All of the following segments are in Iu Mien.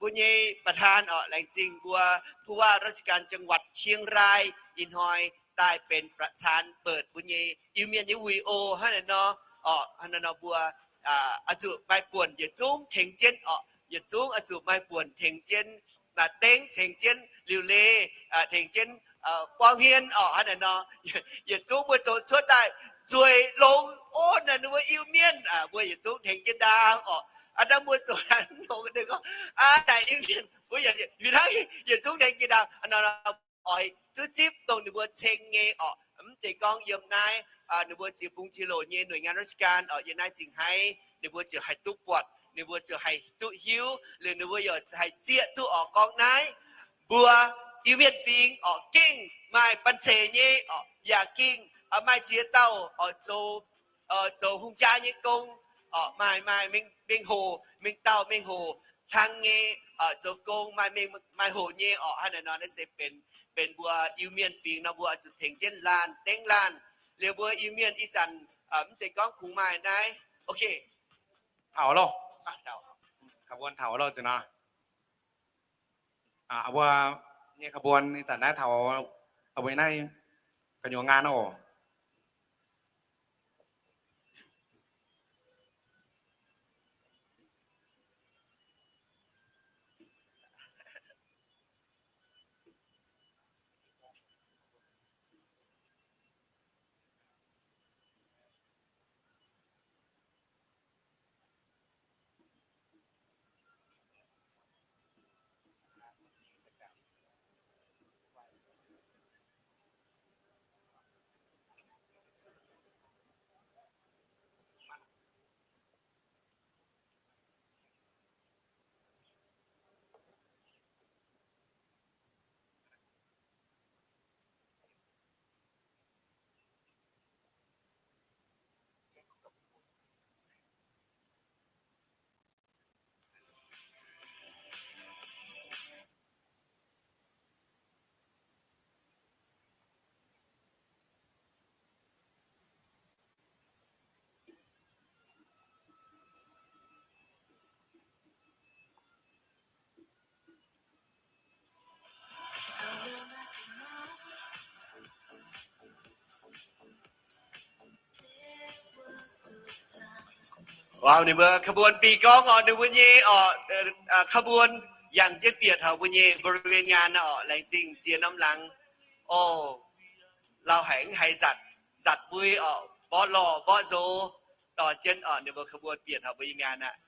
mbuo nyei ประธาน orqc, laengz zingh mbuo ผู้ว่าราชการจังหวัดเชียงราย ih hnoi daaih benx ประธาน เปิด mbuo nyei Iu-Mienh nyei wuic oc. Hnangv naaiv nor, orqc, hnangv naaiv nor mbuo oix zuqc maaih buonc yietc zungv tengx jienv orqc, yietc zungv oix zuqc maaih buonc tengx jienv, dengv tengx jienv liuc leiz, tengx jienv buang hmien orqc. Hnangv naaiv nor, yietc zungv mbuo zoux cuotv daaih zueiz longx, o, naaiv ninh mbuo Iu-Mienh, mbuo yietc zungv tengx jienv ndaam orqc. Aa, naaiv mbuo zoux naaiv longx, ninh gorngv, aa, naaic Iu-Mienh, mbuo yietc, yietc zungv tengx jienv ndaam. Oix duqv zipv dongh ninh mbuo ceng nyei orqc. Mv zeiz gorngv yiem naaiv ninh mbuo ziex bung ziex loc nyei หน่วยงานราชการ orqc, yiem naaiv zingh haiv ninh mbuo ziouc haih duqv buatc, ninh mbuo ziouc haih duqv hiuv, liuz ninh mbuo yaac haih zieqv duqv orqc, gorngv naaiv mbuo Iu-Mienh fingx orqc gengh maaih banh zeic nyei orqc, yaac gengh maaih ziex dauh orqc zoux, zoux hungh jaa nyei gong orqc, maaih, maaih mengh hoc, mengh dauh mengh hoc hlang nyei orqc, zoux gong maaih mengh maaih hoc nyei orqc. Hnangv naaiv nor naaiv se benx, benx mbuo Iu-Mienh fingx nor mbuo oix zuqc tengx jienv laanh dengv laanh. Liuz mbuo Iu-Mienh ih zanc mv zeiz gorngv kungx maaih naaiv, ok, taux loh, ขบวน taux loh, zinh nor mbuo nyei ขบวน ih zanc naaiv taux mbuo naaiv gu'nyuoz งาน oc. Waac, ninh mbuo ขบวน bih gorngv orqc, ninh mbuo nyei orqc, ขบวน yangh jienv bieqc taux mbuo nyei บริเวณงาน orqc, laengz zingh ziex norm laangz. O, lauh haic, haiz nzatc, nzatc mbui orqc, mborqv lorh mborqv nzox dorh jienv orqc, ninh mbuo ขบวน bieqc taux mbuo nyei งาน aqv.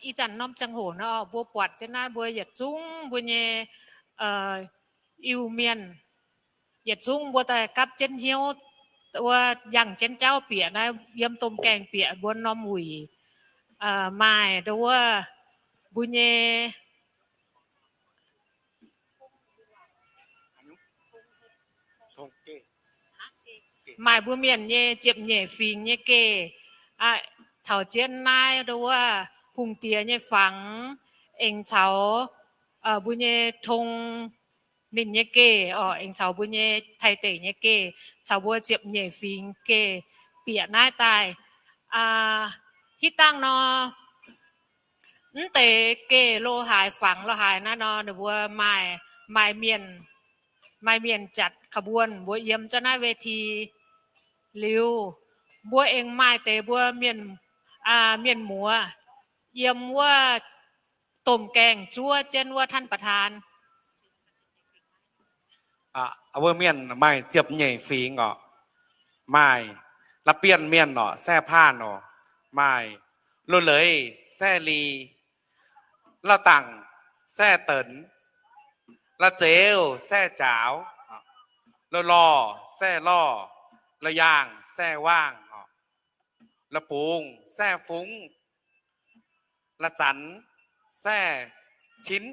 Ih zanc norm ziangh hoc nor, mbuo buatc jienv naaiv mbuo yietc zungv mbuo nyei Iu-Mienh, yietc zungv mbuo daaih gapv jienv hnyouv, wuov yangh jienv jauv bieqc naaiv, yiem domh gaengh bieqc mbuo norm wuic, maaih ndo wuov mbuo nyei maaih mbuo mienh nyei ziepc nyeic fingx nyei geh, caux jienv naaiv ndo wuov hungh diex nyei fangx, aengx caux mbuo nyei tong ninh nyei geh orqc, aengx caux mbuo nyei Taiv deic nyei geh, caux mbuo ziepc nyeic fingx geh bieqc naaiv daaih. Hitv dangh nor, Mv deix geh lo haaix fangx lo haaix naaiv nor, ninh mbuo maaih, maaih mienh, maaih mienh จัดขบวน mbuo yiem zunv naaiv เวที liuz, mbuo aengx maaih deix mbuo mienh, mienh muoz yiem wuov domh gaengh zuov jienv wuov ท่านประธาน Mbuo mienh maaih ziepc nyeic fingx orqc. Maaih La'bienh Mienh orqc, แซ่พ่าน orqc. Maaih Loz-leiz แซ่ลี, Lauh Dangc แซ่เติน, La'zeix แซ่จ๋าว, Loz-lorh แซ่ล่อ, Loz-yaangh แซ่ว่าง orqc. La'bungz แซ่ฟุ้ง, La'zanx แซ่ชิ้น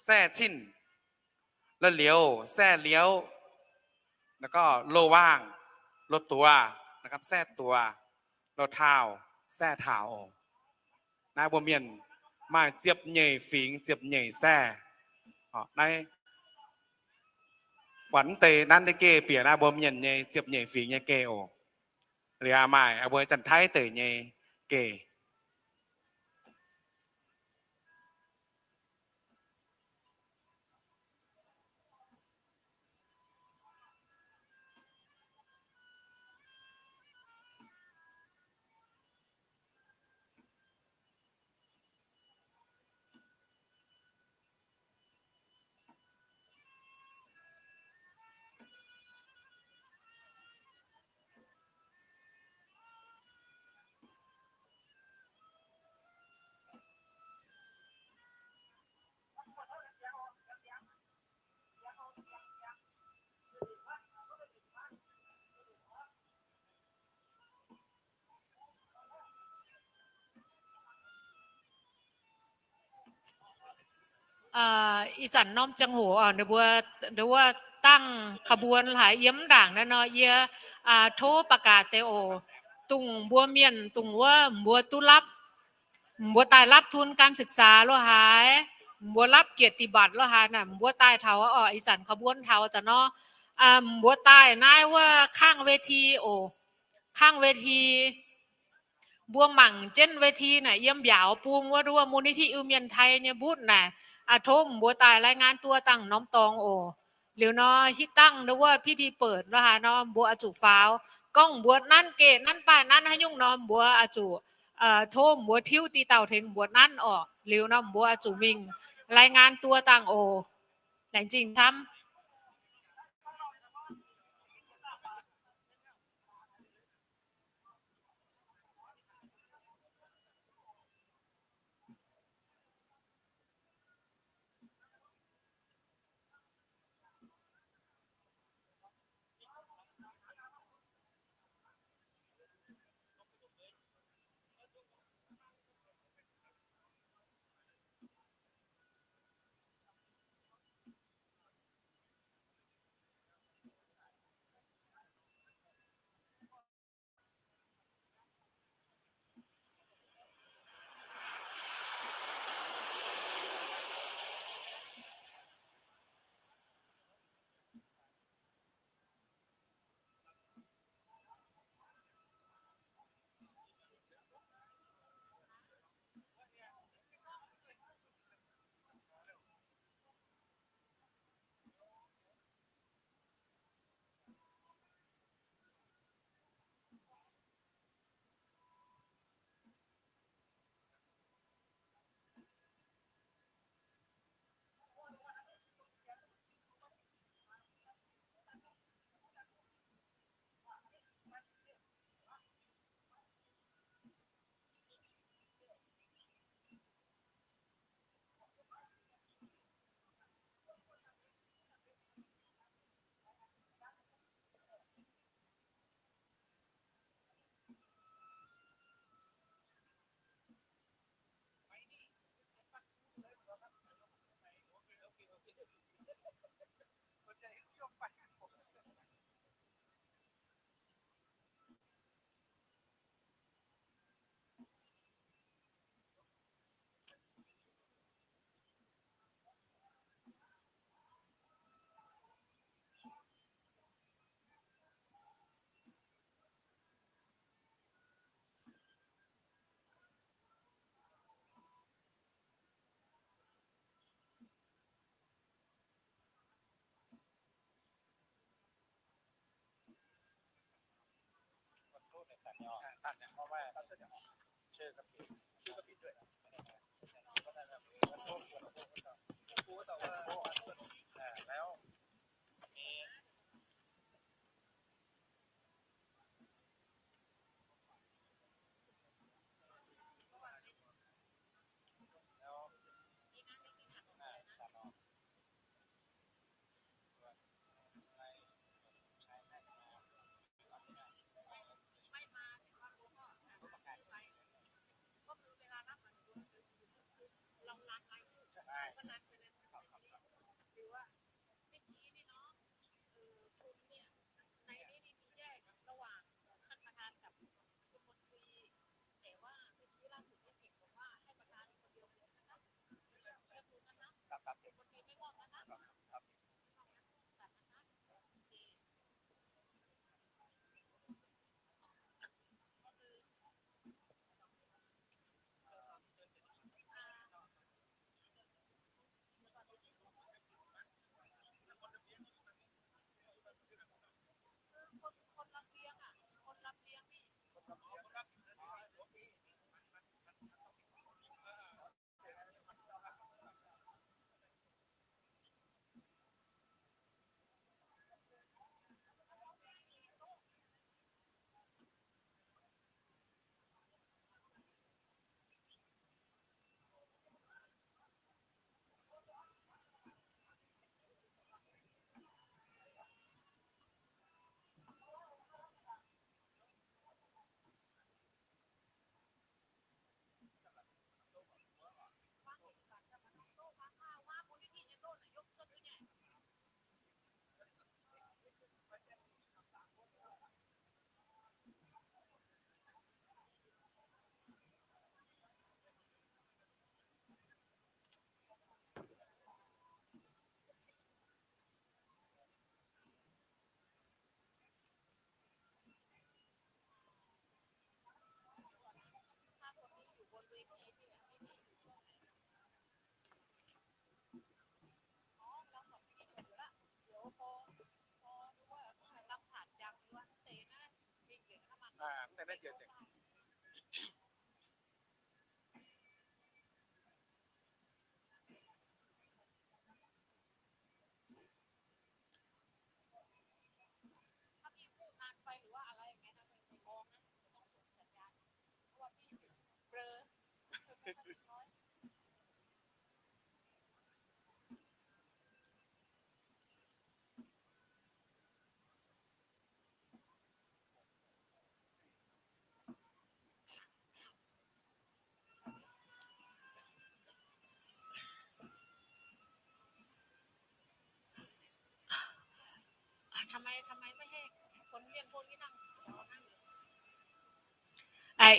แซ่ชิ่น, Loz-liouc แซ่เลี้ยว, แล้วก็ Loz-waangh, Loz-duoz, แซ่ตั๋ว, Loz-taauh แซ่ถาว Naaiv mbuo mienh maaih ziepc nyeic fingx ziepc nyeic แซ่. Naaiv buatc mv deix nanv deix geh bieqc naaiv mbuo mienh nyei ziepc nyeic fingx nyei geh oc. Liuz maaih mbuo Janx-Taiv deic nyei geh. Ih zanc norm ziangh hoc ninh mbuo, ninh mbuo dangh ขบวน haiz yiem mv ndaangc naaiv nor, yie tov ประกาศ deix oc. Dongh mbuo mienh dongh wuov mbuo duqv lapv, mbuo daaih lapv ทุนการศึกษา lo haaix, mbuo lapv เกียรติบัตร lo haaix naaic, mbuo daaih taux oc. Ih zanc ขบวน taux daaih nor, mbuo daaih naaiv wuov ข้างเวที oc. ข้างเวที Mbuo mangc jienv เวที naaic yiem mbiaauc bung wuov nduov มูลนิธิ Iu-Mienh ไทย nyei mbutv naaic, tov mbuo daaih รายงานตัว dangh norm dorngx oc. Liuz nor hitv dangh nduov พิธีเปิด lo haaix nor mbuo oix zuqc faaux. Gorngv mbuo nanv geh nanv baaih nanv haaix nyungc nor mbuo oix zuqc tov mbuo tiuv diqc dauh tengx mbuo nanv orqc. Liuz nor mbuo oix zuqc mingh รายงานตัว dangh oc. Laengz zingh camv.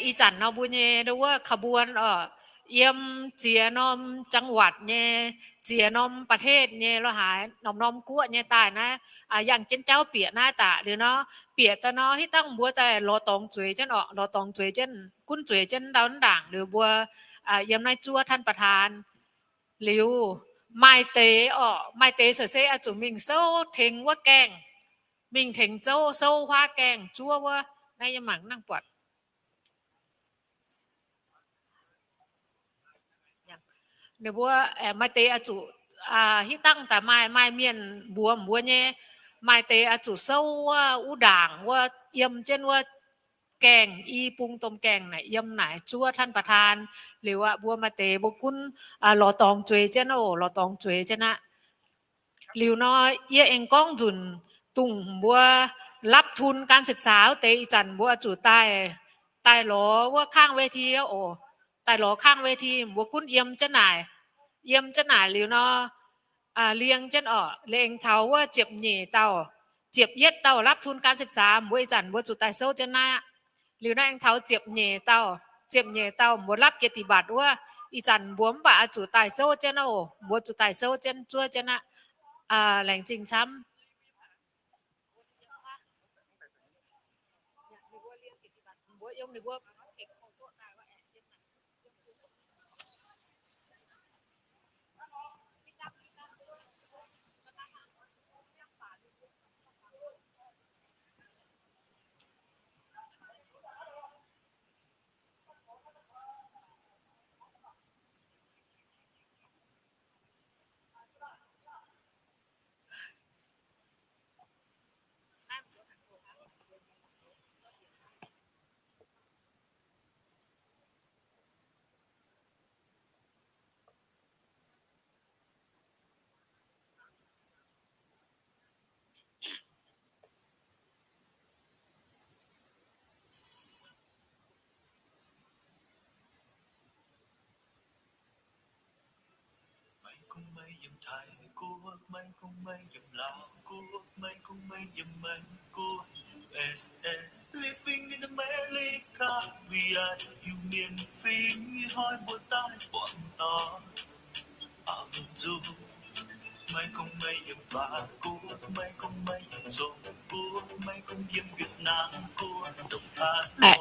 Ih zanc nor mbuo nyei wuov ขบวน oc, yiem ziex norm จังหวัด nyei, ziex norm ประเทศ nyei lo haaix norm-norm guoqv nyei daaih naaiv, yangh jienv jauv bieqc naaiv daaih liuz nor, bieqc daaih nor hitv dangh mbuo daaih lorz dorngx zueiz jienv oc, lorz dorngx zueiz jienv, gunv zueiz jienv ndau ndaangc liuz mbuo yiem naaiv zuov ท่านประธาน liuz, maaih deix oc, maaih deix se oix zuqc mingh souv tengx wuov gaengh, mingh tengx souv, souv huaav gaengh zuov wuov. Naaiv yie mangc nangh buatc ninh mbuo, maaih deix oix zuqc, hitv dangh daaih maaih, maaih mienh mbuox mbuo nyei, maaih deix oix zuqc souv wuov, wuov ndaangc wuov, yiem jienv wuov gaengh, i bung domh gaengh naaic yiem naaic zuov ท่านประธาน liuz aqv. Mbuo maaih deix mbuo gunv lorz dorngx zueiz jienv oc, lorz dorngx zueiz jienv aqv. Liuz nor, yie aengx gorngv nzunc dongh mbuo รับทุนการศึกษา wuov deix, ih zanc mbuo oix zuqc daaih, daaih lorz wuov ข้างเวที oc, daaih lorz ข้างเวที, mbuo gunv yiem jienv naaic, yiem jienv naaic liuz nor, liangx jienv oc, liangx taux wuov ziepc nyeic dauh, ziepc yietv dauh รับทุนการศึกษา, mbuo ih zanc mbuo zuqc daaih souv jienv naaiv aqv. Liuz nor aengx taux ziepc nyeic dauh, ziepc nyeic dauh mbuo รับเกียรติบัตร wuov, ih zanc mbuo mv baac oix zuqc daaih souv jienv oc, mbuo zuqc daaih souv jienv zuov jienv aqv. Laengz zingh camv.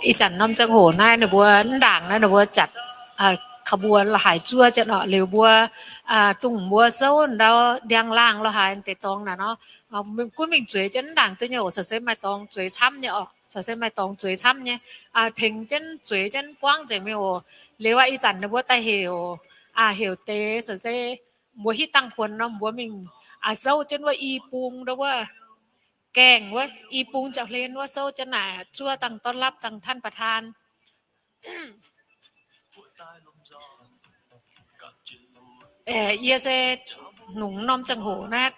Ih zanc norm ziangh hoc naaiv ninh mbuo mv ndaangc naaiv ninh mbuo zatc ขบวน la'haaix zuov jienv orqc. Liuz mbuo dongh mbuo souv ndau ndiangx-laangh la'haaix deix dorngx naaic nor, gunv mingh zueiz jienv mv ndaangc duqv nyei oc. Caux se maaih dorngx zueiz camv nyei orqc. Caux se maaih dorngx zueiz camv nyei, tengx jienv zueiz jienv buangv nzengc mingh oc. Liuz aqv, ih zanc ninh mbuo daaih heuc, heuc deix caux se mbuo hitv dangh kuonx nor mbuo mingh souv jienv wuov i bung ndau wuov gaengh wuov i bung jauv-hlen wuov souv jienv naaic zuov dangh ต้อนรับ dangh ท่านประธาน Yie se nungx norm ziangh hoc naaiv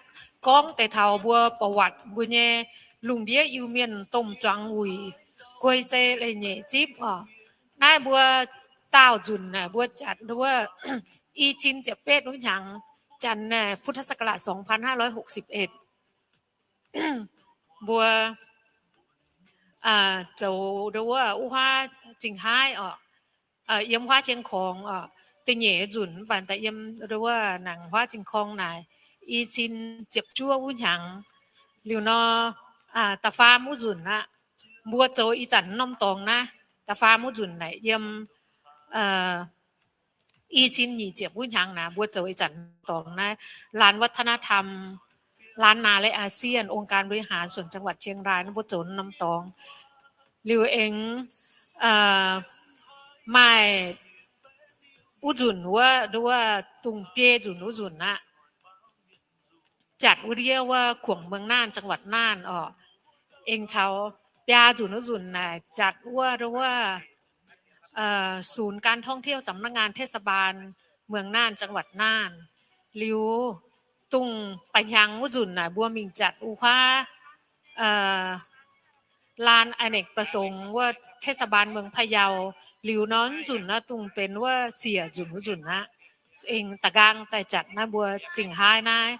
gorngv deix taux mbuo ประวัติ mbuo nyei lungh ndiev Iu-Mienh domh zuangx wuic guei se leiz-nyeic zipv oc. Naaiv mbuo daauh nzunc naaic mbuo jatc nduov i cin ziepc betv wuov hnyangx, janx naaic พุทธศักราช สองพันห้าร้อยหกสิบเอ็ด mbuo zoux nduov wuov huaav Zingh Haaix oc, yiem huaav Jieng Korngx oc, da'nyeic nzunc mv baac daaih yiem nduov wuov nangc huaav Jieng Korngx naaic i cin ziepc juov wuov hnyangx. Liuz nor, da'faam wuov nzunc aqv, mbuo zoux ih zanc norm dorngx naaiv, da'faam wuov nzunc naaic yiem i cin nyic ziepc wuov hnyangx naaic mbuo zoux ih zanc dorngx naaiv ลานวัฒนธรรม ล้านนาและอาเซียนองค์การบริหารส่วนจังหวัดเชียงราย naaiv mbuo zoux norm dorngx. Liuz aengx maaih wuov nzunc wuov, nduov wuov dungh biei nzunc wuov nzunc aqv, jatc wuov ndiev wuov ขวงเมืองน่าน จังหวัดน่าน oc. Aengx caux biaa nzunc wuov nzunc naaic jatc wuov nduov wuov ศูนย์การท่องเที่ยวสำนักงานเทศบาลเมืองน่าน จังหวัดน่าน. Liuz dongh ba'hnyangx wuov nzunc naaic mbuo mingh jatc wuov huaav ลานอเนกประสงค์ wuov เทศบาลเมืองพะเยา. Liuz nor nzunc naaiv dongh benx wuov siec nzunc wuov nzunc aqv. Aengx da'nqaang daaih jatc naaiv mbuo Zingh Haaix naaiv.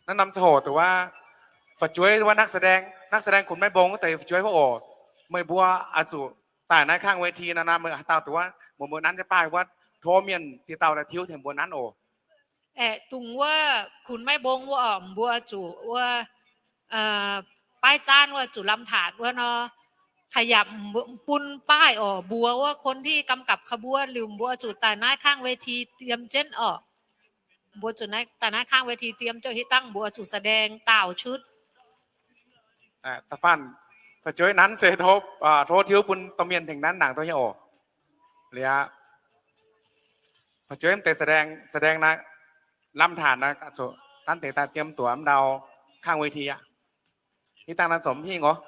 Naaiv norm ziangh hoc dongh wuov fu'jueiv wuov นักแสดง, นักแสดง Kun Maiv Mbong wuov deix fu'jueiv wuov oc. Meih mbuo oix zuqc daaih naaiv ข้างเวที naaiv, naaiv meih haaix dauh dongh wuov mbuo, mbuo nanv jienv baaih wuov, tov mienh dieh dauh daaih tiuv tengx mbuo nanv oc. Aeqv, dongh wuov Kun Maiv Mbong wuov oc, mbuo zuqc wuov baaix zaanv wuov zuqc lamh taanc wuov nor, ขยับ bun baaih oc. Mbuox wuov คนที่กำกับขบวน liuz mbuo zuqc daaih naaiv ข้างเวที diem jienv oc. Mbuo zuqc daaih naaiv ข้างเวที diem jienv, hitv dangh mbuo zuqc แสดง daauh ชุด. Da'faanh fu'jueiv nanv se tov, tov tiuv bun domh mienh tengx nanv nangc duqv nyei oc. Liuz aqv, fu'jueiv mv deix แสดง, แสดง naaiv, lamh taanc naaiv, zuqc nanv deix daaih diem duqv mv ndau ข้างเวที aqv. Hitv dangh naaiv zoux mv hingh oc.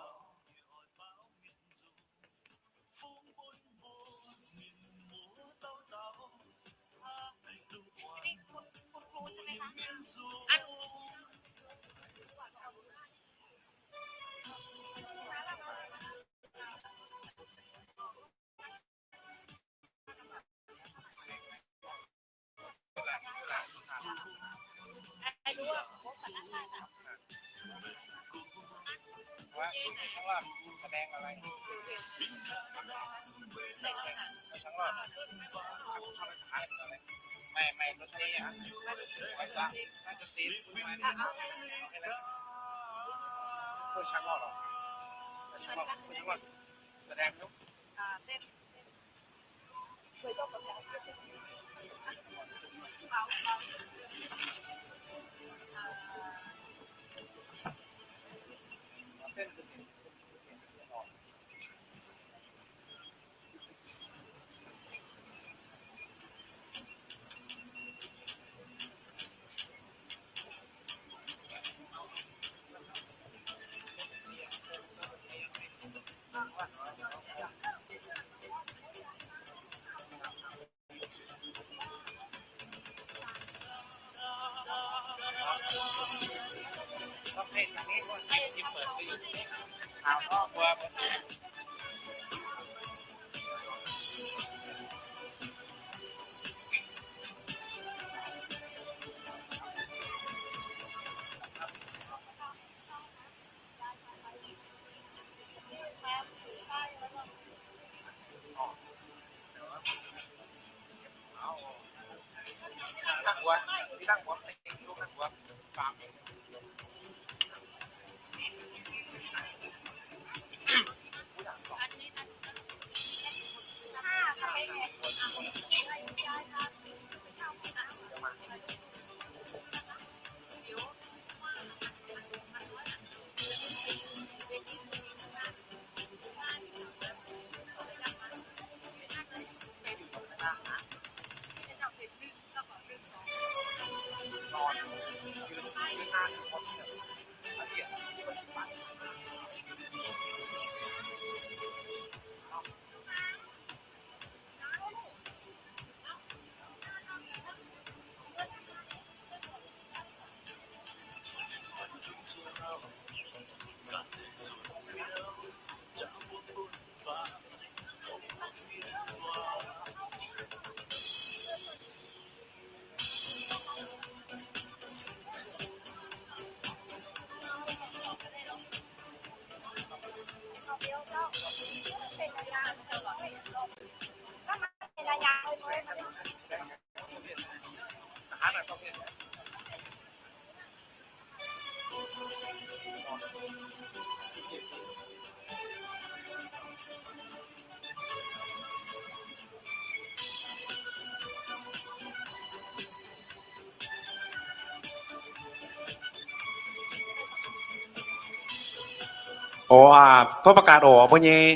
Oc, tov baqv gaax oc, mbuo nyei,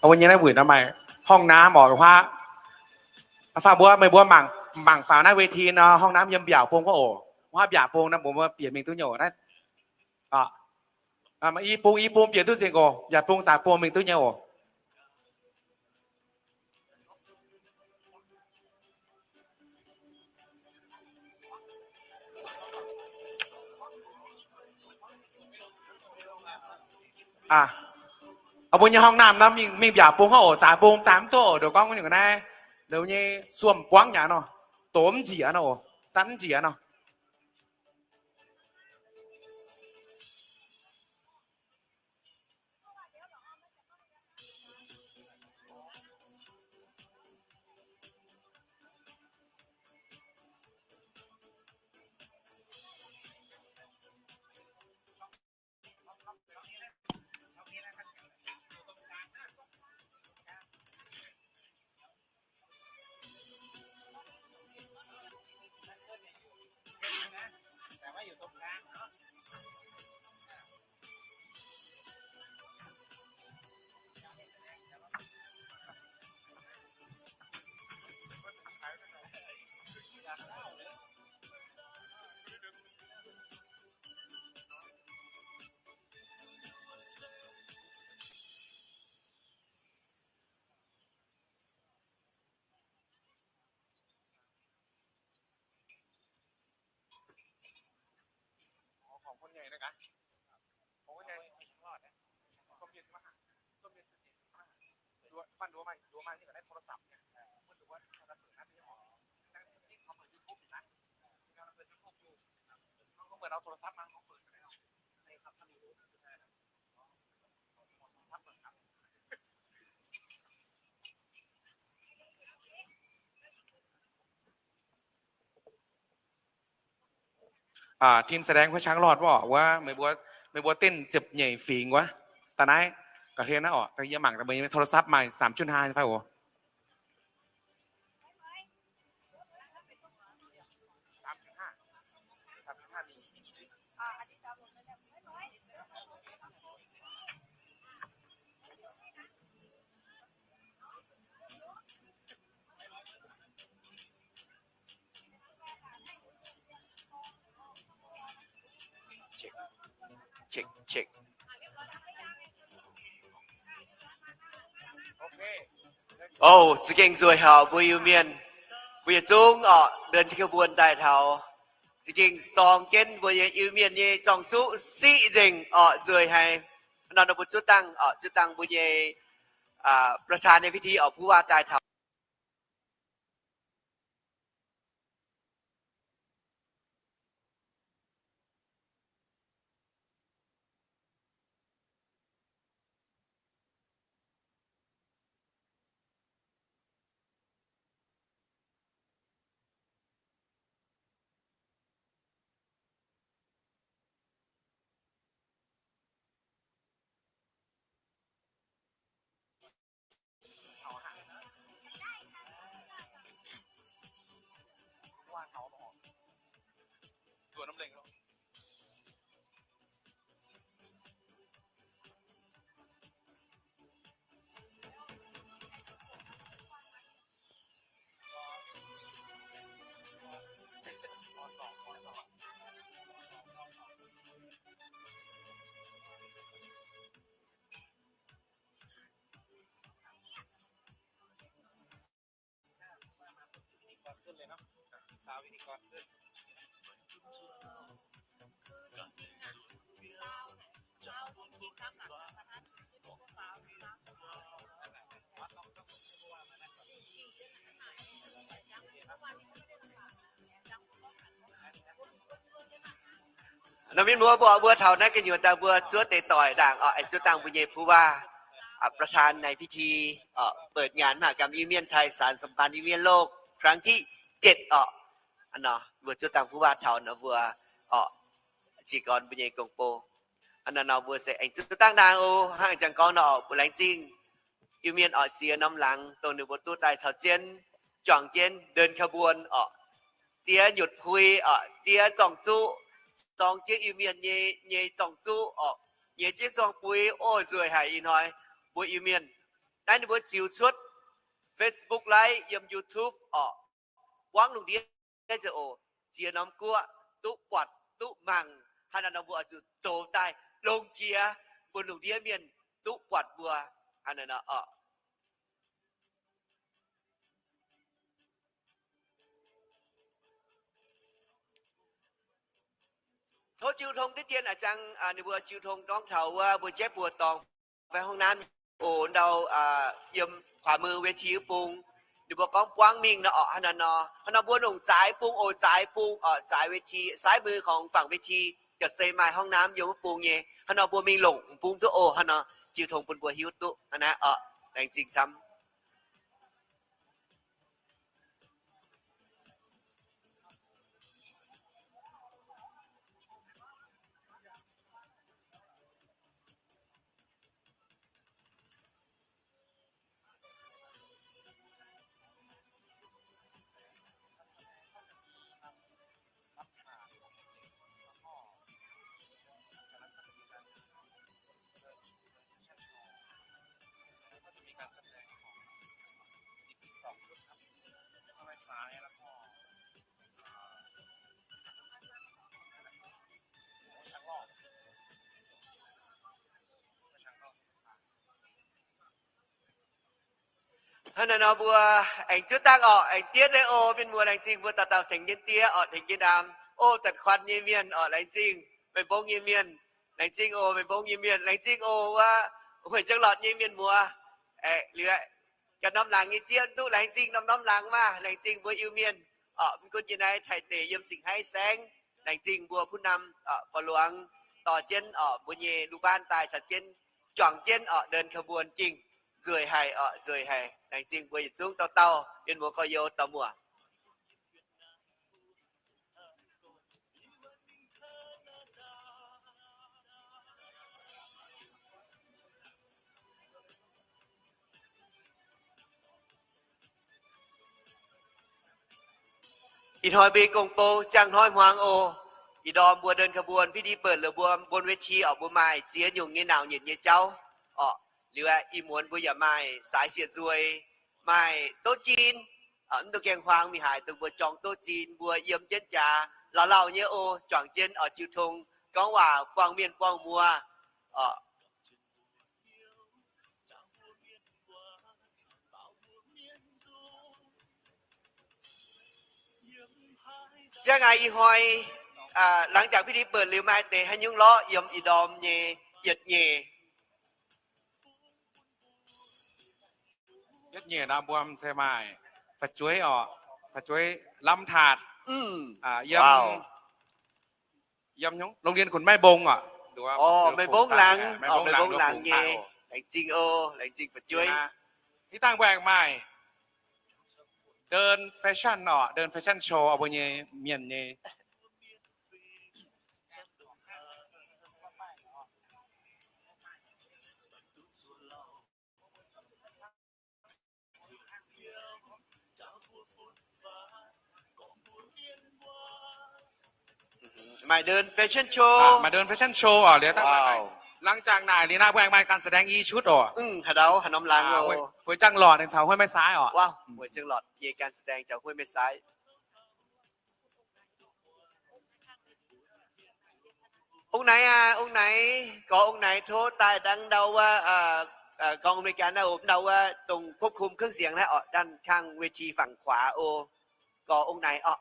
mbuo nyei naaiv wuic nor maaih ห้องน้ำ oc, wuov. Faaux mbuo, meih mbuo mangc, mangc faaux naaiv เวที nor, ห้องน้ำ yiem mbiaauc bung wuov oc. Wuov mbiaauc bung nor mbuo, mbuo bieqc mingh duqv nyei oc. I bung, i bung bieqc duqv nzengc oc. Mbiaauc bung zaqc bung mingh duqv nyei oc. Mbuo nyei ห้องน้ำ nor mingh, mingh mbiaauc bung wuov oc, zaqc bung daaih mv duqv oc. Ndoqc gorngv nyungc naaiv, ndoqc nyei suom buangv nyei nor, doqc mv njiec nor oc, zanv mv njiec nor. Tin แสดง huov qangv lorh wuov, wuov meih mbuo, meih mbuo dinh ziepc nyeic fingx wuov. Da'naaiv ga'hlen naaiv oc, yie mangc meih nyei โทรศัพท์ maaih สามจุดห้า fai oc. Check, check, check. Oc, za'gengh nzueic haic mbuo Iu-Mienh, mbuo yietc zungv oc, เดินขบวน daaih taux. Za'gengh zorng jienv mbuo nyei Iu-Mienh nyei zorng-zuqv siqv nzengc oc, nzueic haic. Nor nor mbuo zuov dangh oc, zuov dangh mbuo nyei ประธานในพิธี oc, ผู้ว่า daaih taux. Nor mienh muoz mbuo, mbuo taux naaiv gu'nyuoz daaih mbuo zuov deix doic ndaangc oc, aengx zuov dangh mbuo nyei ผู้ว่า ประธานในพิธี เปิดงานมหกรรม Iu-Mienh ไทย สานสัมพันธ์ Iu-Mienh โลก ครั้งที่เจ็ด oc. Hnangv nor mbuo zuov dangh ผู้ว่า taux nor mbuo oc, jiez gorn mbuo nyei gong-bou. Hnangv nor mbuo se aengx zuov dangh ndaangc oc. Hnangv jangx gorngv nor oc, mbuo laengz zingh Iu-Mienh oc, ziex norm laangz dongh ninh mbuo duqv daaih caux jienv, juangc jienv เดินขบวน oc, diev nyutc pui oc, diev zorng-zuqv, zorng jienv Iu-Mienh nyei, nyei zorng-zuqv oc, nyei jienv zorng-buix oc, nzueic haic ih hnoi mbuo Iu-Mienh. Naaiv ninh mbuo ziux cuotv Facebook Live yiem YouTube oc, buangv lungh ndiev nzengc oc. Ziex norm guoqv duqv buatc duqv mangc, hnangv naaiv nor mbuo oix zuqc zoux daaih longx jiex bun lungh ndiev mienh duqv buatc mbuo. Hnangv naaiv nor oc. Tov jiu tong diqv dien a'jang, ninh mbuo jiu tong gorngv taux wuov mbuo jaiv buoz dorngx fai ห้องน้ำ oc, ndau yiem ขวามือ เวที wuov bung. Ninh mbuo gorngv buangv mingh nor oc. Hnangv naaiv nor, hnangv nor mbuo longc zaaix bung oc, zaaix bung oc, zaaix เวที ซ้ายมือของฝั่งเวที ga'sie maaih ห้องน้ำ yiem wuov bung nyei. Hnangv nor mbuo mingh longc m'bung duqv oc. Hnangv nor jiu tong bun mbuo hiuv duqv hnangv naaiv oc. Laengz zingh camv. Hnangv naaiv nor mbuo aengx zuov dangh oc, aengx diev leiz oc. Mienh muoz laengz zingh mbuo dauh dauh tengx jienv diev oc, tengx jienv ndaam oc. Da'kuan nyei mienh oc, laengz zingh. Meih mbong nyei mienh, laengz zingh oc. Meih mbong nyei mienh, laengz zingh oc. Wuov hueic ziangh lortc nyei mienh muoz, liuz ganh norm laangz nyei zieqv duqv, laengz zingh norm-norm laangz maah. Laengz zingh mbuo Iu-Mienh oc, mv gunv yie naaiv taaih deix yiem Zingh Haiv Saengv. Laengz zingh mbuo ผู้นำ oc, ba'luangz dorh jienv oc, mbuo nyei ลูกบ้าน daaih caux jienv, juangc jienv oc, เดินขบวน gengh nzueic haic oc, nzueic haic. Laengz zingh mbuo yietc zungv dauh dauh, mienh muoz gorx-youz dauh muoz. Ih hnoi mbuo gong-bou ziangh hnoi hmuangx oc. Ih ndorm mbuo เดินขบวน พิธีเปิด liuz mbuo บนเวที oc, mbuo maaih ziex nyungc nyei นาวเหยียด nyei jauv oc. Liuz aeqv, ih muonz mbuo yaac maaih สายเสียงซวย, maaih โต๊ะจีน, mv dungx gaengh huaang mingh haaix, dongh mbuo jorng โต๊ะจีน, mbuo yiem jienv jaax lauh lauh nyei oc, juangc jienv oc, jiu tong gorngv waac buangh mienh buangh muoz oc. Ziangh aac ih hnoi, หลังจากพิธีเปิด liuz maaih deix haaix nyungc lorqc yiem ih ndorm nyei yietc nyeic? Yietc nyeic nor mbuo se maaih fu'jueiv oc, fu'jueiv ล้ำถาด yiem, yiem โรงเรียนขุนไม้บง oc. Meih mbong laangz, meih mbong laangz nyei. Laengz zingh oc, laengz zingh fu'jueiv. Ih dangh mbuo aengx maaih เดิน fashion oc, เดิน fashion show oc, mbuo nyei mienh nyei. Maaih เดิน fashion show, maaih เดิน fashion show oc. Liuz dangh, หลังจาก naaic liuz naaiv mbuo aengx maaih การแสดง i cuotv oc. Haaix dauh haaix norm laangz oc. Hueix Ziangh Lortc ninh caux Huei Mei Saai oc. Hueix Ziangh Lortc nyei การแสดง caux Huei Mei Saai. Ong naaiv aqv, ong naaiv, gorx ong naaiv tov daaih dangh ndau wuov, gorx Aa^me^li^gaa naaiv oc, ndau wuov dongh ควบคุมเครื่องเสียง naaiv oc, ด้านข้างเวทีฝั่งขวา oc. Gorx ong naaiv oc.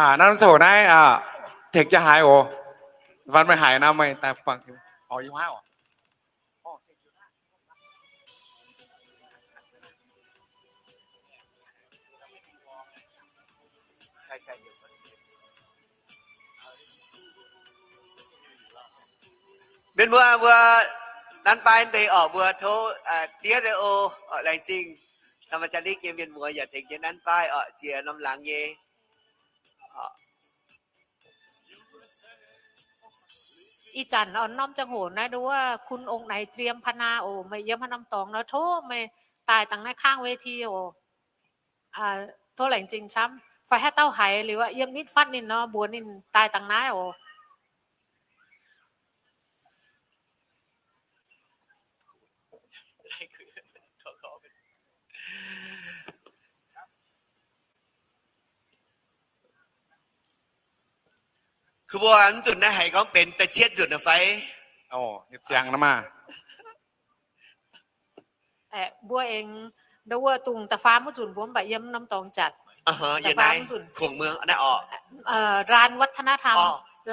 Aa, naaiv ziangh hoc naaiv, aa, tengx jienv haiz oc. Wan meih haiz nor meih daaih buangh, orv, yie huaav oc. Mienh muoz mbuo nanv baav deix orqc, mbuo tov diev deix oc. Laengz zingh สมาชิก nyei mienh muoz yaac tengx jienv nanv baav orqc, jiex norm laangz nyei. Ih zanc norm ziangh hoc naaiv nduov wuov คุณองค์ไหน เตรียมพนา oc, meih yiem haaix norm dorngx nor tov meih daaih dangh naaiv ข้างเวที oc. Tov laengz zingh camv. Fai haaix dauh haiz liuz yiem nitv fatv ninh nor mbuox ninh daaih dangh naaiv oc. Mbuo mv nzunc naaiv haiz gorngv benx da'cietv nzunc fai? Ziangx nor maah. Mbuo aengx nduov wuov dungh da'faam wuov nzunc mbuo mv baac yiem norm dorngx janx. La'an วัฒนธรรม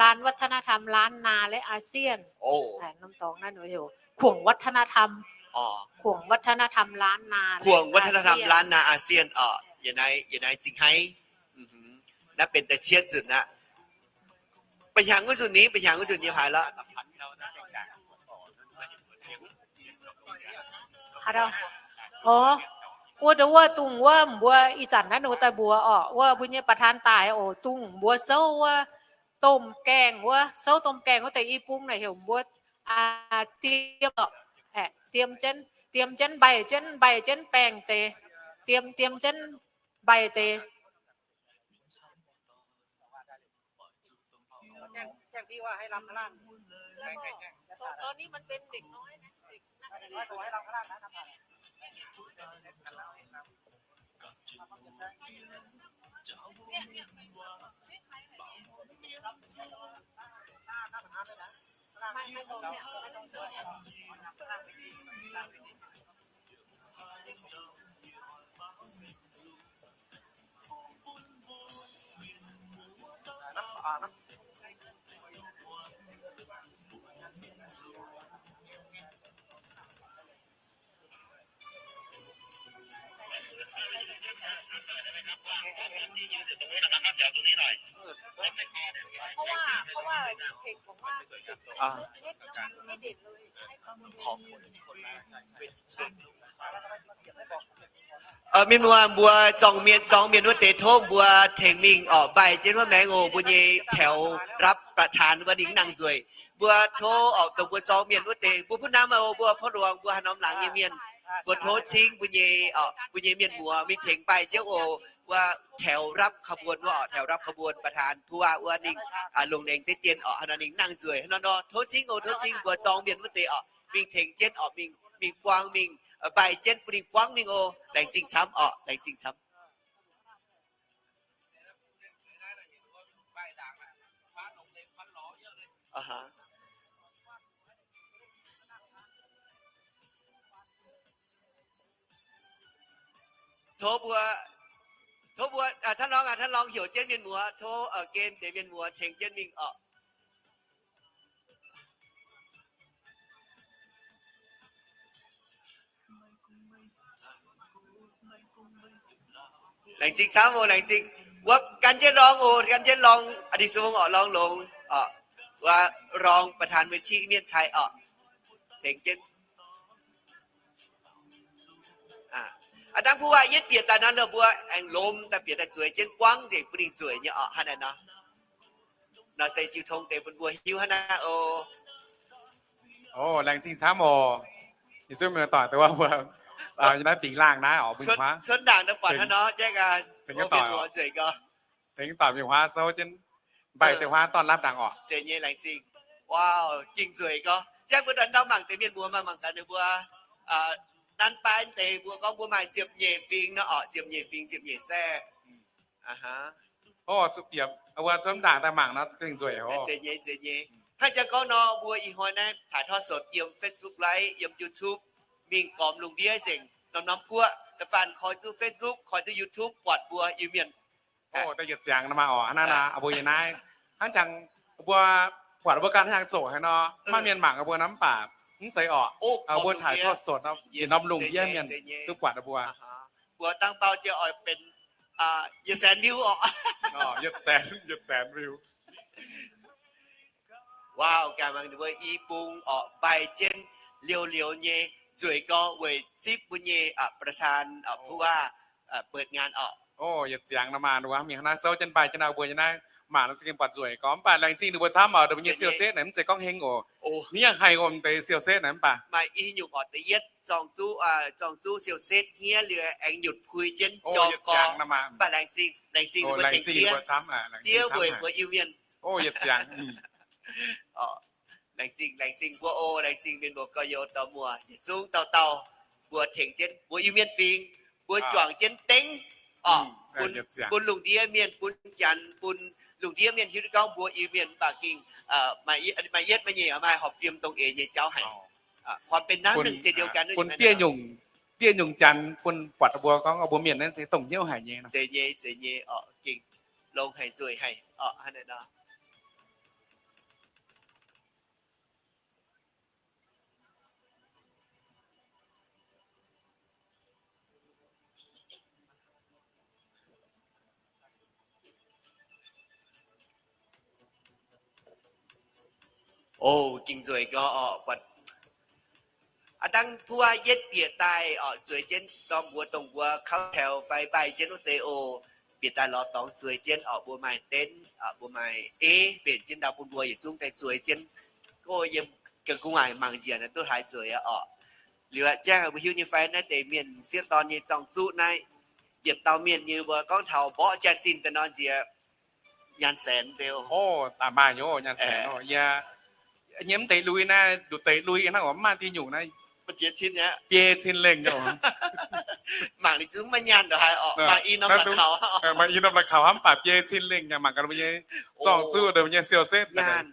La'an วัฒนธรรม ล้านนา และอาเซียน norm dorngx naaiv heuc ข่วงวัฒนธรรม ข่วงวัฒนธรรม ล้านนา และอาเซียน orqc. Yie naaiv zingh haiv. Naaiv benx da'cietv nzunc aqv. Ba'hnyangx wuov nzunc ni, ba'hnyangx wuov nzunc nyei haaix lorqc. Wuov nduov wuov dungh wuov mbuo ih zanc naaiv nor daaih mbuox orqc, wuov mbuo nyei ประธาน daaih oc, dungh mbuo souv wuov domh gaengh wuov, souv domh gaengh wuov deix i bung naaic heuc mbuo diem orqc. Diem jienv, diem jienv mbaih jienv, mbaih jienv baengh deix, diem, diem jienv mbaih deix. Mienh muoz mbuo zorng mienh, zorng mienh wuov deix tov mbuo tengx mingh orqc, mbaih jienv wuov maengx oc. Mbuo nyei แถวรับประทาน wuov ninh nangh nzueic. Mbuo tov orqc, dongh mbuo zorng mienh wuov deix, mbuo mbuo hnamv oc, mbuo พ่อหลวง, mbuo haaix norm laangz nyei mienh, mbuo tov cingv mbuo nyei, mbuo nyei mienh muoz mingh tengx mbaih jienv oc. Wuov แถวรับขบวน wuov orqc, แถวรับขบวน ประธานผู้ว่า wuov ninh longx-lengx deix dien orqc, haaix nor ninh nangh nzueic haaix nor nor, tov cingv oc, tov cingv mbuo zorng mienh wuov deix orqc, mingh tengx jienv orqc, mingh, mingh buang mingh, mbaih jienv bun ninh buangv mingh oc. Laengz zingh camv orqc, laengz zingh camv. Tov mbuo, tov mbuo, ท่านรอง aa, ท่านรอง heuc jienv mienh muoz, tov gen deix mienh muoz tengx jienv mingh orqc. Laengz zingh camv oc, laengz zingh. Wuov gan jienv รอง oc, gan jienv รอง อดีตสวง orqc, รอง longx orqc, wuov รองประธาน wuov cingv mienh taaih orqc, tengx jienv. Aa, dangh ผู้ว่า yietv bieqc daaih nor, mbuo aengx lomz daaih bieqc daaih zueiz jienv buangv nzengc bun ninh nzueic nyei orqc, hnangv naaiv nor. Nor se jiu tong deix bun mbuo hiuv hnangv naaiv oc. Oc, laengz zingh camv oc. Ih zunv mienh doic dongh wuov mbuo naaiv dingx laangh naaiv oc, mbuo cuotv ndaangc daaih buatc hnangv nor, jaiv gaax, tengx doic mingh huaav souv jienv, mbaih jienv huaav ต้อนรับ ndaangc oc. Zeiz nyei, laengz zingh. Wow, ging nzueic gorx. Jangv mbuo ndau mangc deix mienh muoz maaih mangc gaax ninh mbuo, aa, nanv baav deix mbuo gorngv mbuo maaih ziepc nyeic fingx nor orqc, ziepc nyeic fingx, ziepc nyeic se. Aa, zuqc bieqc, mbuo cuotv ndaangc daaih mangc nor ging nzueic oc. Zeiz nyei, zeiz nyei. Hnangv jangv gorngv nor, mbuo ih hnoi naaiv ถ่ายทอดสด yiem Facebook Live, yiem YouTube, mingh gormx lungh ndiev nzengc norm-norm guoqv. Da'faanh koi duqv Facebook, koi duqv YouTube buatc mbuo Iu-Mienh. Da'yietv ziangx nor maah oc, hnangv naaiv mbuo yiem naaiv, hnangv jangx mbuo buatc mbuo ganh hnangv jangx zoqc haaix nor, maiv mienh mangc mbuo nor mv baac mv zeiz orqc. Mbuo ถ่ายทอดสด nor, yietc norm lungh ndiev mienh duqv buatc mbuo. Mbuo dangh bau jienv oix benx yietc แสน view orqc. Yietc แสน view. Wow, ganh mangc ninh mbuo i bung orqc, mbaih jienv liouh liouh nyei, nzueic gorx weic zipv mbuo nyei ประธาน ผู้ว่า เปิดงาน orqc. Yietc ziangx nor maah, ninh mbuo mingh hnangv naaiv souv jienv mbaih jienv nor, mbuo nyei naaiv mangc nor za'gengh buatc nzueic gorx, mv baac laengz zingh ninh mbuo camv oc, ninh mbuo nyei siou-setv naaic mv zeiz gorngv heng oc. Ninh yaac haih ngomh deix siou-setv naaic mv baac maaih i nyungc orqc, da'yietv zorng zuqv, zorng zuqv siou-setv hniev liuz aengx nyutc pui jienv jorm gorx. Mv baac laengz zingh, laengz zingh ninh mbuo tengx diev, diev weic mbuo Iu-Mienh. Yietc ziangx. Laengz zingh, laengz zingh mbuo oc, laengz zingh mienh muoz gorx-youz dorh muoz yietc zungv dauh dauh mbuo tengx jienv mbuo Iu-Mienh fingx, mbuo juangc jienv dengv orqc, bun lungh ndiev mienh, bun Janx, bun lungh ndiev mienh hiuv duqv gorngv mbuo Iu-Mienh mv baac gengh maaih yietv maaih nyeic maaih horpc fim dongh eix nyei jauv haic. Bun dieh nyungc, dieh nyungc Janx bun buatc mbuo gorngv mbuo mienh naaiv se dongh hnyouv haic nyei. Zeiz nyei, zeiz nyei orqc, gengh longx haic, nzueic haic orqc. O, gengh nzueic gorx orqc. Aav dangv ผู้ว่า yietv bieqc daaih orqc, zueiz jienv dorh mbuox dongh mbuo เข้าแถว fai mbaih jienv wuov deix oc. Bieqc daaih lorz dorngx zueiz jienv orqc, mbuo maaih เต็นท์ orqc, mbuo maaih ei mbenc jienv ndau bun mbuo yietc zungv daaih zueiz jienv. Gorngv yiem ga'gu'nguaaic mangc njiec naaic duqv haaix zueiz orqc. Liuz jangv mbuo hiuv nyei fai naaiv deix mienh sieqv dorn nyei zorng-zuqv naaiv, yietc dauh mienh nyei mbuo gorngv taux mborqv jaax-zinh daaih nor nziex nyaanh saenx deix. O, daaih maaih nyei nyaanh saenx. Yie, yie mv deix lui naaiv, nduqc deix lui hnangv oc, mv maaih diuh nyungc naaiv, biei cin lengh nyei. Mangc liuz zungv maiv nyaanh ndongc haaix orqc, maaih i norm la'kaux, maaih i norm la'kaux hnangv, mv baac biei cin lengh nyei. Mangc gaax mbuo nyei zorng-zuqv, mbuo nyei siou-setv nyaanh,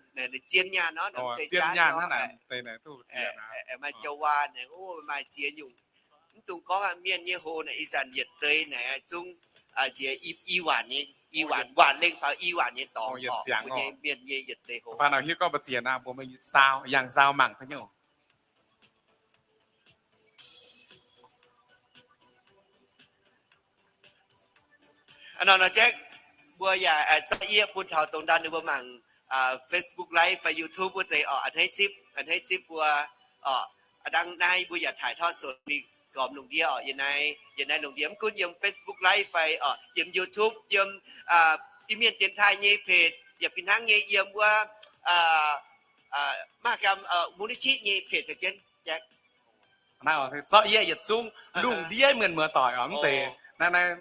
zien nyaanh nor, zien nyaanh hnangv naaic, deix naaic duqv ziex, maaih jauv-waac naaic, o, maaih ziex nyungc. Mv dungx gorngv mienh nyei hoz naaic ih zanc yietc deix naaic zungv nziex i waanc nyei, i waanc, waanc lengh faaux i waanc nyei dorngx, mienh nyei yietc deix hoz. Fai nor hiuv gorngv mbuo ziex naaic mbuo mingh saau, yangh saau mangc fai nyungc. Aa, nor nor Jack, mbuo yaac zorqv yie bun taux dongh ndau ninh mbuo mangc Facebook Live fai YouTube wuov deix orqc, a'hneiv zipv, a'hneiv zipv mbuo orqc. Aa, dangh naaiv mbuo yaac ถ่ายทอดสด mingh gormx lungh ndiev orqc. Yiem naaiv, yiem naaiv lungh ndiev mv gunv yiem Facebook Live fai orqc, yiem YouTube, yiem Iu-Mienh dienx taaih nyei เพจ yaac fih hnangv nyei, yiem wuov มหกรรม มูลนิธิ nyei เพจ ga'jienv Jack. Naaiv zorqv yie yietc zungv lungh ndiev mienh muoz-doic orqc, mv zeiz, naaiv, naaiv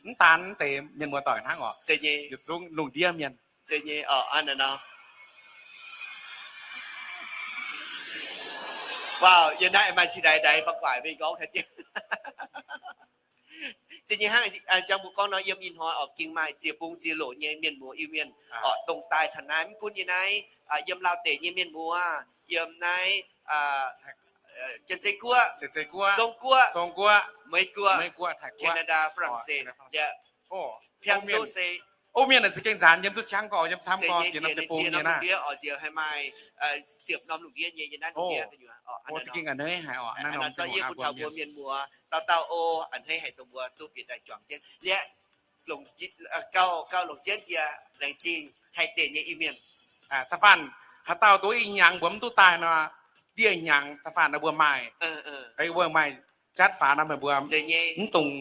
mv daan deix mienh muoz-doic hnangv orqc, yietc zungv lungh ndiev mienh. Zeiz nyei orqc, aa, nor. Wow, yiem naaiv maaih cin-ndaix ndaix fa'guaaic mingh gorngv. Zeiz nyei hnangv jang mbuo gorngv nor, yiem ih hnoi orqc, gengh maaih ziex bung ziex loc nyei mienh muoz Iu-Mienh orqc, dongh daaih taux naaiv. Mv gunv yiem naaiv, yiem Laauv deic nyei mienh muoz, yiem naaiv Janx-Zei Guoqv, Zong Guoqv, Meiv Guoqv, Canada, Faa^lan^se, Piatv-Nduqv se. O, mienh naaic za'gengh nzaanx yiem duqv ciangv gorx, yiem camv gorx, ziex norm deic-bung nyei naaiv. Ziepc norm lungh ndiev nyei, yie naaiv lungh ndiev. O, za'gengh a'hneiv haic orqc, naaiv norm zingh haaix mbuo mienh muoz dauh dauh o, a'hneiv haic dongh mbuo duqv bieqc daaih juangc jienv liuz, gauh, gauh longc jienv jiex laengz zingh Taiv deic nyei Iu-Mienh. Da'faanh haaix dauh duqv ih hnyangx mbuo mv duqv daaih nor, dieh hnyangx da'faanh mbuo maaih, mbuo maaih jatv faaux nor, meih mbuo mv dungx,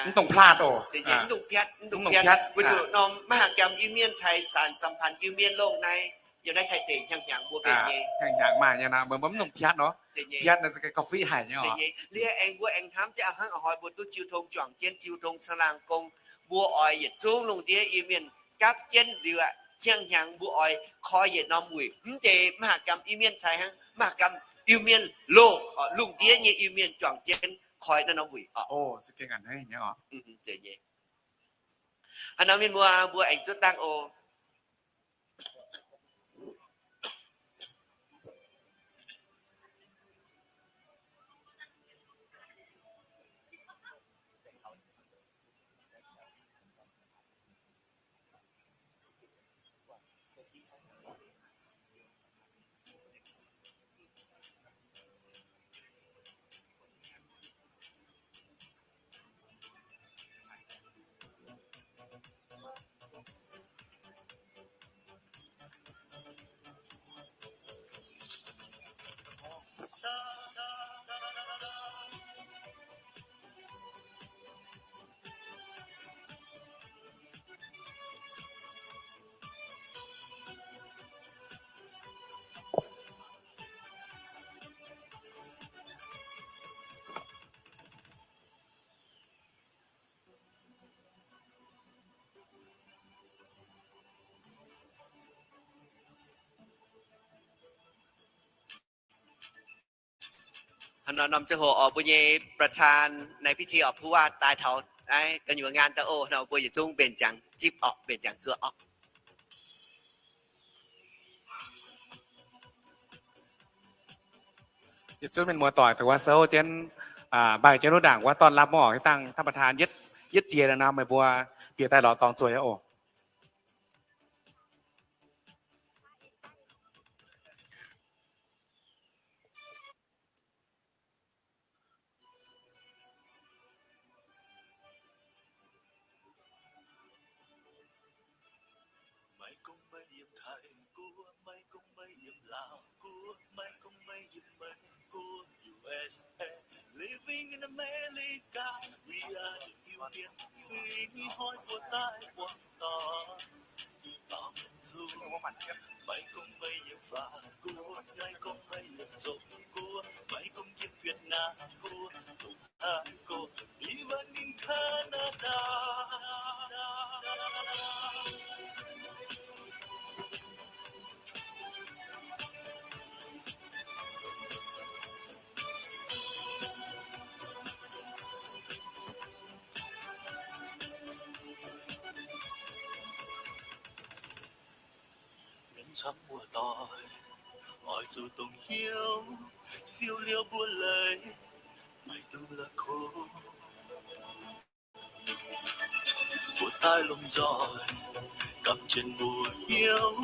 mv dungx พลาด oc. Mv dungx piatv, mv dungx piatv. Weic zuqc norm มหกรรม Iu Mienh Taiv, สานสัมพันธ์ Iu Mienh Longh naaiv, yiem naaiv Taiv deic hnyangx hnyangx mbuo mbenc nyei. Hnyangx hnyangx maaih nyei nor, meih mbuo mv dungx piatv oc. Piatv naaiv za'gengh gauh fiqv haic nyei oc. Liuz aengx mbuo aengx hnamv jienv a'hnangv a'hnoi mbuo duqv jiu tong juangc jienv, jiu tong caangh laangh gong, mbuo oix yietc zungv lungh ndiev Iu Mienh gapv jienv liuz aqv, hnyangx-hnyangx mbuo oix koi yietc norm wuic. Mv deix maiv haih gamh Iu-Mienh taaih hnangv, maiv haih gamh Iu-Mienh loh, lungh ndiev nyei Iu-Mienh juangc jienv koi naaiv norm wuic oc. Haaix norm mienh muoz mbuo aengx zuov dangh oc. Hnangv nor norm ziangh hoc oc, mbuo nyei ประธานในพิธี oc, ผู้ว่า daaih taux naaiv gu'nyuoz ngaan daaih oc. Hnangv nor mbuo yietc zungv mbenc ziangx zipv oc, mbenc ziangx zuov oc. Yietc zungv mienh muoz doic dongh wuov souv jienv, mbaih jienv wuov ndaangc wuov ต้อนรับ mv oc, hiuv dangh ท่านประธาน yietv jiex naaiv nor meih mbuo bieqc daaih lorz dorngx zueiz oc. Maiv gunv meih yiem Taiv Guoqv, maiv gunv meih yiem Laauv Guoqv, maiv gunv meih yiem Meiv Guoqv, U S A, living in America, we are the Iu Mienh fingx, hnoi mbuo daaih buangh dorn, baaux mienh nzung. Maiv gunv meih yiem法國, maiv gunv meih yiem Trung Quốc, maiv gunv yiem Việt Nam Guoqv, Hàn Quốc, even in Canada. Mienh camv muoz-doic, oix zuqc dongh hnyouv siou liouh mbuo leiz, maiv dungx la'kuqv. Mbuo daaih lomh nzoih, gamh nziex mbuo hnyouv,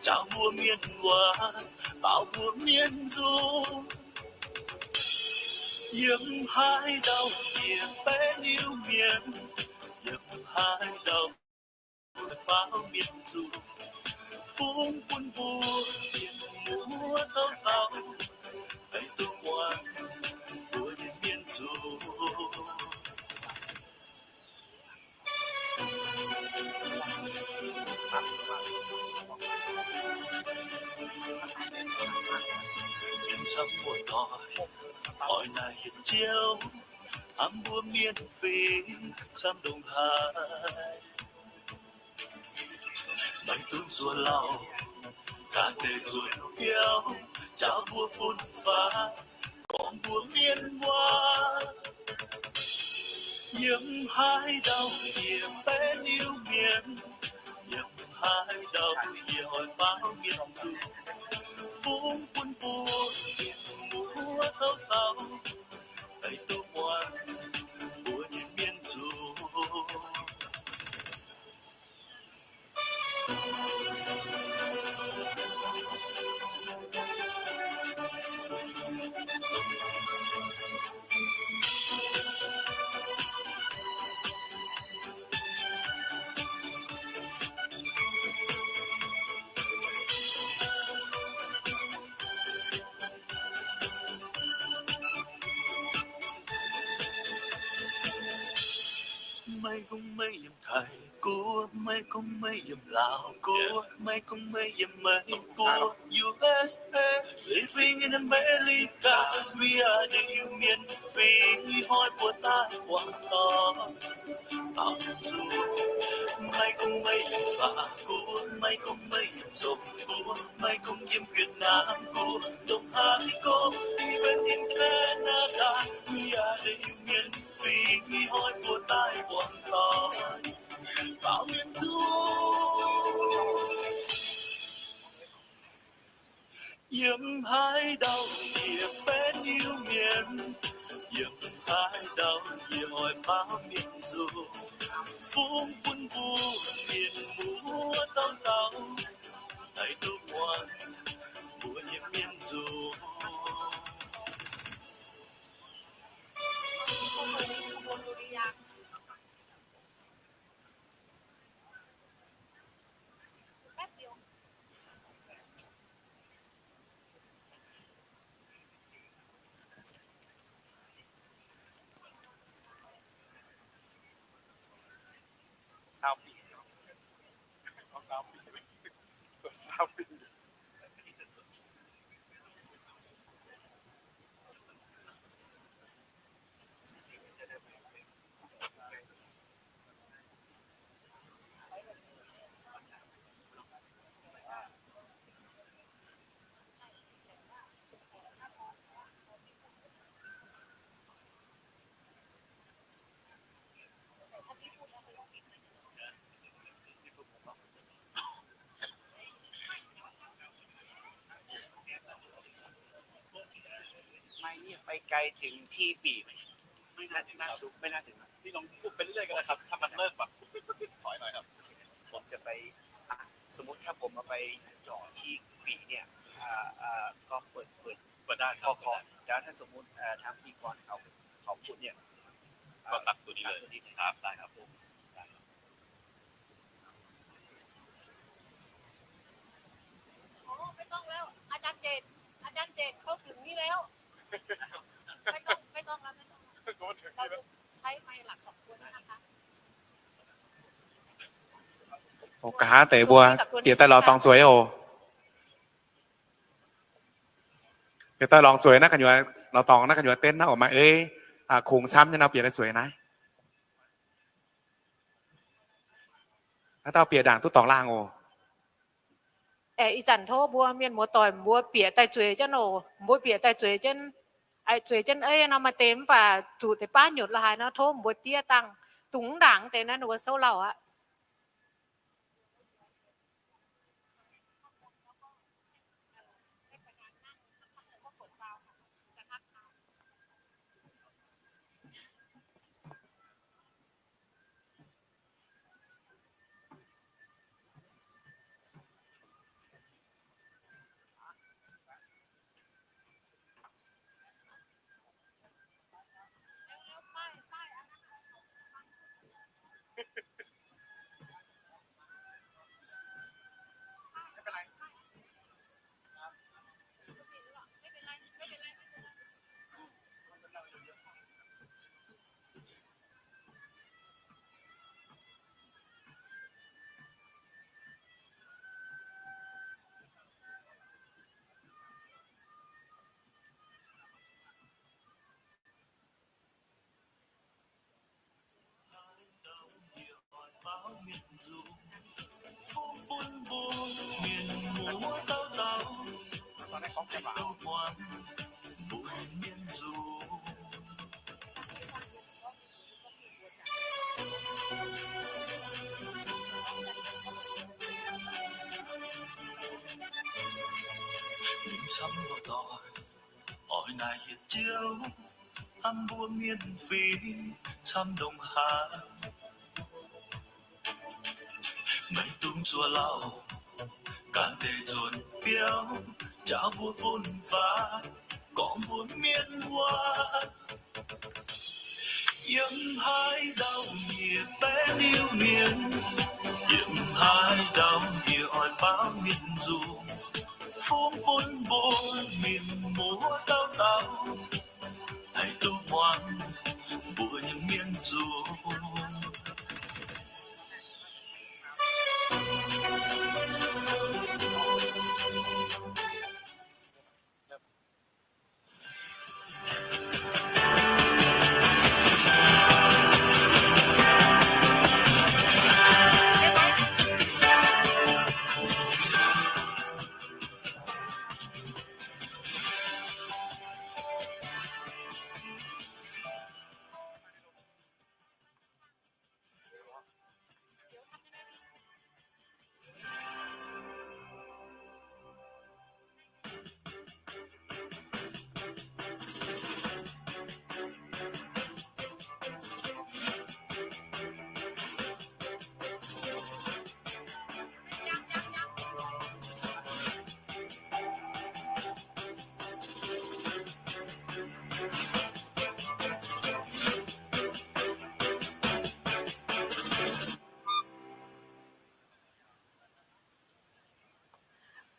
njaaux mbuo mienh waac, baaux mbuo mienh nzung. Yiem haaix dauh yie benx Iu-Mienh, yiem haaix dauh baaux mienh nzung. Fungx bun mbuo mienh muoz taux taux, maiv dungx muangx mbuo nyei mienh nzung. Mienh camv muoz-doic, oix naaic yietc Ziouv, hnamv mbuo mienh fingx camv ndongc haaix. Maiv dungx zuov lauh, ganh deix zuov biauv, njaaux mbuo fun-faqv, gorngv mbuo mienh waac. Yiem haaix dauh yie benx Iu-Mienh, yiem haaix dauh yie oix baaux mienh nzung. Fungx bun mbuo mienh muoz taux taux, maiv dungx muangx mbuo nyei mienh nzung. Maiv gunv meih yiem Taiv Guoqv, maiv gunv meih yiem Laauv Guoqv, maiv gunv meih yiem Meiv Guoqv, U S A, living in America, we are the Iu-Mienh fingx, ih hnoi mbuo daaih buangh dorn, baaux mienh nzung. Maiv gunv meih yiem Faa Guoqv, maiv gunv meih yiem Zong Guoqv, maiv gunv yiem Việt Nam Guoqv, dongh haaix gorngv, even in Canada, yaac deix Iu-Mienh fingx hnoi mbuo daaih buangh doic baaux mienh nzung. Yiem haaix ndau yie benx Iu-Mienh, yiem haaix ndau yie oix baaux mienh nzung. Fungx bun mbuo mienh muoz dauh dauh haih duqv muangx mbuo nyei mienh nzung. Maaih nyiev fai gai tengx ti bieqc maiv? นี่ลองพูดไปเรื่อยๆก็ได้ครับ ถ้ามันเริ่มแบบ ผมจะไป อ่ะ สมมุติถ้าผมเอาไปจ่อที่ปีกเนี่ย อ่า อ่า ก็เปิด เปิด เปิดได้ครับ เคาะ เปิดได้ เคาะ แล้วถ้าสมมุติ เอ่อ ทางพิธีกรเขา เขาพูดเนี่ย ก็ตัดตัวนี้เลย ตัดตัวนี้เลย ครับ ได้ครับผม ได้ครับ โอ้ ไม่ต้องแล้ว อาจารย์เจต อาจารย์เจตเขาถึงนี่แล้ว ไม่ต้อง ไม่ต้องแล้ว ไม่ต้องแล้ว เขาถึงนี่แล้ว เราจะใช้ไมค์หลักสองตัวนี้นะคะ Oc, nqa'haav deix mbuo bieqc daaih lorz dorngx zueiz oc. Bieqc daaih lorngx zueiz naaiv gu'nyuoz, lorz dorngx naaiv gu'nyuoz เต็นท์ naaiv oc, maaih ei kungx camv nyei nor bieqc daaih zueiz naaiv. Haaix dauh bieqc ndaangc duqv dorngx laangh oc. Aeqv, ih zanc tov mbuo mienh muoz-doic mbuo bieqc daaih zueiz jienv oc. Mbuo bieqc daaih zueiz jienv, zueiz jienv ei nor maaih deix mv baac zuqc deix baav nyutc la'haaix nor tov mbuo diev dangh. Dungx ndaangc deix naaiv ninh mbuo souv lauh aqv. Mienh camv loz-doic, oix naaic yietc Ziouv, hnamv mbuo mienh fingx camv ndongc haaix. Maiv dungx zuov lauh, ganh deix nzuonx biauv, njaaux mbuo fun-faqv, gorngv mbuo mienh waac. Yiem haaix ndau yie benx Iu-Mienh, yiem haaix ndau yie oix baaux mienh nzung. Fungx bun mbuo mienh muoz dauh dauh haih duqv muangx mbuo nyei mienh nzung.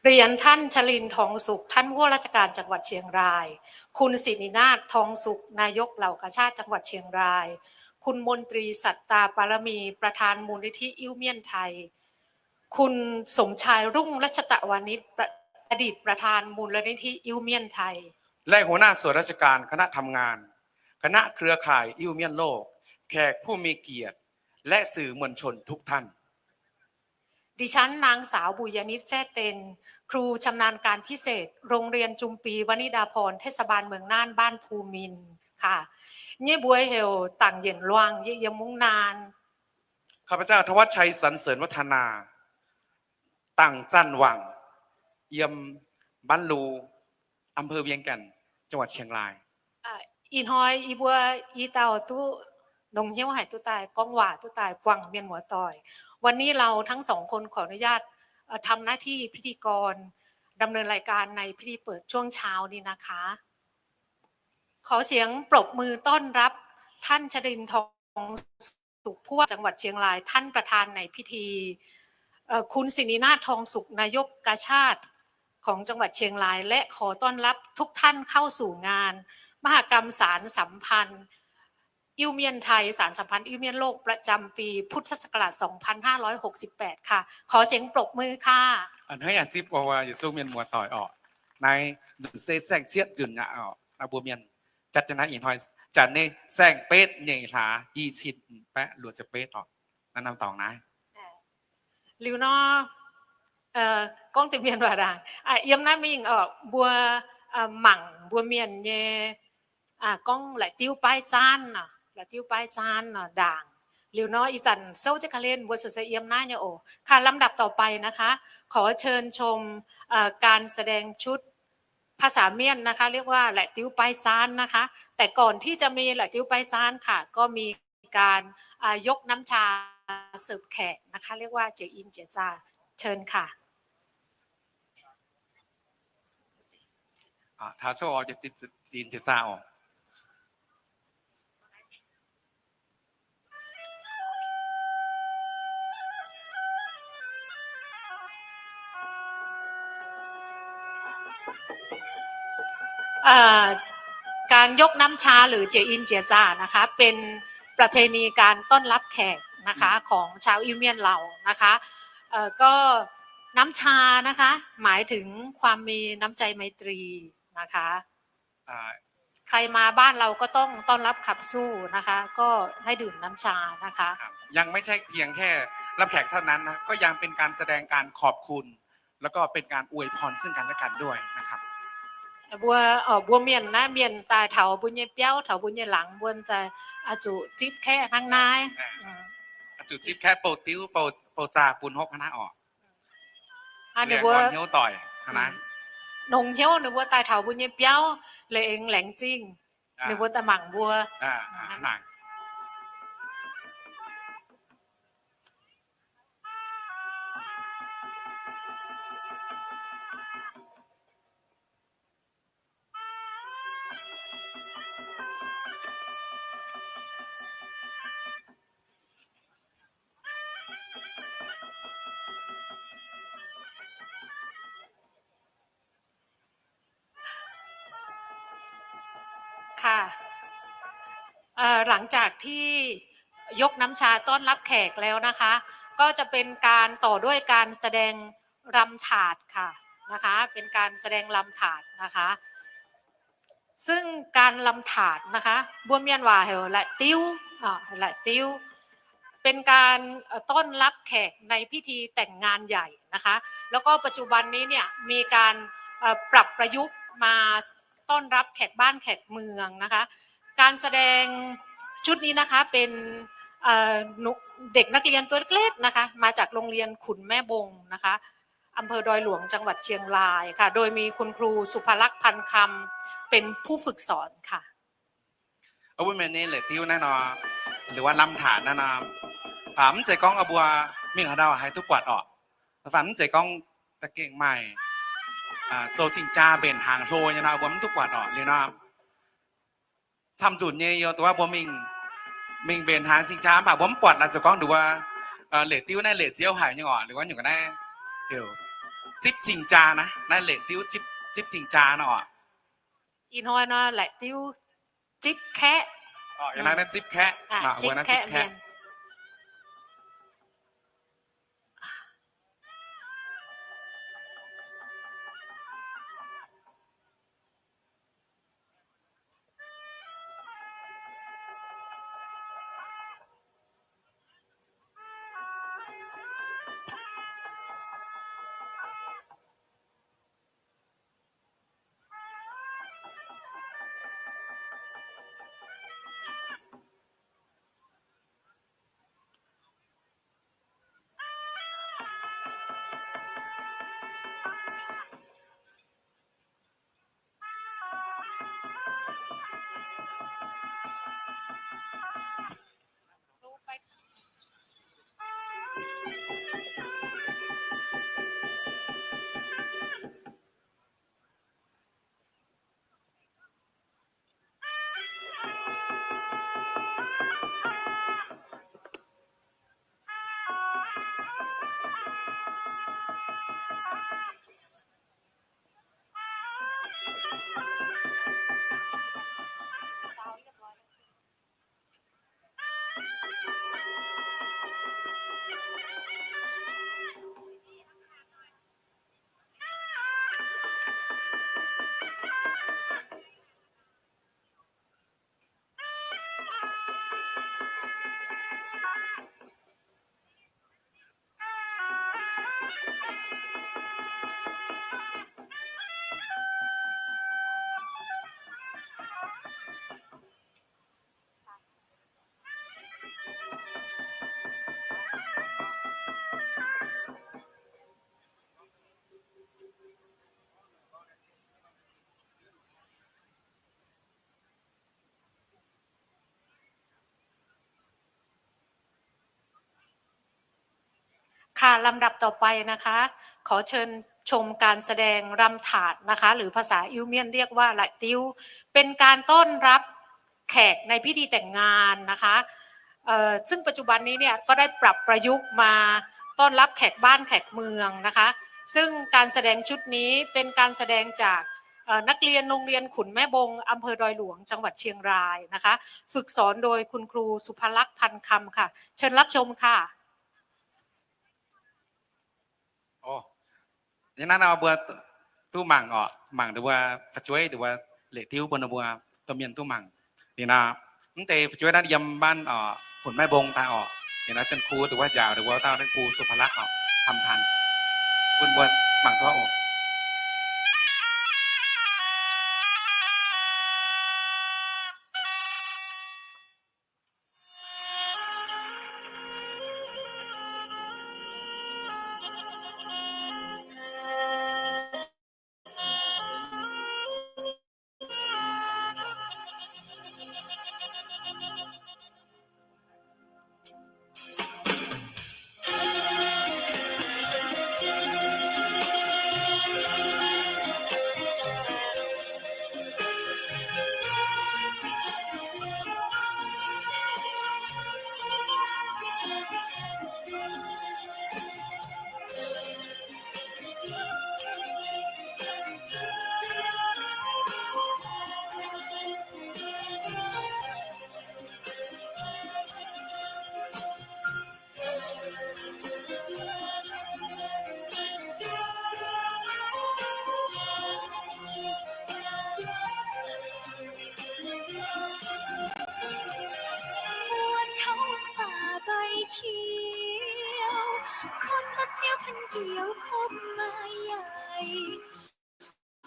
เรียนท่านชลินทร์ ทองสุข ท่านผู้ว่าราชการจังหวัดเชียงราย คุณสิรินาถ ทองสุข นายกเหล่ากาชาดจังหวัดเชียงราย คุณมนตรี สัตตาปารมี ประธานมูลนิธิอิ้วเมียนไทย คุณสมชาย รุ่งรัชตะวานิช ประ-, อดีตประธานมูลนิธิอิ้วเมียนไทย และหัวหน้าส่วนราชการคณะทำงาน คณะเครือข่ายอิ้วเมียนโลก แขกผู้มีเกียรติ และสื่อมวลชนทุกท่าน ดิฉันนางสาว บุญญานิช แซ่เต็น ครูชำนาญการพิเศษ โรงเรียนจุมปีวนิดาพร เทศบาลเมืองน่าน บ้านภูมินทร์ ค่ะ Nyei mbuox heuc Dangc Yienc Luangh, yie yiem Mungv Naan. ข้าพเจ้า ธวัชชัย สรรเสริญวัฒนา Dangc Zanh Wangc, yiem Ban Lu, อำเภอเวียงแก่น จังหวัดเชียงราย Ih hnoi yie mbuo i dauh duqv longx hnyouv haic duqv daaih gorngv waac duqv daaih buangh mienh muoz-doic. วันนี้เราทั้งสองคนขออนุญาต เอ่อ ทำหน้าที่พิธีกร ดำเนินรายการในพิธีเปิดช่วงเช้านี้นะคะ ขอเสียงปรบมือต้อนรับท่านชรินทร์ ทองสุข ผู้ว่าจังหวัดเชียงราย ท่านประธานในพิธี เอ่อ คุณสิรินาถ ทองสุข นายกกาชาดของจังหวัดเชียงราย และขอต้อนรับทุกท่านเข้าสู่งานมหกรรมสานสัมพันธ์อิ้วเมียนไทย สานสัมพันธ์อิ้วเมียนโลก ประจำปีพุทธศักราช สองพันห้าร้อยหกสิบแปด ค่ะ ขอเสียงปรบมือค่ะ Hnangv naaiv zipv gorngv yietc zungv mienh muoz-doic orqc, naaiv nzunc se saeng-cietv nzunc aqv orqc, naaiv mbuo mienh jatv jienv naaiv ih hnoi, janx nyei saeng-betv nyeic hlaax i cin baeqv luoqc ziepc betv orqc, naaiv norm dorngx naaiv. Liuz nor, gorngv deix mienh waac ndaangc, yiem naaiv mingh orqc, mbuo mangc mbuo mienh nyei, gorngv la'diuv baaiv zaanv, la'diuv baaiv zaanv ndaangc. Liuz nor ih zanc souv jienv ga'hlen mbuo se yiem naaiv nyei oc. ค่ะ ลำดับต่อไปนะคะ ขอเชิญชมการแสดงชุดภาษาเมียนนะคะ เรียกว่า la'diuv baaiv zaanv นะคะ แต่ก่อนที่จะมี la'diuv baaiv zaanv ค่ะ ก็มีการยกน้ำชาเสิร์ฟแขกนะคะ เรียกว่า jiex in jiex zaah. เชิญค่ะ Taux sou oc, jiex in jiex zaah oc. การยกน้ำชาหรือ jiex in jiex zaah นะคะ เป็นประเพณีการต้อนรับแขกนะคะ ของชาวอิ้วเมียนเรานะคะ ก็น้ำชานะคะ หมายถึงความมีน้ำใจไมตรีนะคะ ใครมาบ้านเราก็ต้องต้อนรับขับสู้นะคะ ก็ให้ดื่มน้ำชานะคะ ยังไม่ใช่เพียงแค่รับแขกเท่านั้นนะ ก็ยังเป็นการแสดงการขอบคุณ แล้วก็เป็นการอวยพรซึ่งกันและกันด้วยนะครับ Mbuo, mbuo mienh naaiv mienh daaih taux mbuo nyei biauv, taux mbuo nyei laangz, mbuo daaih oix zuqc zipv kaeqv hnangv naaiv, oix zuqc zipv kaeqv bouh diuv bouh zaah bun hopv hnangv naaiv oc. Ninh mbuo longx hnyouv, ninh mbuo daaih taux mbuo nyei biauv, laengz, laengz zingh, ninh mbuo daaih mangc mbuo. ค่ะ เอ่อ หลังจากที่ยกน้ำชาต้อนรับแขกแล้วนะคะ ก็จะเป็นการต่อด้วยการแสดงรำถาดค่ะ นะคะ เป็นการแสดงรำถาดนะคะ ซึ่งการรำถาดนะคะ mbuo mienh waac heuc แหละติ้ว แหละติ้ว เป็นการ เอ่อ ต้อนรับแขกในพิธีแต่งงานใหญ่นะคะ แล้วก็ปัจจุบันนี้เนี่ยมีการ เอ่อ ปรับประยุกต์มาต้อนรับแขกบ้านแขกเมืองนะคะ การแสดงชุดนี้นะคะเป็น เอ่อ หนุ่ม เด็กนักเรียนตัวเล็กๆนะคะ มาจากโรงเรียนขุนแม่บงนะคะ อำเภอดอยหลวง จังหวัดเชียงรายค่ะ โดยมีคุณครูสุภลักษณ์ พันคำ เป็นผู้ฝึกสอนค่ะ Mbuo mienh nyei แหละติ้ว naaiv nor, หรือว่า รำถาด naaiv nor, mv zeiz gorngv mbuo mingh haaix ndau haiz duqv buatc orqc. Mv zeiz gorngv da'gengh maaih zoux cing-jaa mbenc hnaangx hlo nyei nor, mbuo mv duqv buatc orqc. Liuz nor, camv-nzunc nyei yie duqv mbuo mingh, mingh mbenc hnaangx cing-jaa mv baac mbuo mv buatc, laaix zuqc gorngv nduov, แหละติ้ว naaiv แหละเจียว haic nyei orqc. Liuz wuov nyungc naaiv heuc zipv cing-jaa naaiv, naaiv la'diuv zipv cing-jaa nor oc. Ih hnoi nor la'diuv zipv kaeqv. Naaiv zipv kaeqv, zipv kaeqv mienh.ค่ะ ลำดับต่อไปนะคะ ขอเชิญชมการแสดงรำถาดนะคะ หรือภาษาอิ้วเมียนเรียกว่า หลายติ้ว เป็นการต้อนรับแขกในพิธีแต่งงานนะคะ เอ่อ ซึ่งปัจจุบันนี้เนี่ยก็ได้ปรับประยุกต์มาต้อนรับแขกบ้านแขกเมืองนะคะ ซึ่งการแสดงชุดนี้เป็นการแสดงจาก เอ่อ นักเรียนโรงเรียนขุนแม่บง อำเภอดอยหลวง จังหวัดเชียงรายนะคะ ฝึกสอนโดยคุณครูสุภลักษณ์ พันคำค่ะ เชิญรับชมค่ะ Ov, yie naaiv nor mbuo duqv mangc oc, mangc ndongc mbuo fu'jueiv ndongc mbuo la'diuv bun mbuo domh mienh duqv mangc. Ninh nor, mv deix fu'jueiv naaiv yiem บ้าน oc, Hunc Maiv Mbong daaih oc. Ninh nor, Janx-Kuv ndongc mbuo njaaux ndongc mbuo dauh, Janx-Kuv Suv Pa'lakv oc, คำพันธ์. Bun mbuo mangc duqv oc. Buonc kouv baac baix qiex, kotv maiv biauv พันเดียว kouv maaih yaac,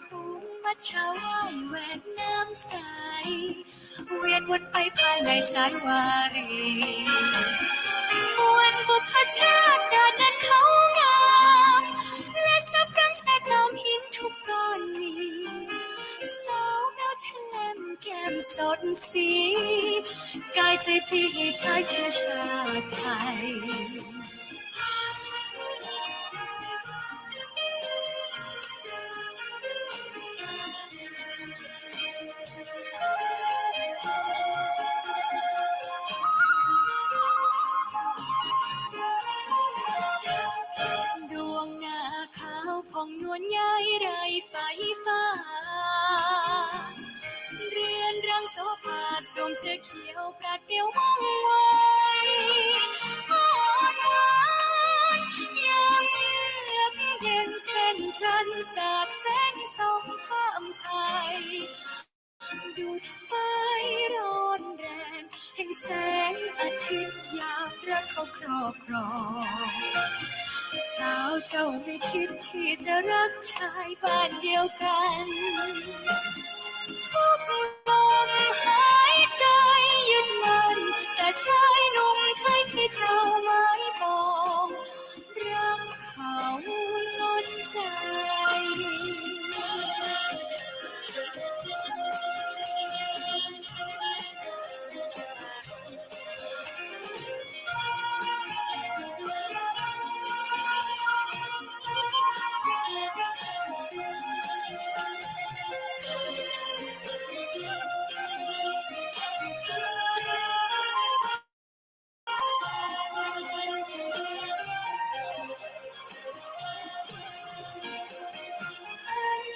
kungx maiv caux waaic waeqc namv sai, wien wuonv baiv paaiv naaic saaiv waac-ric. Muonc mbuo ประชาชาติ daaih nanv kouv ngaam, la'saauv dangv sai gauh hinv ทุกกรณี, saauv mbiauv cenx lemh gaemh sotv sic, gaaih zeiv fiqv hieh caaiv qiex ชาติไทย. Nduqc ngaqv kaux pong Faah, rien rangv sox baac zomc se qieu blatc biouv mangc weic. Orn waanc yangh liepc yienh cen janx saatc saengv song faam haic. Ndutc fai ron ndaengc hengx saengv อาทิตย์ yaac rakv kouv knorr-knorr. สาวเจ้าไม่คิดที่จะรักชายบ้านเดียวกัน พบลมหายใจยึดมั่น แต่ชายหนุ่มไทยที่เจ้าหมายปอง รักเขาล้นใจ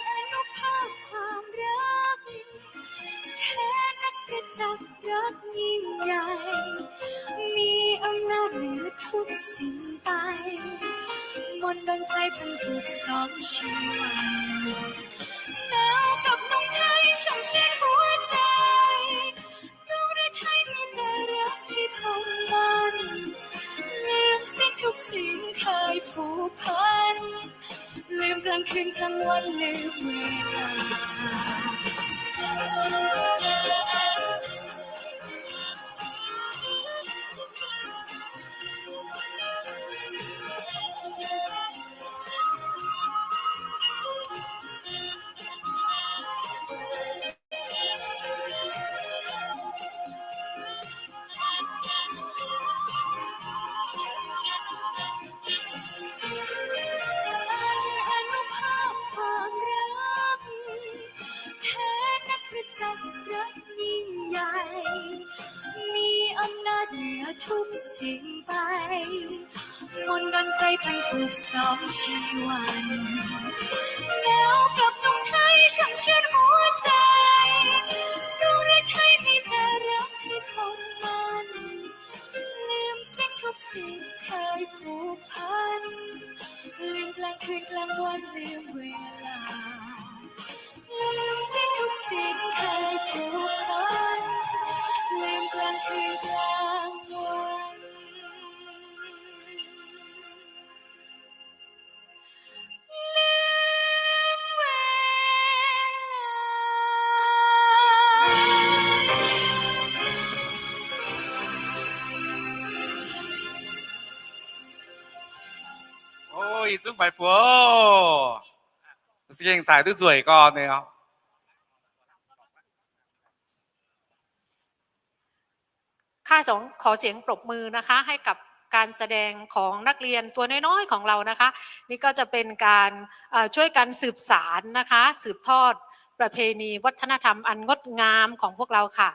อนุภาพความรัก แท้นักประจักษ์รักยิ่งใหญ่ มีอำนาจเหนือทุกสิ่งไป มนต์ดลใจพันผูกสองชีวัน หนาวกับลมไทยช่างชื่นหัวใจ ดวงฤทัยมีแต่รักที่คงมั่น ลืมสิ้นทุกสิ่งเคยผูกพัน ลืมกลางคืนกลางวันลืมเวลา อันอานุภาพความรัก แท้นักประจักษ์รักยิ่งใหญ่ มีอำนาจเหนือทุกสิ่งไป มนต์ดลใจพันผูกสองชีวัน หนาวกับลมไทยช่างชื่นหัวใจ ดวงฤทัยมีแต่รักที่คงมั่น ลืมสิ้นทุกสิ่งเคยผูกพัน ลืมกลางคืนกลางวันลืมเวลา ลืมสิ้นทุกสิ่งเคยผูกพัน ลืมกลางคืนกลางวัน โอ้ย จุ๊บใบปัว เสียงสายตุ้ยจ่วยก่อนเนี่ย ค่ะ ขอเสียงปรบมือนะคะ ให้กับการแสดงของนักเรียนตัวน้อยๆของเรานะคะ นี่ก็จะเป็นการ เอ่อ ช่วยกันสืบสานนะคะ สืบทอดประเพณีวัฒนธรรมอันงดงามของพวกเราค่ะ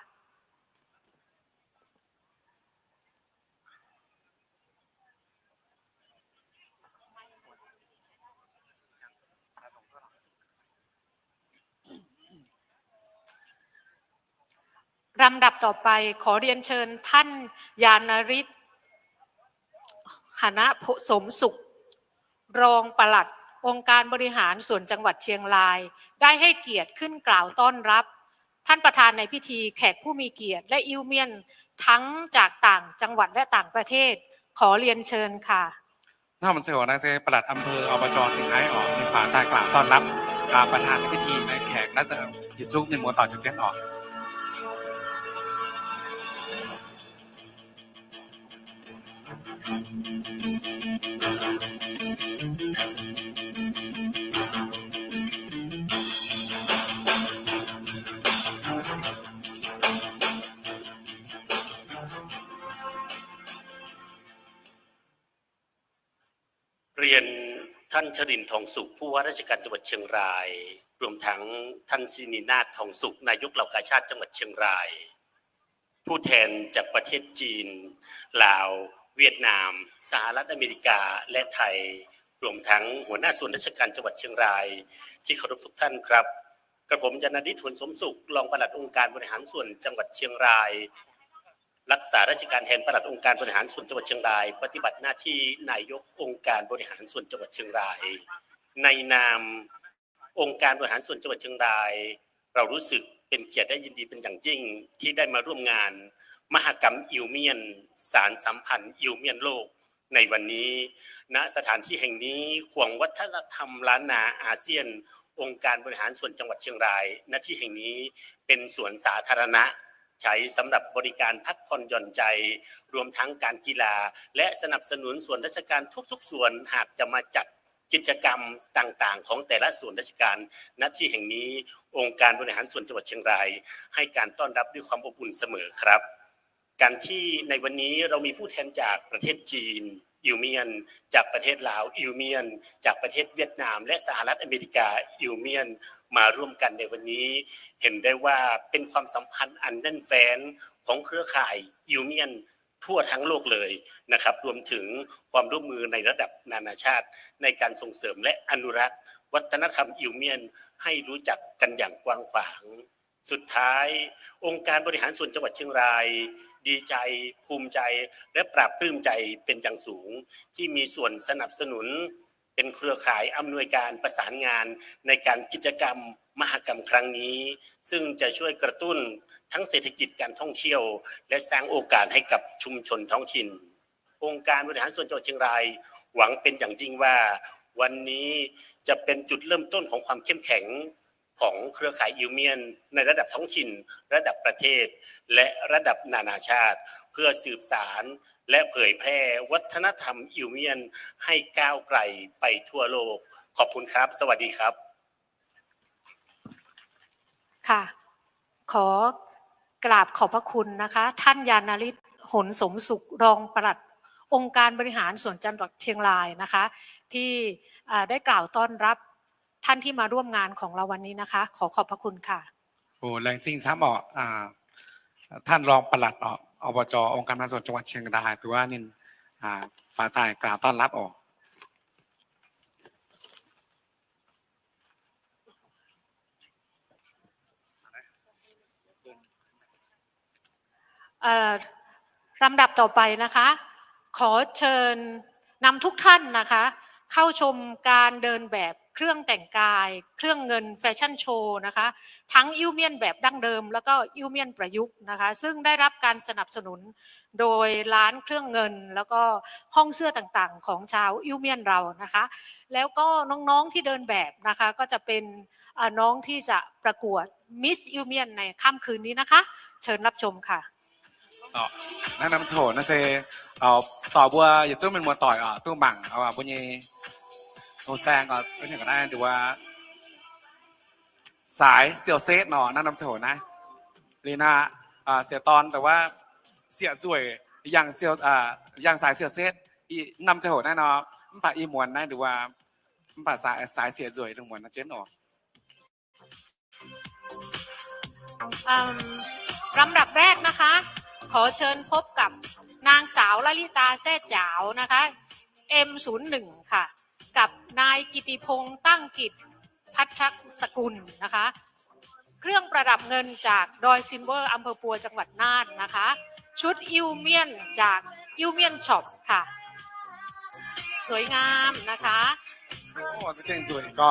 ลำดับต่อไปขอเรียนเชิญท่าน ยานฤทธิ์ หนสมสุข รองปลัดองค์การบริหารส่วนจังหวัดเชียงราย ได้ให้เกียรติขึ้นกล่าวต้อนรับ ท่านประธานในพิธี แขกผู้มีเกียรติ และอิ้วเมี่ยนทั้งจากต่างจังหวัดและต่างประเทศ ขอเรียนเชิญค่ะ 那我们最后呢，这个 ปลัดอำเภอ อบจ เชียงราย ออก มีฝากได้กล่าวต้อนรับ อ่า ประธานในพิธี ในแขกและจะหยิบจุ๊บในหมวดต่อจากเจนออก เรียนท่านชรินทร์ ทองสุข ผู้ว่าราชการจังหวัดเชียงราย รวมทั้งท่านสินีนาถ ทองสุข นายกเหล่ากาชาดจังหวัดเชียงราย ผู้แทนจากประเทศจีน ลาว เวียดนาม สหรัฐอเมริกา และไทย รวมทั้งหัวหน้าส่วนราชการจังหวัดเชียงราย ที่เคารพทุกท่านครับ กระผม ยานฤทธิ์ หนสมสุข รองปลัดองค์การบริหารส่วนจังหวัดเชียงราย รักษาราชการแทนปลัดองค์การบริหารส่วนจังหวัดเชียงราย ปฏิบัติหน้าที่นายกองค์การบริหารส่วนจังหวัดเชียงราย ในนามองค์การบริหารส่วนจังหวัดเชียงราย เรารู้สึกเป็นเกียรติและยินดีเป็นอย่างยิ่ง ที่ได้มาร่วมงานมหกรรมอิวเมียน สานสัมพันธ์อิวเมียนโลก ในวันนี้ ณ สถานที่แห่งนี้ ขวงวัฒนธรรมล้านนาอาเซียน องค์การบริหารส่วนจังหวัดเชียงราย ณ ที่แห่งนี้เป็นสวนสาธารณะ ใช้สำหรับบริการพักผ่อนหย่อนใจ รวมทั้งการกีฬา และสนับสนุนส่วนราชการทุกๆส่วน หากจะมาจัดกิจกรรมต่างๆของแต่ละส่วนราชการ ณ ที่แห่งนี้ องค์การบริหารส่วนจังหวัดเชียงราย ให้การต้อนรับด้วยความอบอุ่นเสมอครับ การที่ในวันนี้เรามีผู้แทนจากประเทศจีน อิวเมียน จากประเทศลาว อิวเมียน จากประเทศเวียดนาม และสหรัฐอเมริกา อิวเมียน มาร่วมกันในวันนี้ เห็นได้ว่าเป็นความสัมพันธ์อันแน่นแฟ้นของเครือข่ายอิวเมียนทั่วทั้งโลกเลยนะครับ รวมถึงความร่วมมือในระดับนานาชาติ ในการส่งเสริมและอนุรักษ์วัฒนธรรมอิวเมียนให้รู้จักกันอย่างกว้างขวาง สุดท้าย องค์การบริหารส่วนจังหวัดเชียงราย ดีใจ ภูมิใจ และปลาบปลื้มใจเป็นอย่างสูง ที่มีส่วนสนับสนุน เป็นเครือข่ายอำนวยการประสานงานในการกิจกรรมมหกรรมครั้งนี้ ซึ่งจะช่วยกระตุ้นทั้งเศรษฐกิจการท่องเที่ยว และสร้างโอกาสให้กับชุมชนท้องถิ่น องค์การบริหารส่วนจังหวัดเชียงราย หวังเป็นอย่างยิ่งว่า วันนี้จะเป็นจุดเริ่มต้นของความเข้มแข็ง ของเครือข่ายอิวเมียนในระดับท้องถิ่น ระดับประเทศ และระดับนานาชาติ เพื่อสืบสานและเผยแพร่วัฒนธรรมอิวเมียนให้ก้าวไกลไปทั่วโลก ขอบคุณครับ สวัสดีครับ ค่ะ ขอกราบขอบพระคุณนะคะ ท่านยานฤทธิ์ หนสมสุข รองปลัดองค์การบริหารส่วนจังหวัดเชียงรายนะคะ ที่เอ่อได้กล่าวต้อนรับท่านที่มาร่วมงานของเราวันนี้นะคะ ขอขอบพระคุณค่ะ โอ้ แรงจริงครับ ออก อ่า ท่านรองปลัด ออก อบจ องค์การบริหารส่วนจังหวัดเชียงราย ถือว่านี่ อ่า ฝ่ายใต้กล่าวต้อนรับ ออก เอ่อ ลำดับต่อไปนะคะ ขอเชิญนำทุกท่านนะคะ เข้าชมการเดินแบบเครื่องแต่งกาย เครื่องเงินแฟชั่นโชว์นะคะ ทั้งอิ้วเมียนแบบดั้งเดิม แล้วก็อิ้วเมียนประยุกต์นะคะ ซึ่งได้รับการสนับสนุนโดยร้านเครื่องเงิน แล้วก็ห้องเสื้อต่างๆของชาวอิ้วเมียนเรานะคะ แล้วก็น้องๆที่เดินแบบนะคะ ก็จะเป็น เอ่อ น้องที่จะประกวด Miss อิ้วเมียนในค่ำคืนนี้นะคะ เชิญรับชมค่ะ Naaiv norm ziangh hoc naaiv se, oc, dorh mbuo yietc zungv mienh muoz-doic oc, duqv mangc mbuo nyei hungh saeng oc, naaiv nduov saaix siou setv nor, naaiv norm ziangh hoc naaiv. Liuz naaiv, sieqv dorn da'wuov sieqv nzueic, yangh saaix siou setv, norm ziangh hoc naaiv nor, mv baac ih muonz naaiv nduov, mv baac saaix sieqv nzueic lungh muonz jienv oc. ลำดับแรกนะคะ ขอเชิญพบกับนางสาวละลิตา แซ่จ๋าวนะคะ M ศูนย์หนึ่งค่ะ กับนายกิติพงษ์ ตั้งกิจพัทรสกุลนะคะ เครื่องประดับเงินจากดอยซิลเวอร์ อำเภอปัว จังหวัดน่านนะคะ ชุดอิ้วเมียนจากอิ้วเมียนช็อปค่ะ สวยงามนะคะ โอ้ เก่งสุดก็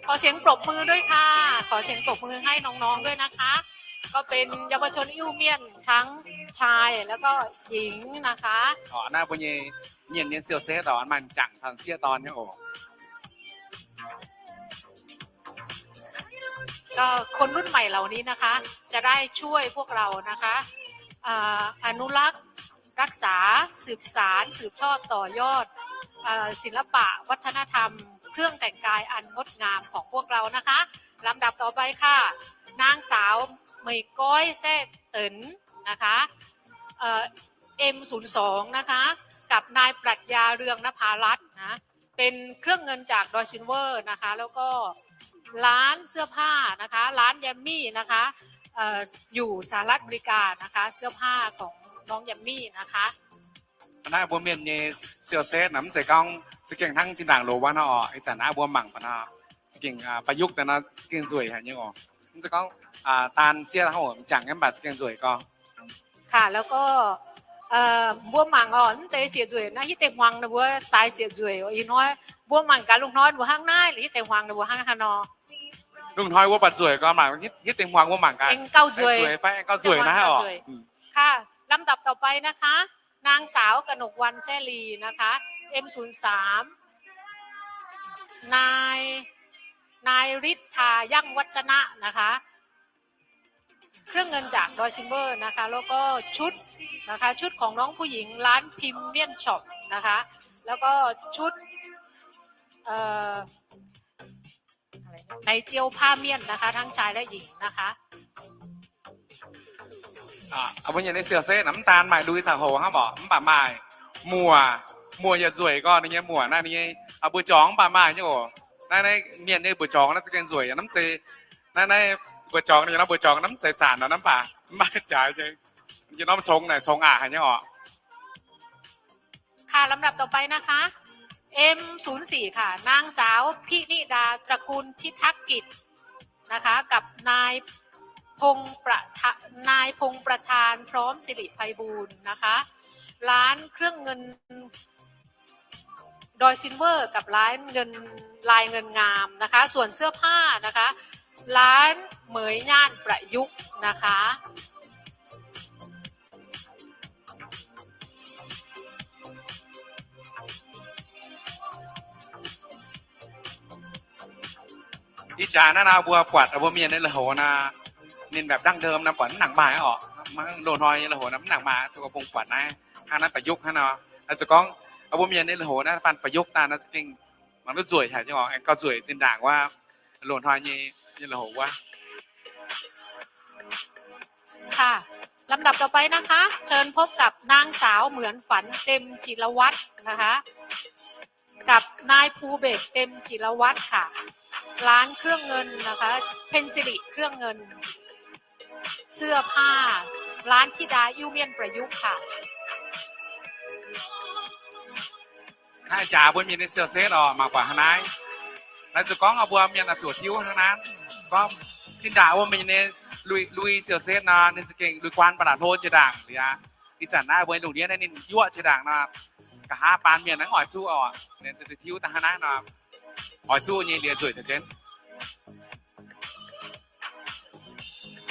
ขอเสียงปรบมือด้วยค่ะ ขอเสียงปรบมือให้น้องๆด้วยนะคะ ก็เป็นเยาวชนอิ้วเมียนทั้งชายแล้วก็หญิงนะคะ อ๋อ naaiv mbuo nyei mienh nyei siou setv oc, maaih m'jangc taux sieqv dorn nyei oc. ก็คนรุ่นใหม่เหล่านี้นะคะ จะได้ช่วยพวกเรานะคะ เอ่อ อนุรักษ์ รักษา สืบสาน สืบทอด ต่อยอด เอ่อ ศิลปะ วัฒนธรรม เครื่องแต่งกายอันงดงามของพวกเรานะคะ ลำดับต่อไปค่ะ นางสาวเหมยก้อย แซ่เตินนะคะ เอ่อ M ศูนย์สองนะคะ กับนายปรัชญา เรืองนภารัตน์นะ เป็นเครื่องเงินจากดอยซิลเวอร์นะคะ แล้วก็ร้านเสื้อผ้านะคะ ร้านแยมมี่นะคะ เอ่อ อยู่สหรัฐอเมริกานะคะ เสื้อผ้าของน้องแยมมี่นะคะ Naaiv mbuo mienh nyei siou setv naaic mv zeiz gorngv za'gengh hnangv zinh ndaangc loz wuov nor oc. Ih zanc naaiv mbuo mangc baac nor, za'gengh ประยุกต์ daaih nor za'gengh nzueic haic nyei oc. Mv zeiz gorngv daan zieqv hnangv oc, m'jangc nyei mv baac za'gengh nzueic gorx. Mbuo mangc oc, mv deix siec nzueic naaiv hitv deix hmuangx ninh mbuo sai siec nzueic oc. Ih hnoi mbuo mangc gaax lungh hnoi mbuo hnangv naaiv, hitv deix hmuangx ninh mbuo hnangv haaix nor. Lungh hnoi mbuo baac nzueic gorx, mangc hitv deix hmuangx mbuo mangc gaax. เอ็งเก้า nzueic fai เอ็งเก้า nzueic naaiv oc. ค่ะ ลำดับต่อไปนะคะ นางสาวกนกวรรณ แซ่ลีนะคะ M ศูนย์สาม นาย นายฤทธา ยั่งวัฒนะนะคะ เครื่องเงินจากดอยซิลเวอร์นะคะ แล้วก็ชุดนะคะ ชุดของน้องผู้หญิงร้านพิมพ์เมียนช็อปนะคะ แล้วก็ชุด เอ่อ อะไรนะ ในเจียวผ้าเมียนนะคะ ทั้งชายและหญิงนะคะ Mbuo mienh nyei siou setv naaic mv daan maaih lui ziangh hoc hnangv oc, mv baac maaih muoc, muoc yaac nzueic gorx. Ninh nyei muoc naaiv ninh nyei mbu'jorngx mv baac maaih nyei oc. Naaiv naaiv mienh nyei mbu'jorngx naaiv za'gengh nzueic yaac mv zeiz, naaiv naaiv mbu'jorngx ninh nyei nor mbu'jorngx naaiv mv zeiz zanc nor, mv baac mv maaih jaaix nyei. Norm congx naaic congx aqc haic nyei oc. ค่ะ ลำดับต่อไปนะคะ M ศูนย์สี่ ค่ะ นางสาว พินิดา ตระกูลพิทักษ์กิจนะคะ กับนายพงษ์ประทะ นายพงษ์ประธาน พร้อมสิริไพบูลย์นะคะ ร้านเครื่องเงินดอยซิลเวอร์ กับร้านเงินลายเงินงามนะคะ ส่วนเสื้อผ้านะคะ ร้านเหมยย่านประยุกต์นะคะ Ih jaax naaiv nor mbuo buatc mbuo mienh nyei lui-houx nor, ninh แบบดั้งเดิม nor buatc mv nangc maaih oc. Mangc loz-hnoi nyei lui-houx nor mv nangc maaih, zuqc bung buatc naaiv hnangv naaiv ประยุกต์ hnangv nor. Zuqc gorngv mbuo mienh nyei lui-houx naaiv faan ประยุกต์ daaih nor za'gengh mangc duqv nzueic haic nyei oc, aengx gauh nzueic zinh ndaangc wuov loz-hnoi nyei lui-houx wuov. ค่ะ ลำดับต่อไปนะคะ เชิญพบกับนางสาวเหมือนฝัน เต็มจิรวัฒน์นะคะ กับนายภูเบศร เต็มจิรวัฒน์ค่ะ ร้านเครื่องเงินนะคะ เพ็ญสิริเครื่องเงิน เสื้อผ้า ร้านธิดาอิ้วเมียนประยุกต์ค่ะ Naaiv jaax mbuo mienh nyei siou setv oc, mangc buatc hnangv naaiv. Naaiv zuqc gorngv mbuo mienh oix zuqc hiuv hnangv naaiv. Gorngv zinh ndaangc mbuo mienh nyei lui, lui siou setv nor, ninh za'gengh lui-guaan ba'laqc hlo jiex ndaangc liuz aqv. Ih zanc naaiv mbuo lungh ndiev naaiv ninh yuoqv jiex ndaangc nor, nqa'haav baan mienh naaiv oix zuqc oc, hiuv daaih hnangv naaiv nor, oix zuqc nyei liuz nzueic caux jienv.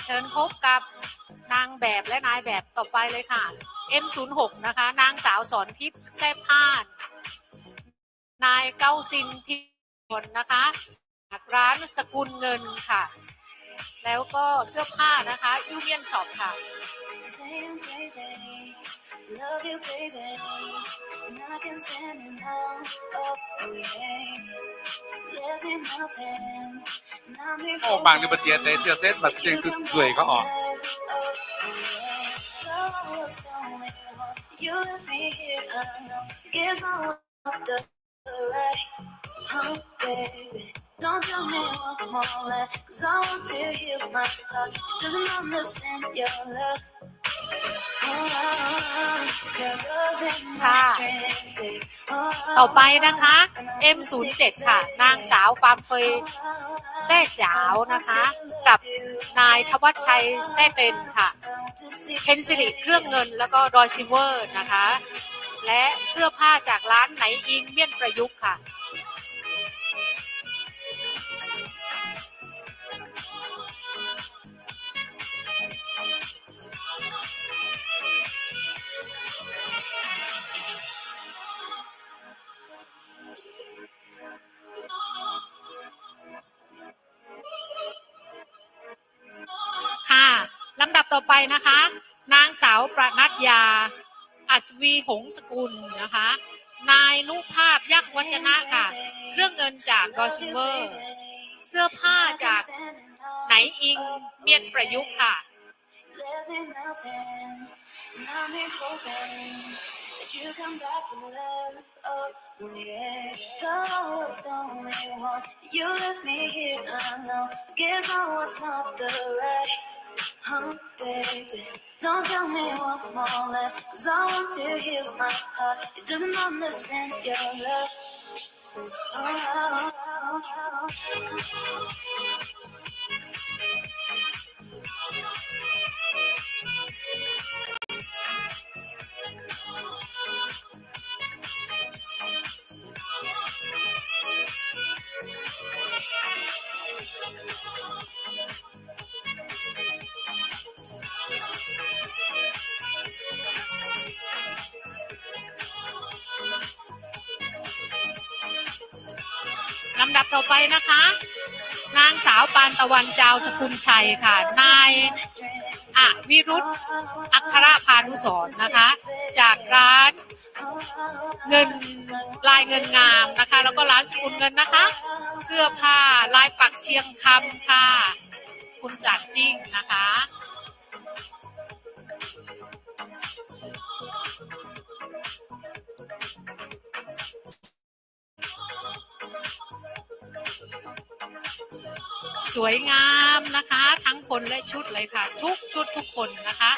เชิญพบกับนางแบบและนายแบบต่อไปเลยค่ะ M ศูนย์หก นะคะ นางสาวสอนทิพย์ แซ่พร่าน นายเก้าซิน ทิพย์นะคะ จากร้านสกุลเงินค่ะ แล้วก็เสื้อผ้านะคะ อิ้วเมียนช็อปค่ะ Mangc ninh mbu'ziex deix siou setv mangc za'gengh duqv nzueic gorx oc. Your love. ค่ะ ต่อไปนะคะ M ศูนย์เจ็ด ค่ะ นางสาวฟาร์มเฟย แซ่จ๋าวนะคะ กับนายธวัชชัย แซ่เต็นค่ะ เพ็ญสิริเครื่องเงิน แล้วก็ดอยซิลเวอร์นะคะ และเสื้อผ้าจากร้านไหนอิงเมียนประยุกต์ค่ะ ค่ะ ลำดับต่อไปนะคะ นางสาวประนัดยา อัศวี หงสกุลนะคะ นายนุภาพ ยักษ์วัจนะค่ะ เครื่องเงินจากดอยซิลเวอร์ เสื้อผ้าจากไหนอิงเมียนประยุกต์ค่ะ Left me nothing, and I'm here hoping that you come back for love. Oh, yeah. Thought I was the only one. You left me here alone. Guess I was not the right Oh, baby, don't tell me what more left, 'cause I want to heal my heart. It doesn't understand your love. Oh. ลำดับต่อไปนะคะ นางสาวปานตะวัน จาวสกุลชัยค่ะ นายอวิรุธ อัครพานุสรณ์นะคะ จากร้านเงิน ลายเงินงามนะคะ แล้วก็ร้านสกุลเงินนะคะ เสื้อผ้าลายปักเชียงคำค่ะ คุณจ๋านจิ้งนะคะ สวยงามนะคะ ทั้งคนและชุดเลยค่ะ ทุกชุดทุกคนนะคะ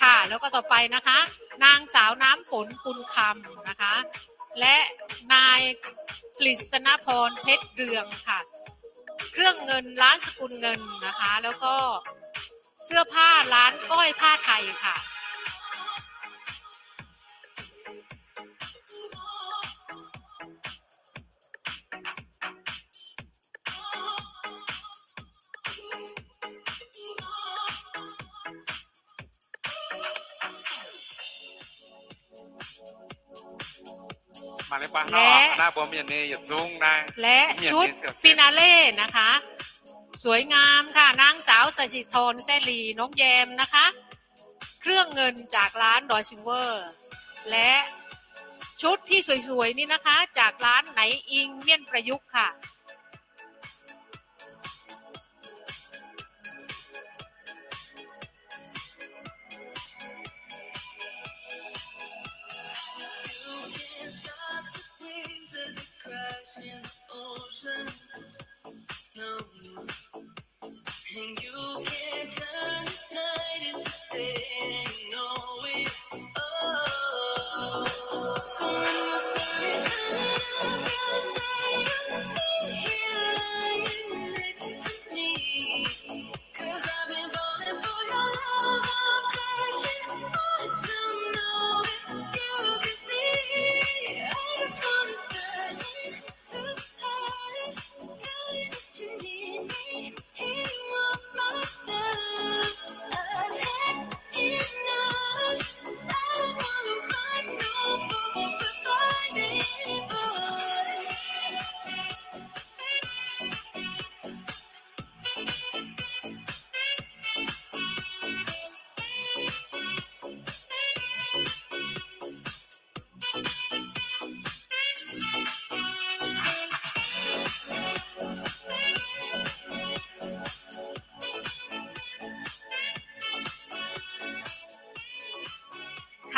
ค่ะ แล้วก็ต่อไปนะคะ นางสาวน้ำฝน ปุณคำนะคะ และนายกฤษณพร เพชรเรืองค่ะ เครื่องเงิน ร้านสกุลเงินนะคะ แล้วก็เสื้อผ้าร้านก้อยผ้าไทยค่ะ มาเลยปะ และ เนาะ คณะบัวเมียนเนยหยดจุ้งนะ และ เมียนเนย ชุด เสี่ยวเซ็ต ฟินาเล่นะคะ สวยงามค่ะ นางสาวสศิธร แซ่ลี น้องแยมนะคะ เครื่องเงินจากร้านดอยซิลเวอร์ และชุดที่สวยๆ นี่นะคะ จากร้านไหนอิงเมี่ยนประยุกต์ค่ะ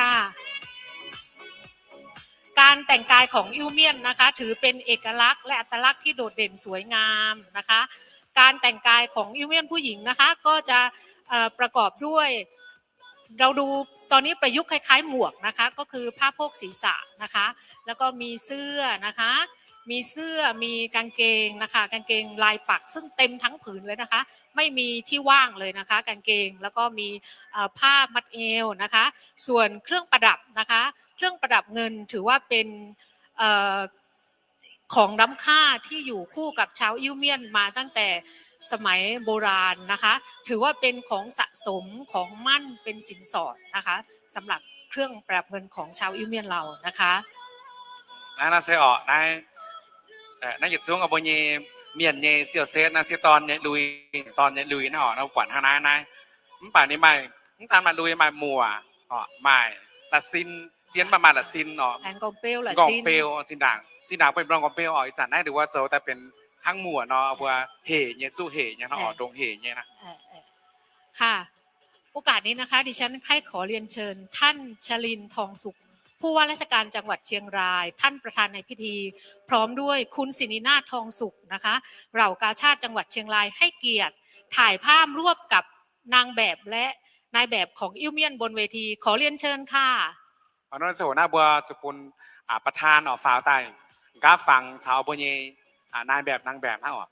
ค่ะ การแต่งกายของอิ้วเมี่ยนนะคะ ถือเป็นเอกลักษณ์และอัตลักษณ์ที่โดดเด่นสวยงามนะคะ การแต่งกายของอิ้วเมี่ยนผู้หญิงนะคะ ก็จะ เอ่อ ประกอบด้วย เราดูตอนนี้ประยุกต์คล้ายๆหมวกนะคะ ก็คือผ้าโพกศีรษะนะคะ แล้วก็มีเสื้อนะคะ มีเสื้อ มีกางเกงนะคะ กางเกงลายปัก ซึ่งเต็มทั้งผืนเลยนะคะ ไม่มีที่ว่างเลยนะคะ กางเกง แล้วก็มี เอ่อ ผ้ามัดเอวนะคะ ส่วนเครื่องประดับนะคะ เครื่องประดับเงินถือว่าเป็น เอ่อ ของล้ำค่าที่อยู่คู่กับชาวอิ้วเมี่ยนมาตั้งแต่สมัยโบราณนะคะ ถือว่าเป็นของสะสม ของหมั้น เป็นสินสอดนะคะ สำหรับเครื่องประดับเงินของชาวอิ้วเมี่ยนเรานะคะ Naaiv, naaiv se orqc, naaiv, naaiv yietc zungv mbuo nyei mienh nyei siou setv naaiv se dorn nyei lui, dorn nyei lui naaiv orqc, naaiv buatc hnangv naaiv naaiv. Mv baac ninh maaih, mv daan maaih lui, maaih muoc, orqc, maaih la'sin, zien mv baac maaih la'sin orqc, nqorngv beu, zinh ndaangc, zinh ndaangc benx nqorngv beu orqc. Ih zanc naaiv nduov wuov zoux daaih benx hnangv muoc nor, mbuo hec nyei, zuqv hec nyei nor orqc, ndongc hec nyei naaiv. ค่ะ โอกาสนี้นะคะ ดิฉันใคร่ขอเรียนเชิญท่าน ชลินทร์ ทองสุข ผู้ว่าราชการจังหวัดเชียงราย ท่านประธานในพิธี พร้อมด้วยคุณสิรินาถ ทองสุขนะคะ เหล่ากาชาดจังหวัดเชียงราย ให้เกียรติถ่ายภาพร่วมกับ นางแบบและนายแบบของอิ้วเมี่ยนบนเวที ขอเรียนเชิญค่ะ Hnangv naaiv se hoc naaiv mbuo zuqc bun ประธาน oc faaux daaih nqaapv fangx caux mbuo nyei naaiv mbaeqc nangh mbaeqc hnangv oc.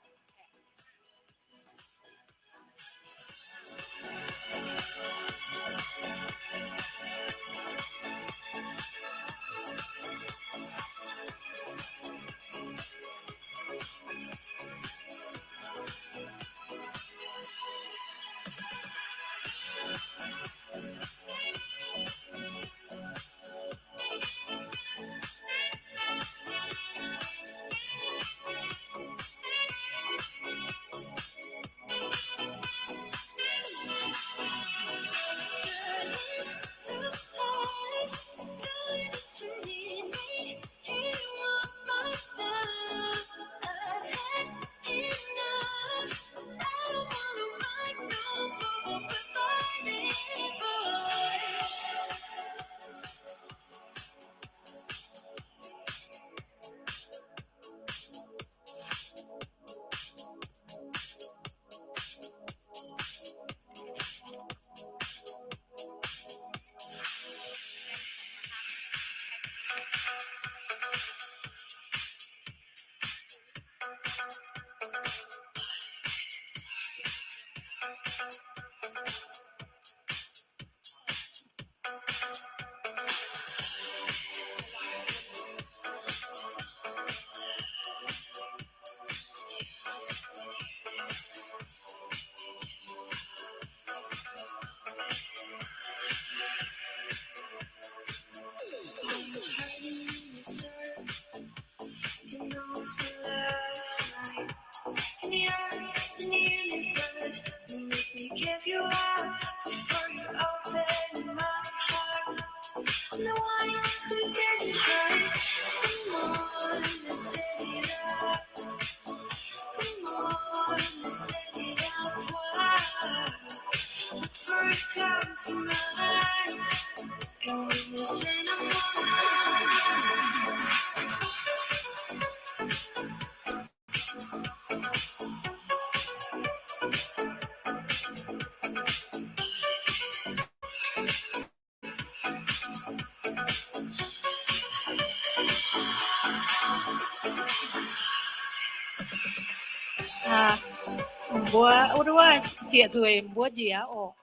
Mbuo wuov, wuov sieqv nzueic mbuo njiec oc.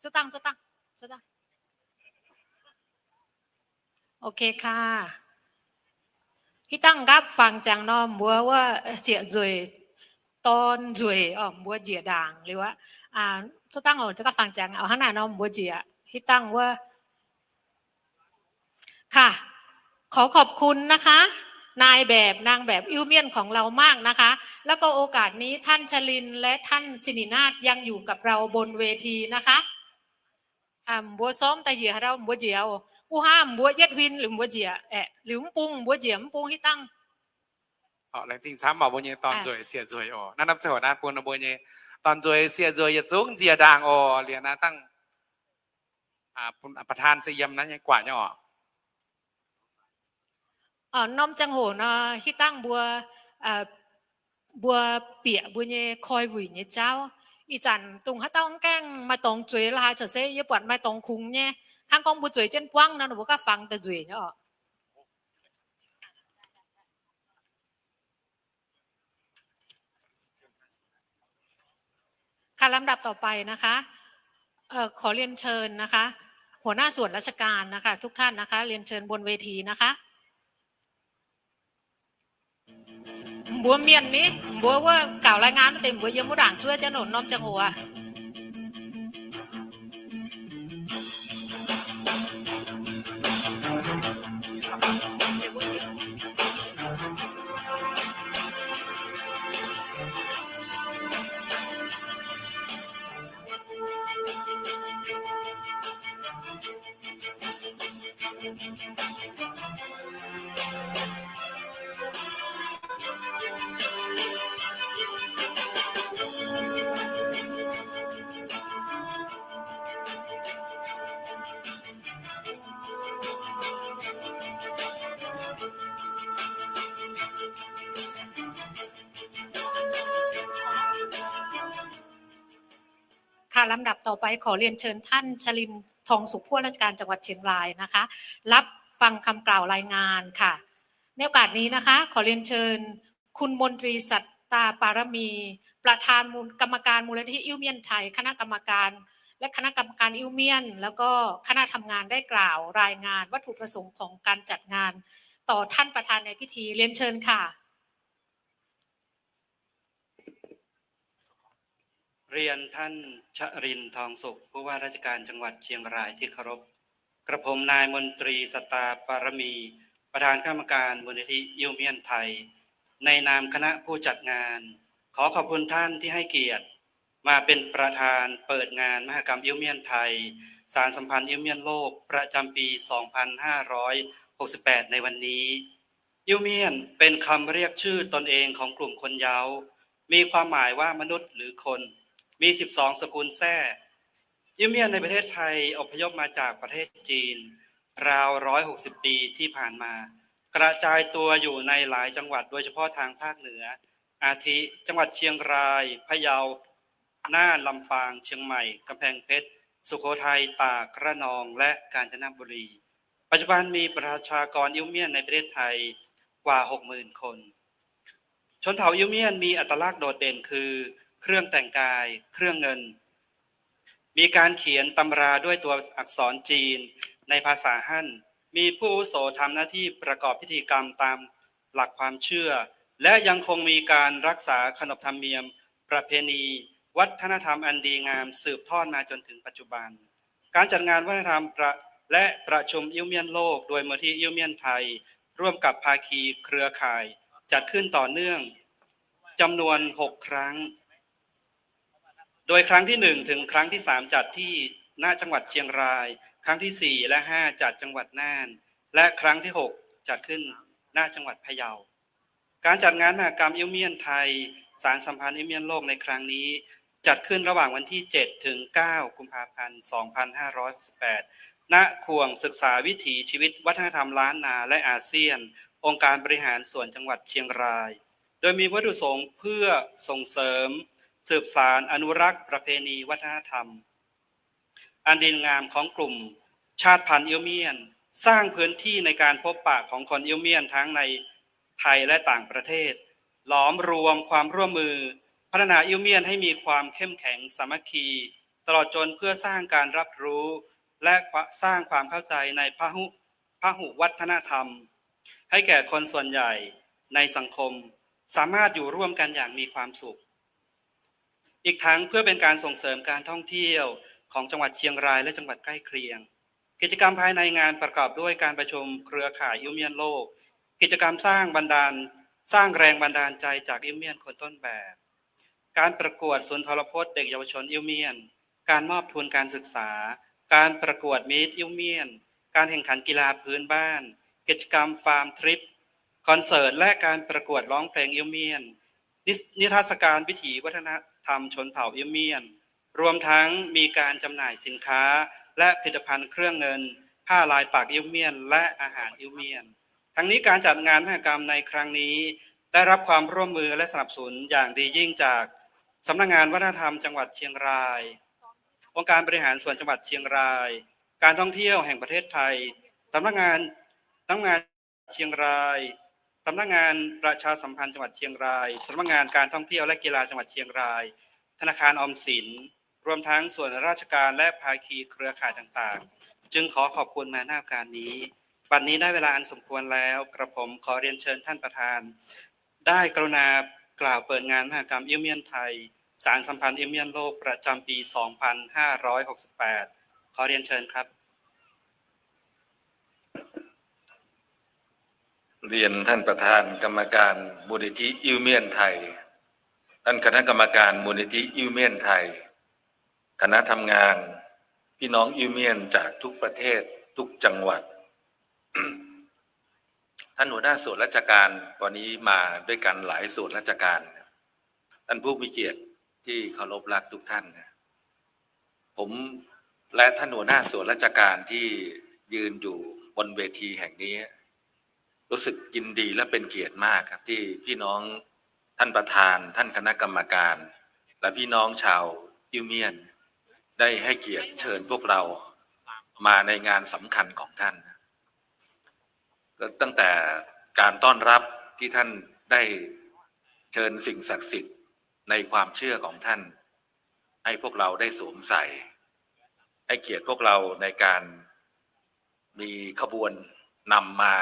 Zuov dangh, zuov dangh, zuov dangh. Ok ค่ะ. Hitv dangh nqaapv fangx ziangx nor, mbuo wuov sieqv nzueic, dorn nzueic oc, mbuo njiec ndaangc liuz aqv. Zuov dangh oc, nqaapv fangx ziangx oc, hnangv naaic nor mbuo njiec. Hitv dangh wuov ค่ะ ขอขอบคุณนะคะ นายแบบนางแบบอิ้วเมี่ยนของเรามากนะคะ แล้วก็โอกาสนี้ท่านชลินและท่านสิรินาถยังอยู่กับเราบนเวทีนะคะ Mbuo sormv daaih njiec haaix dauh mbuo njiec oc. Wuov hnangv mbuo yietv huin liuz mbuo njiec aeqv, liuz mv bung mbuo njiec mv bung hitv dangh. Laengz zingh camv oc, mbuo nyei dorn nzueic sieqv nzueic oc. Naaiv norm ziangh hoc naaiv bun mbuo nyei dorn nzueic sieqv nzueic yietc zungv njiec ndaangc oc. Liuz naaiv dangh ประธาน se yiem naaiv nyei guaax nyei oc. Norm ziangh hoc nor hitv dangh mbuo, mbuo bieqc mbuo nyei koi wuic nyei jauv. Ih zanc dongh haaix dauh mv gaengh maaih dorngx zueiz la'haaix, caux se yie buatc maaih dorngx kungx nyei. Hnangv gorngv mbuo zueiz jienv buangv nor, mbuo gaav fangx daaih nzueic nyei oc. ค่ะ ลำดับต่อไปนะคะ เอ่อ ขอเรียนเชิญนะคะ หัวหน้าส่วนราชการนะคะ ทุกท่านนะคะ เรียนเชิญบนเวทีนะคะ Mbuo mienh ni, mbuo wuov กล่าวรายงาน mv deix mbuo yiem wuov ndaangc zuov jienv nor norm ziangh hoc aqv. ค่ะ ลำดับต่อไปขอเรียนเชิญท่านชลินทร์ ทองสุข ผู้ว่าราชการจังหวัดเชียงรายนะคะ รับฟังคำกล่าวรายงานค่ะ ในโอกาสนี้นะคะ ขอเรียนเชิญคุณมนตรีสัตตาปารมี ประธานมูล- กรรมการมูลนิธิอิ้วเมี่ยนไทย คณะกรรมการ และคณะกรรมการอิ้วเมี่ยน แล้วก็คณะทำงานได้กล่าวรายงานวัตถุประสงค์ของการจัดงาน ต่อท่านประธานในพิธี เรียนเชิญค่ะ เรียนท่านชรินทร์ ทองสุข ผู้ว่าราชการจังหวัดเชียงรายที่เคารพ กระผมนายมนตรีสัตตาปารมี ประธานคณะกรรมการมูลนิธิอิ้วเมี่ยนไทย ในนามคณะผู้จัดงาน ขอขอบคุณท่านที่ให้เกียรติมาเป็นประธานเปิดงานมหกรรมอิ้วเมี่ยนไทย สารสัมพันธ์อิ้วเมี่ยนโลกประจำปี สองพันห้าร้อยหกสิบแปด ในวันนี้ อิ้วเมี่ยนเป็นคำเรียกชื่อตนเองของกลุ่มคนเย้า มีความหมายว่ามนุษย์หรือคน มี สิบสอง สกุลแทร่ อิ้วเมี่ยนในประเทศไทยอพยพมาจากประเทศจีน ราว ร้อยหกสิบ ปีที่ผ่านมา กระจายตัวอยู่ในหลายจังหวัด โดยเฉพาะทางภาคเหนือ อาทิ จังหวัดเชียงราย พะเยา น่าน ลำปาง เชียงใหม่ กำแพงเพชร สุโขทัย ตาก ระนอง และกาญจนบุรี ปัจจุบันมีประชากรอิ้วเมี่ยนในประเทศไทยกว่า หกหมื่น คน ชนเผ่าอิ้วเมี่ยนมีอัตลักษณ์โดดเด่นคือเครื่องแต่งกาย เครื่องเงิน มีการเขียนตำราด้วยตัวอักษรจีนในภาษาฮั่น มีผู้อาวุโสทำหน้าที่ประกอบพิธีกรรมตามหลักความเชื่อ และยังคงมีการรักษาขนบธรรมเนียม ประเพณี วัฒนธรรมอันดีงามสืบทอดมาจนถึงปัจจุบัน การจัดงานวัฒนธรรมประ- และประชุมอิ้วเมี่ยนโลก โดยมูลที่อิ้วเมี่ยนไทย ร่วมกับภาคีเครือข่าย จัดขึ้นต่อเนื่องจำนวน หก ครั้ง โดยครั้งที่ หนึ่ง ถึงครั้งที่ สาม จัดที่ ณ จังหวัดเชียงราย ครั้งที่ สี่ และ ห้า จัดจังหวัดน่าน และครั้งที่ หก จัดขึ้น ณ จังหวัดพะเยา การจัดงานมหกรรมอิ้วเมี่ยนไทย สารสัมพันธ์อิ้วเมี่ยนโลกในครั้งนี้ จัดขึ้นระหว่างวันที่ เจ็ด ถึง เก้า กุมภาพันธ์ สองพันห้าร้อยหกสิบแปด ณ ข่วงศึกษาวิถีชีวิตวัฒนธรรมล้านนาและอาเซียน องค์การบริหารส่วนจังหวัดเชียงราย โดยมีวัตถุประสงค์เพื่อส่งเสริม สืบสาน อนุรักษ์ประเพณีวัฒนธรรม อันดีงามของกลุ่มชาติพันธุ์อิ้วเมี่ยน สร้างพื้นที่ในการพบปะของคนอิ้วเมี่ยนทั้งในไทยและต่างประเทศ หลอมรวมความร่วมมือ พัฒนาอิ้วเมี่ยนให้มีความเข้มแข็งสามัคคี ตลอดจนเพื่อสร้างการรับรู้ และสร้างความเข้าใจในพหุ- พหุวัฒนธรรม ให้แก่คนส่วนใหญ่ในสังคม สามารถอยู่ร่วมกันอย่างมีความสุข อีกทั้งเพื่อเป็นการส่งเสริมการท่องเที่ยวของจังหวัดเชียงรายและจังหวัดใกล้เคียง กิจกรรมภายในงานประกอบด้วยการประชุมเครือข่ายอิ้วเมี่ยนโลก กิจกรรมสร้างบันดาล- สร้างแรงบันดาลใจจากอิ้วเมี่ยนคนต้นแบบ การประกวดศูนย์ทรพจน์เด็กเยาวชนอิ้วเมี่ยน การมอบทุนการศึกษา การประกวด Miss อิ้วเมี่ยน การแข่งขันกีฬาพื้นบ้าน กิจกรรม farm trip คอนเสิร์ต และการประกวดร้องเพลงอิ้วเมี่ยน นิ- นิทรรศการวิถีวัฒนธรรมชนเผ่าอิ้วเมี่ยน รวมทั้งมีการจำหน่ายสินค้า และผลิตภัณฑ์เครื่องเงิน ผ้าลายปักอิ้วเมี่ยน และอาหารอิ้วเมี่ยน ทั้งนี้การจัดงานมหกรรมในครั้งนี้ ได้รับความร่วมมือและสนับสนุนอย่างดียิ่งจากสำนักงานวัฒนธรรมจังหวัดเชียงราย องค์การบริหารส่วนจังหวัดเชียงราย การท่องเที่ยวแห่งประเทศไทย สำนักงาน- สำนักงานเชียงราย สำนักงานประชาสัมพันธ์จังหวัดเชียงราย สำนักงานการท่องเที่ยวและกีฬาจังหวัดเชียงราย ธนาคารออมสิน รวมทั้งส่วนราชการและภาคีเครือข่ายต่างๆ จึงขอขอบคุณมาณโอกาสนี้ บัดนี้ได้เวลาอันสมควรแล้ว กระผมขอเรียนเชิญท่านประธาน ได้กรุณากล่าวเปิดงานมหกรรมอิ้วเมี่ยนไทย สารสัมพันธ์อิ้วเมี่ยนโลกประจำปี สองพันห้าร้อยหกสิบแปด ขอเรียนเชิญครับ เรียนท่านประธานกรรมการมูลนิธิอิ้วเมี่ยนไทย ท่านคณะกรรมการมูลนิธิอิ้วเมี่ยนไทย คณะทำงาน พี่น้องอิ้วเมี่ยนจากทุกประเทศ ทุกจังหวัด ท่านหัวหน้าส่วนราชการ วันนี้มาด้วยกันหลายส่วนราชการ ท่านผู้มีเกียรติที่เคารพรักทุกท่านนะ ผมและท่านหัวหน้าส่วนราชการที่ยืนอยู่บนเวทีแห่งนี้ รู้สึกยินดีและเป็นเกียรติมากครับ ที่พี่น้องท่านประธาน ท่านคณะกรรมการ และพี่น้องชาวอิ้วเมี่ยน ได้ให้เกียรติเชิญพวกเรามาในงานสำคัญของท่าน ตั้งแต่การต้อนรับที่ท่านได้เชิญสิ่งศักดิ์สิทธิ์ในความเชื่อของท่าน ให้พวกเราได้สวมใส่ ให้เกียรติพวกเราในการมีขบวนนำมา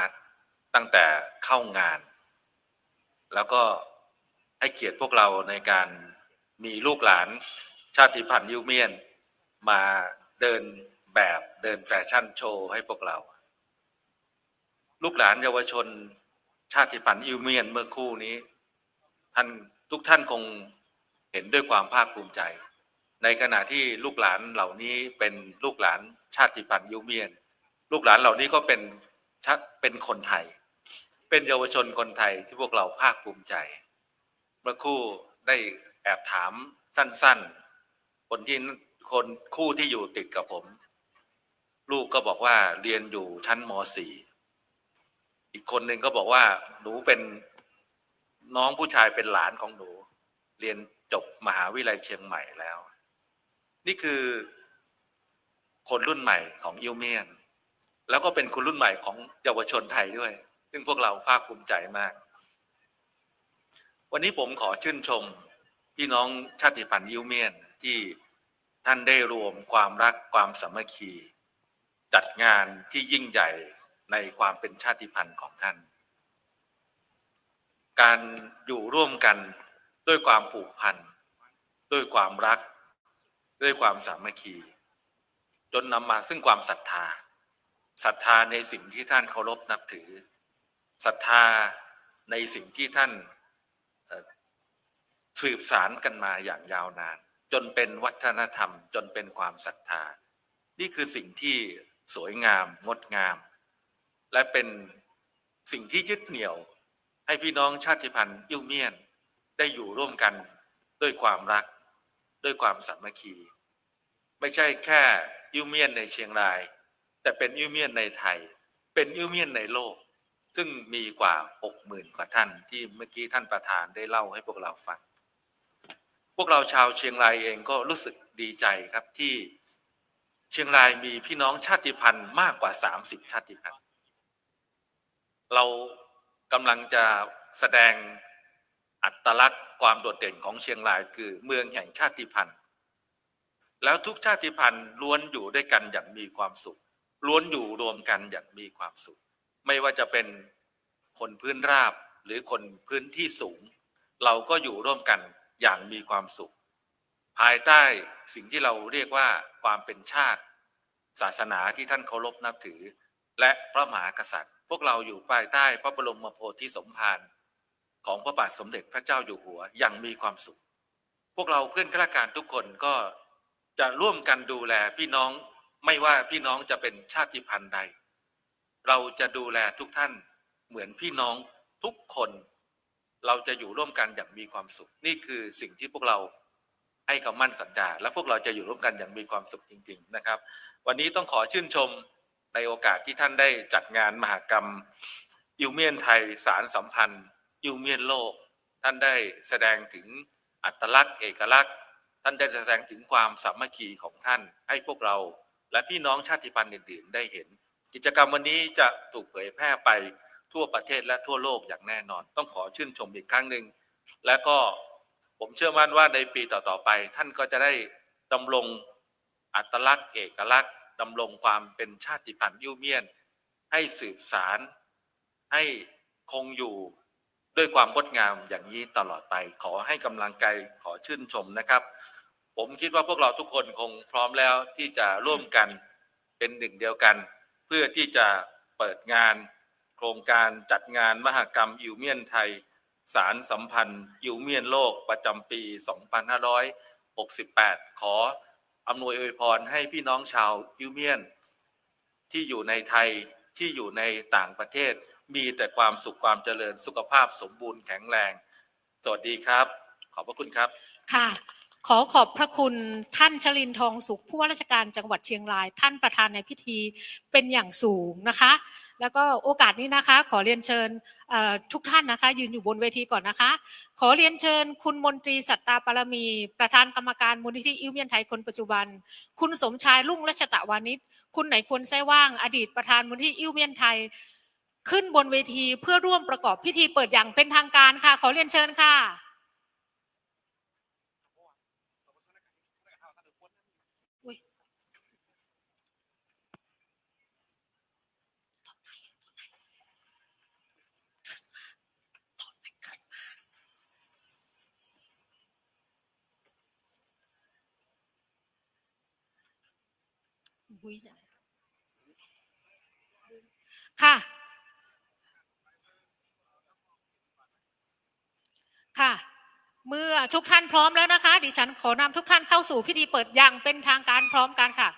ตั้งแต่เข้างาน แล้วก็ให้เกียรติพวกเราในการมีลูกหลานชาติพันธุ์อิ้วเมียนมาเดินแบบเดินแฟชั่นโชว์ให้พวกเรา ลูกหลานเยาวชนชาติพันธุ์อิ้วเมียนเมื่อครู่นี้ ท่านทุกท่านคงเห็นด้วยความภาคภูมิใจ ในขณะที่ลูกหลานเหล่านี้เป็นลูกหลานชาติพันธุ์อิ้วเมียน ลูกหลานเหล่านี้ก็เป็นชา- เป็นคนไทย เป็นเยาวชนคนไทยที่พวกเราภาคภูมิใจ เมื่อครู่ได้แอบถามสั้นๆ คนที่คนคู่ที่อยู่ติดกับผม ลูกก็บอกว่าเรียนอยู่ชั้น ม.สี่ อีกคนหนึ่งก็บอกว่าหนูเป็นน้องผู้ชายเป็นหลานของหนู เรียนจบมหาวิทยาลัยเชียงใหม่แล้ว นี่คือคนรุ่นใหม่ของอิ้วเมียน แล้วก็เป็นคนรุ่นใหม่ของเยาวชนไทยด้วย ซึ่งพวกเราภาคภูมิใจมาก วันนี้ผมขอชื่นชมพี่น้องชาติพันธุ์อิ้วเมียนที่ท่านได้รวมความรักความสามัคคี จัดงานที่ยิ่งใหญ่ในความเป็นชาติพันธุ์ของท่าน การอยู่ร่วมกันด้วยความผูกพัน ด้วยความรัก ด้วยความสามัคคี จนนำมาซึ่งความศรัทธา ศรัทธาในสิ่งที่ท่านเคารพนับถือ ศรัทธาในสิ่งที่ท่าน เอ่อ สืบสานกันมาอย่างยาวนาน จนเป็นวัฒนธรรม จนเป็นความศรัทธา นี่คือสิ่งที่สวยงามงดงาม และเป็นสิ่งที่ยึดเหนี่ยวให้พี่น้องชาติพันธุ์อิ้วเมียนได้อยู่ร่วมกันด้วยความรัก ด้วยความสามัคคี ไม่ใช่แค่อิ้วเมียนในเชียงราย แต่เป็นอิ้วเมียนในไทย เป็นอิ้วเมียนในโลก ซึ่งมีกว่าหกหมื่นกว่าท่านที่เมื่อกี้ท่านประธานได้เล่าให้พวกเราฟัง พวกเราชาวเชียงรายเองก็รู้สึกดีใจครับที่เชียงรายมีพี่น้องชาติพันธุ์มากกว่าสามสิบชาติพันธุ์ เรากำลังจะแสดงอัตลักษณ์ความโดดเด่นของเชียงรายคือเมืองแห่งชาติพันธุ์ แล้วทุกชาติพันธุ์ล้วนอยู่ด้วยกันอย่างมีความสุข ล้วนอยู่รวมกันอย่างมีความสุข ไม่ว่าจะเป็นคนพื้นราบหรือคนพื้นที่สูง เราก็อยู่ร่วมกันอย่างมีความสุข ภายใต้สิ่งที่เราเรียกว่าความเป็นชาติ ศาสนาที่ท่านเคารพนับถือ และพระมหากษัตริย์ พวกเราอยู่ภายใต้พระบรมโพธิสมภารของพระบาทสมเด็จพระเจ้าอยู่หัวอย่างมีความสุข พวกเราเพื่อนข้าราชการทุกคนก็จะร่วมกันดูแลพี่น้อง ไม่ว่าพี่น้องจะเป็นชาติพันธุ์ใด เราจะดูแลทุกท่านเหมือนพี่น้องทุกคน เราจะอยู่ร่วมกันอย่างมีความสุข นี่คือสิ่งที่พวกเราให้คำมั่นสัญญา และพวกเราจะอยู่ร่วมกันอย่างมีความสุขจริงๆ นะครับ วันนี้ต้องขอชื่นชมในโอกาสที่ท่านได้จัดงานมหกรรมอิวเมียนไทยสารสัมพันธ์อิวเมียนโลก ท่านได้แสดงถึงอัตลักษณ์เอกลักษณ์ ท่านได้แสดงถึงความสามัคคีของท่านให้พวกเราและพี่น้องชาติพันธุ์อื่นๆ ได้เห็น กิจกรรมวันนี้จะถูกเผยแพร่ไปทั่วประเทศและทั่วโลกอย่างแน่นอน ต้องขอชื่นชมอีกครั้งหนึ่ง และก็ผมเชื่อมั่นว่าในปีต่อๆ ไป ท่านก็จะได้ดำรงอัตลักษณ์เอกลักษณ์ ดำรงความเป็นชาติพันธุ์อิ้วเมียน ให้สืบสาน ให้คงอยู่ด้วยความงดงามอย่างนี้ตลอดไป ขอให้กำลังใจ ขอชื่นชมนะครับ ผมคิดว่าพวกเราทุกคนคงพร้อมแล้วที่จะร่วมกันเป็นหนึ่งเดียวกัน เพื่อที่จะเปิดงานโครงการจัดงานมหกรรมอิวเมียนไทย สารสัมพันธ์อิวเมียนโลกประจำปี สองพันห้าร้อยหกสิบแปด ขออำนวยอวยพรให้พี่น้องชาวอิวเมียนที่อยู่ในไทย ที่อยู่ในต่างประเทศ มีแต่ความสุขความเจริญ สุขภาพสมบูรณ์แข็งแรง สวัสดีครับ ขอบพระคุณครับ ค่ะ ขอขอบพระคุณท่านชลินทร์ ทองสุข ผู้ว่าราชการจังหวัดเชียงราย ท่านประธานในพิธีเป็นอย่างสูงนะคะ แล้วก็โอกาสนี้นะคะ ขอเรียนเชิญ เอ่อ ทุกท่านนะคะ ยืนอยู่บนเวทีก่อนนะคะ ขอเรียนเชิญคุณมนตรีสัตตาปารมี ประธานกรรมการมูลนิธิอิ้วเมียนไทยคนปัจจุบัน คุณสมชาย รุ่งรัชตะวานิช คุณไหนควรไส้ว่าง อดีตประธานมูลนิธิอิ้วเมียนไทย ขึ้นบนเวทีเพื่อร่วมประกอบพิธีเปิดอย่างเป็นทางการค่ะ ขอเรียนเชิญค่ะ ค่ะ ค่ะ เมื่อทุกท่านพร้อมแล้วนะคะ ดิฉันขอนำทุกท่านเข้าสู่พิธีเปิดอย่างเป็นทางการพร้อมกันค่ะ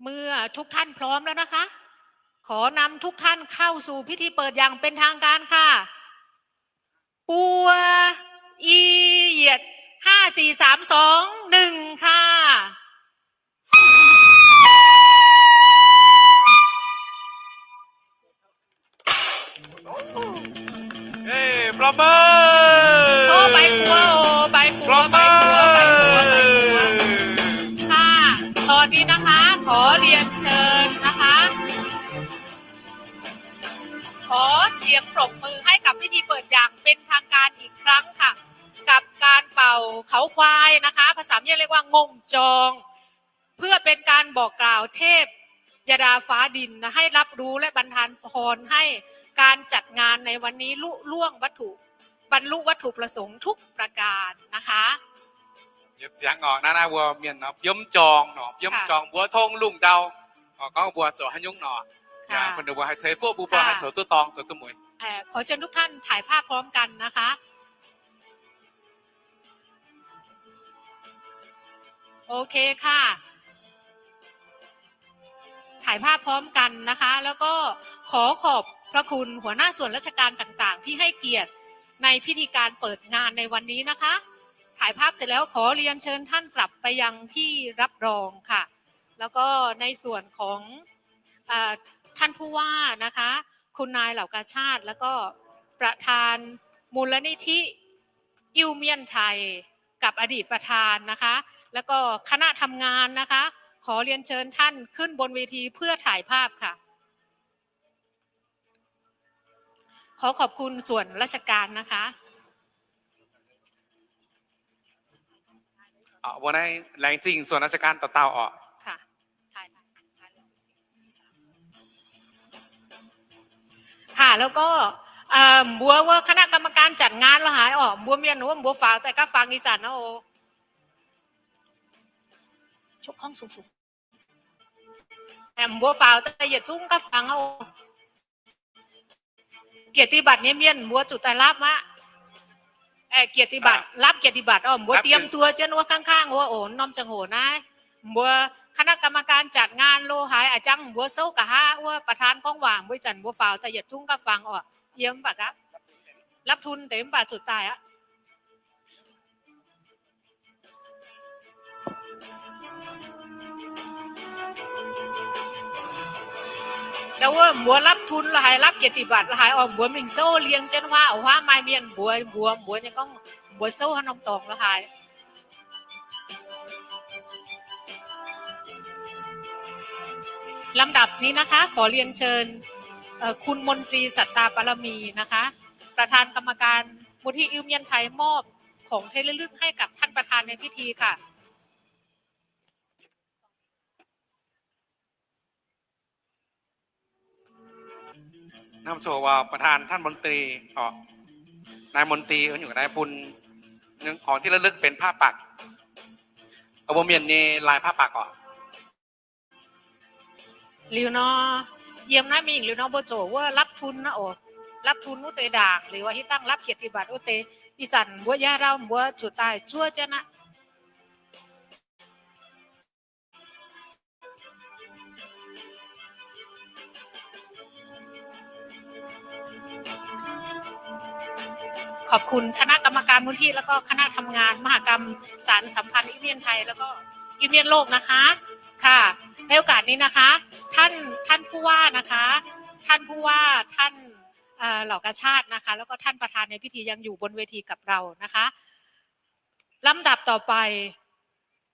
เมื่อทุกท่านพร้อมแล้วนะคะ ขอนำทุกท่านเข้าสู่พิธีเปิดอย่างเป็นทางการค่ะ ปัวอีเหยียด ห้า สี่ สาม สอง หนึ่ง ค่ะ เอ้ย ปรบมือ โอ้ ใบปัว โอ้ ใบปัว ปรบมือ ใบปัว ใบปัว ใบปัว ค่ะ ตอนนี้นะคะ ขอเรียนเชิญนะคะ ขอเสียงปรบมือให้กับพิธีเปิดอย่างเป็นทางการอีกครั้งค่ะ กับการเป่าเขาควายนะคะ ภาษาเมียนเรียกว่างงจอง เพื่อเป็นการบอกกล่าวเทพยดาฟ้าดินนะ ให้รับรู้และบันดาลพรให้การจัดงานในวันนี้ลุล่วงวัตถุ บรรลุวัตถุประสงค์ทุกประการนะคะ Yiem ziangx orqc, naaiv naaiv mbuo mienh nor biomv jorng nor, biomv jorng mbuox tong lungh ndau, gorngv mbuo zoux haaix nyungc nor, mbuo haih ceix fuqv, mbuo haih zoux duqv dorngx, zoux duqv mueiz. ขอเชิญทุกท่านถ่ายภาพพร้อมกันนะคะ โอเคค่ะ ถ่ายภาพพร้อมกันนะคะ แล้วก็ขอขอบพระคุณหัวหน้าส่วนราชการต่างๆ ที่ให้เกียรติในพิธีการเปิดงานในวันนี้นะคะ ถ่ายภาพเสร็จแล้วขอเรียนเชิญท่านกลับไปยังที่รับรองค่ะ แล้วก็ในส่วนของ เอ่อ ท่านผู้ว่านะคะ คุณนายเหล่ากาชาติ แล้วก็ประธานมูลนิธิ อิ้วเมียนไทย กับอดีตประธานนะคะ แล้วก็คณะทำงานนะคะ ขอเรียนเชิญท่านขึ้นบนเวทีเพื่อถ่ายภาพค่ะ ขอขอบคุณส่วนราชการนะคะ Aa, mbuo naaiv laengz zingh ส่วนราชการ dauh dauh orqc. ค่ะ แล้วก็ เอ่อ mbuo wuov คณะกรรมการจัดงาน la'haaix orqc, mbuo mienh wuov mbuo faaux daaih gaav fangx ih zanc aqv oc. Mbuo faaux daaih yietc zungv gaav fangx aqv oc. เกียรติบัตร nyei mienh mbuo zuqc daaih lapv aqv. เกียรติบัตร lapv เกียรติบัตร orqc, mbuo diem duqv jienv wuov ข้างๆ wuov oc, norm ziangh hoc naaiv. Mbuo คณะกรรมการจัดงาน lo haaix a'jangv mbuo souv nqa'haav wuov ประธาน gorngv waac, mbuo ih zanc mbuo faaux daaih yietc zungv gaav fangx orqc. Yiem mv baac gaav lapv tun deix mv baac zuqc daaih aqv. Ndau wuov mbuo lapv tun la'haaix, lapv เกียรติบัตร la'haaix orqc, mbuo mingh souv liengz jienv huaav, auv-huaav maaih mienh mbuox mbuo, mbuo nyei gorngv mbuo souv haaix norm dorngx la'haaix. Lำดับนี้นะคะ ขอเรียนเชิญ เอ่อ คุณมนตรีสัตตาปารมีนะคะ ประธานกรรมการมูลนิธิอิ้วเมียนไทย มอบของที่ระลึกให้กับท่านประธานในพิธีค่ะ Naaiv zoux ประธาน ท่านมนตรี orqc, นายมนตรี อยู่ นายบุญ ของที่ระลึก benx ผ้าปัก mbuo mienh nyei ลายผ้าปัก orqc. Liuz nor, yiem naaiv mingh liuz nor mbuo zoux wuov รับทุน naaiv oc. รับทุน wuov deix ndaangc liuz hitv dangh รับเกียรติบัตร wuov deix. Ih zanc mbuo yaac ndau mbuo zuqc daaih zuov jienv aqv. ขอบคุณคณะกรรมการมูลนิธิ แล้วก็คณะทำงานมหกรรมสานสัมพันธ์อิ้วเมียนไทย แล้วก็อิ้วเมียนโลกนะคะ ค่ะ ในโอกาสนี้นะคะ ท่าน ท่านผู้ว่านะคะ ท่านผู้ว่า ท่าน เอ่อ เหล่ากาชาดนะคะ แล้วก็ท่านประธานในพิธียังอยู่บนเวทีกับเรานะคะ ลำดับต่อไป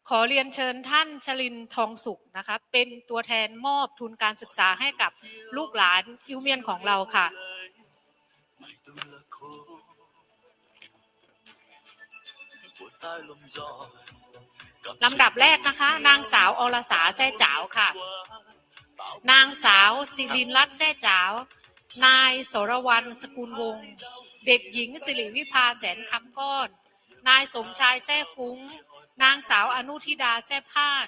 ขอเรียนเชิญท่านชลินทร์ ทองสุขนะคะ เป็นตัวแทนมอบทุนการศึกษาให้กับลูกหลานอิ้วเมียนของเราค่ะ ลำดับแรกนะคะ นางสาวอรสา แซ่จ๋าวค่ะ นางสาว สิรินรัตน์ แซ่จ๋าว นายสรวรรณ สกุลวงศ์ เด็กหญิง สิริวิภา แสนคำก้อน นายสมชาย แซ่ฟุ้ง นางสาว อนุทิดา แซ่พ่าน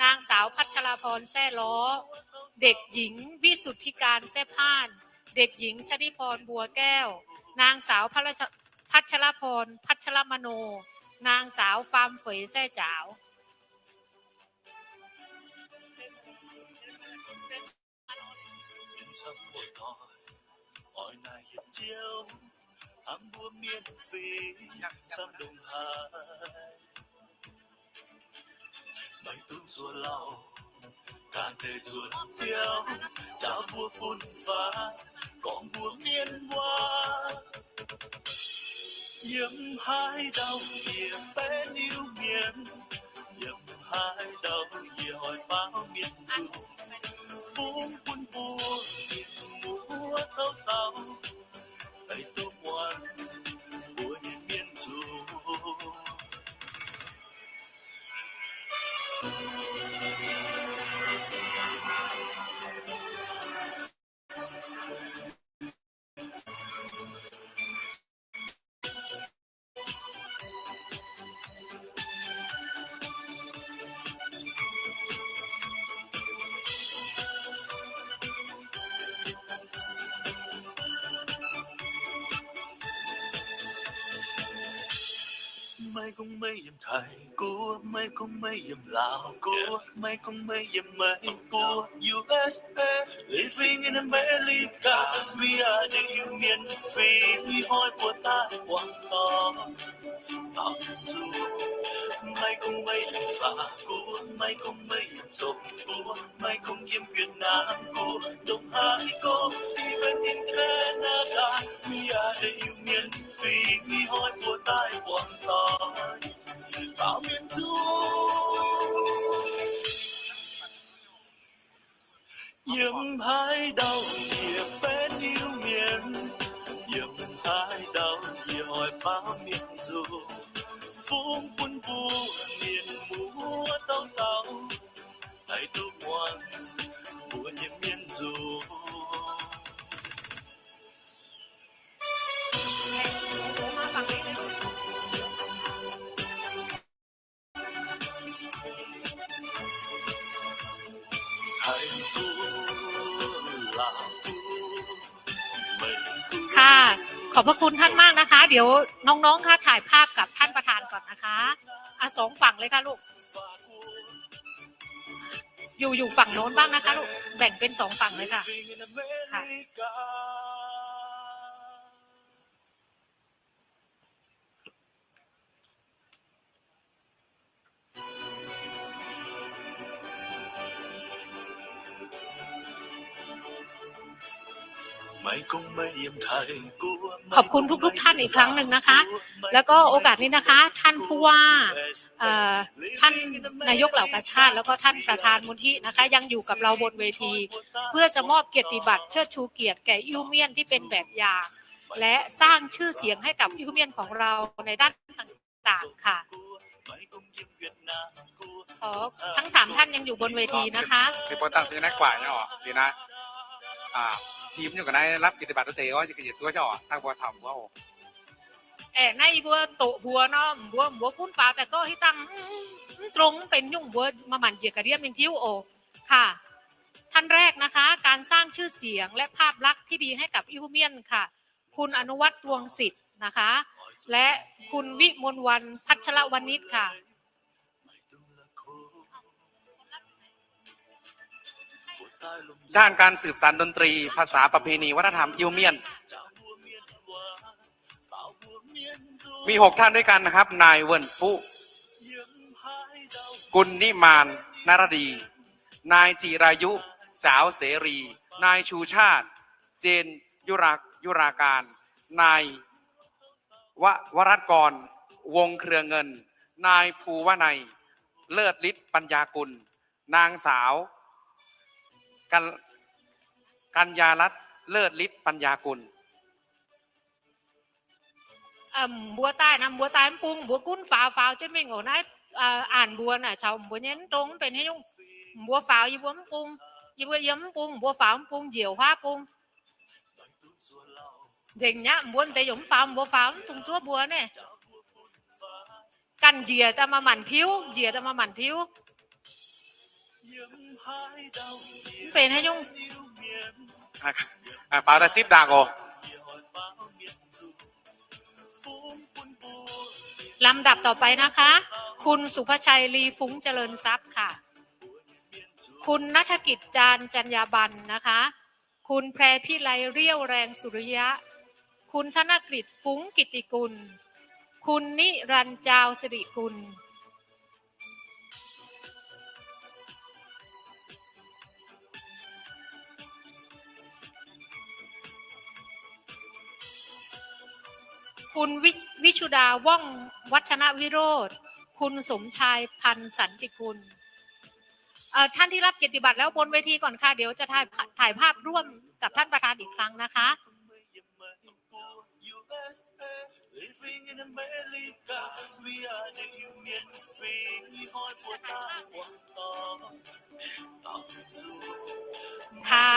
นางสาว พัชรพร แซ่ล้อ เด็กหญิง วิสุทธิการ แซ่พ่าน เด็กหญิง ชนิพร บัวแก้ว นางสาว พัชรพร พัชรมโน นางสาว ฟาร์มเฟย แซ่จ๋าว ค่ะ ขอบพระคุณท่านมากนะคะ เดี๋ยวน้องๆ ค่ะ ถ่ายภาพกับท่านประธานก่อนนะคะ อ่ะ สองฝั่งเลยค่ะลูก อยู่ อยู่ฝั่งโน้นบ้างนะคะลูก แบ่งเป็นสองฝั่งเลยค่ะ ค่ะ ขอบคุณทุกๆ ท่านอีกครั้งหนึ่งนะคะ แล้วก็โอกาสนี้นะคะ ท่านผู้ว่า เอ่อ ท่านนายกเหล่ากาชาด แล้วก็ท่านประธานมูลนิธินะคะ ยังอยู่กับเราบนเวที เพื่อจะมอบเกียรติบัตรเชิดชูเกียรติแก่อิ้วเมียนที่เป็นแบบอย่าง และสร้างชื่อเสียงให้กับอิ้วเมียนของเราในด้านต่างๆ ค่ะ ขอ ทั้งสามท่านยังอยู่บนเวทีนะคะ Ih buo dangh se naaiv guaax nyei oc, liuz naaiv, ih nyungc ga'naaiv rapv เกียรติบัตร wuov deix oc, yie ga'nyiec zuov nyei oc, dangh mbuo taux mbuo oc. Aengx naaiv yie mbuo doqc mbuox nor, mbuo, mbuo gunv faaux daaih zorqv hitv dangh mv dongh mv benx nyungc, mbuo maaih maanc njiec ga'ndiev mingh tiuv oc. ค่ะ ท่านแรกนะคะ การสร้างชื่อเสียงและภาพลักษณ์ที่ดีให้กับอิ้วเมียนค่ะ คุณอนุวัฒน์ ดวงสิทธิ์นะคะ และคุณวิมลวรรณ พัชรวณิชค่ะ ด้านการสืบสานดนตรี ภาษา ประเพณี วัฒนธรรม อิ้วเมียน มีหกท่านด้วยกันนะครับ นายเวินปุ๊ กุลนิมาน นรดี นายจิรายุ จ๋าวเสรี นายชูชาติ เจนยุรา ยุราการ นาย ว วรัตกร วงเครือเงิน นายภูวนัย เลิศฤทธิ์ปัญญากุล นางสาว กัญ- กัญญารัตน์ เลิศฤทธิ์ปัญญากุล Mbuo daaih naaiv, mbuo daaih mv bung, mbuo gunv faaux, faaux jienv mingh oc. Naaiv, aa, aanx mbuo naaic caux mbuo nyei mv dongh mv benx haaix nyungc. Mbuo faaux yie mbuo mv bung, yie mbuo yiem mv bung, mbuo faaux mv bung, njiec huaav bung. Nzengc nyaqv mbuo deix yaac mv faaux, mbuo faaux mv dungx zuov mbuo naaiv. Ganh njiec daaih maaih maanc tiuv, njiec daaih maaih maanc tiuv. Mv benx haaix nyungc. Faaux daaih zipv ndaangc oc. Lăm dapc ต่อไปนะคะ คุณสุภชัย ลีฟุ้งเจริญทรัพย์ค่ะ คุณณัฐกิจ จาน จัญญาบันนะคะ คุณแพรพิไล เรี่ยวแรงสุริยะ คุณธนกฤษ ฟุ้งกิตติกุล คุณนิรันดร์ จาวสิริกุล คุณวิช- วิชุดา ว่องวัฒนวิโรจน์ คุณสมชาย พันธ์สันติกุล เอ่อ ท่านที่รับเกียรติบัตรแล้วบนเวทีก่อนค่ะ เดี๋ยวจะถ่ายภาพ- ถ่ายภาพร่วมกับท่านประธานอีกครั้งนะคะ ค่ะ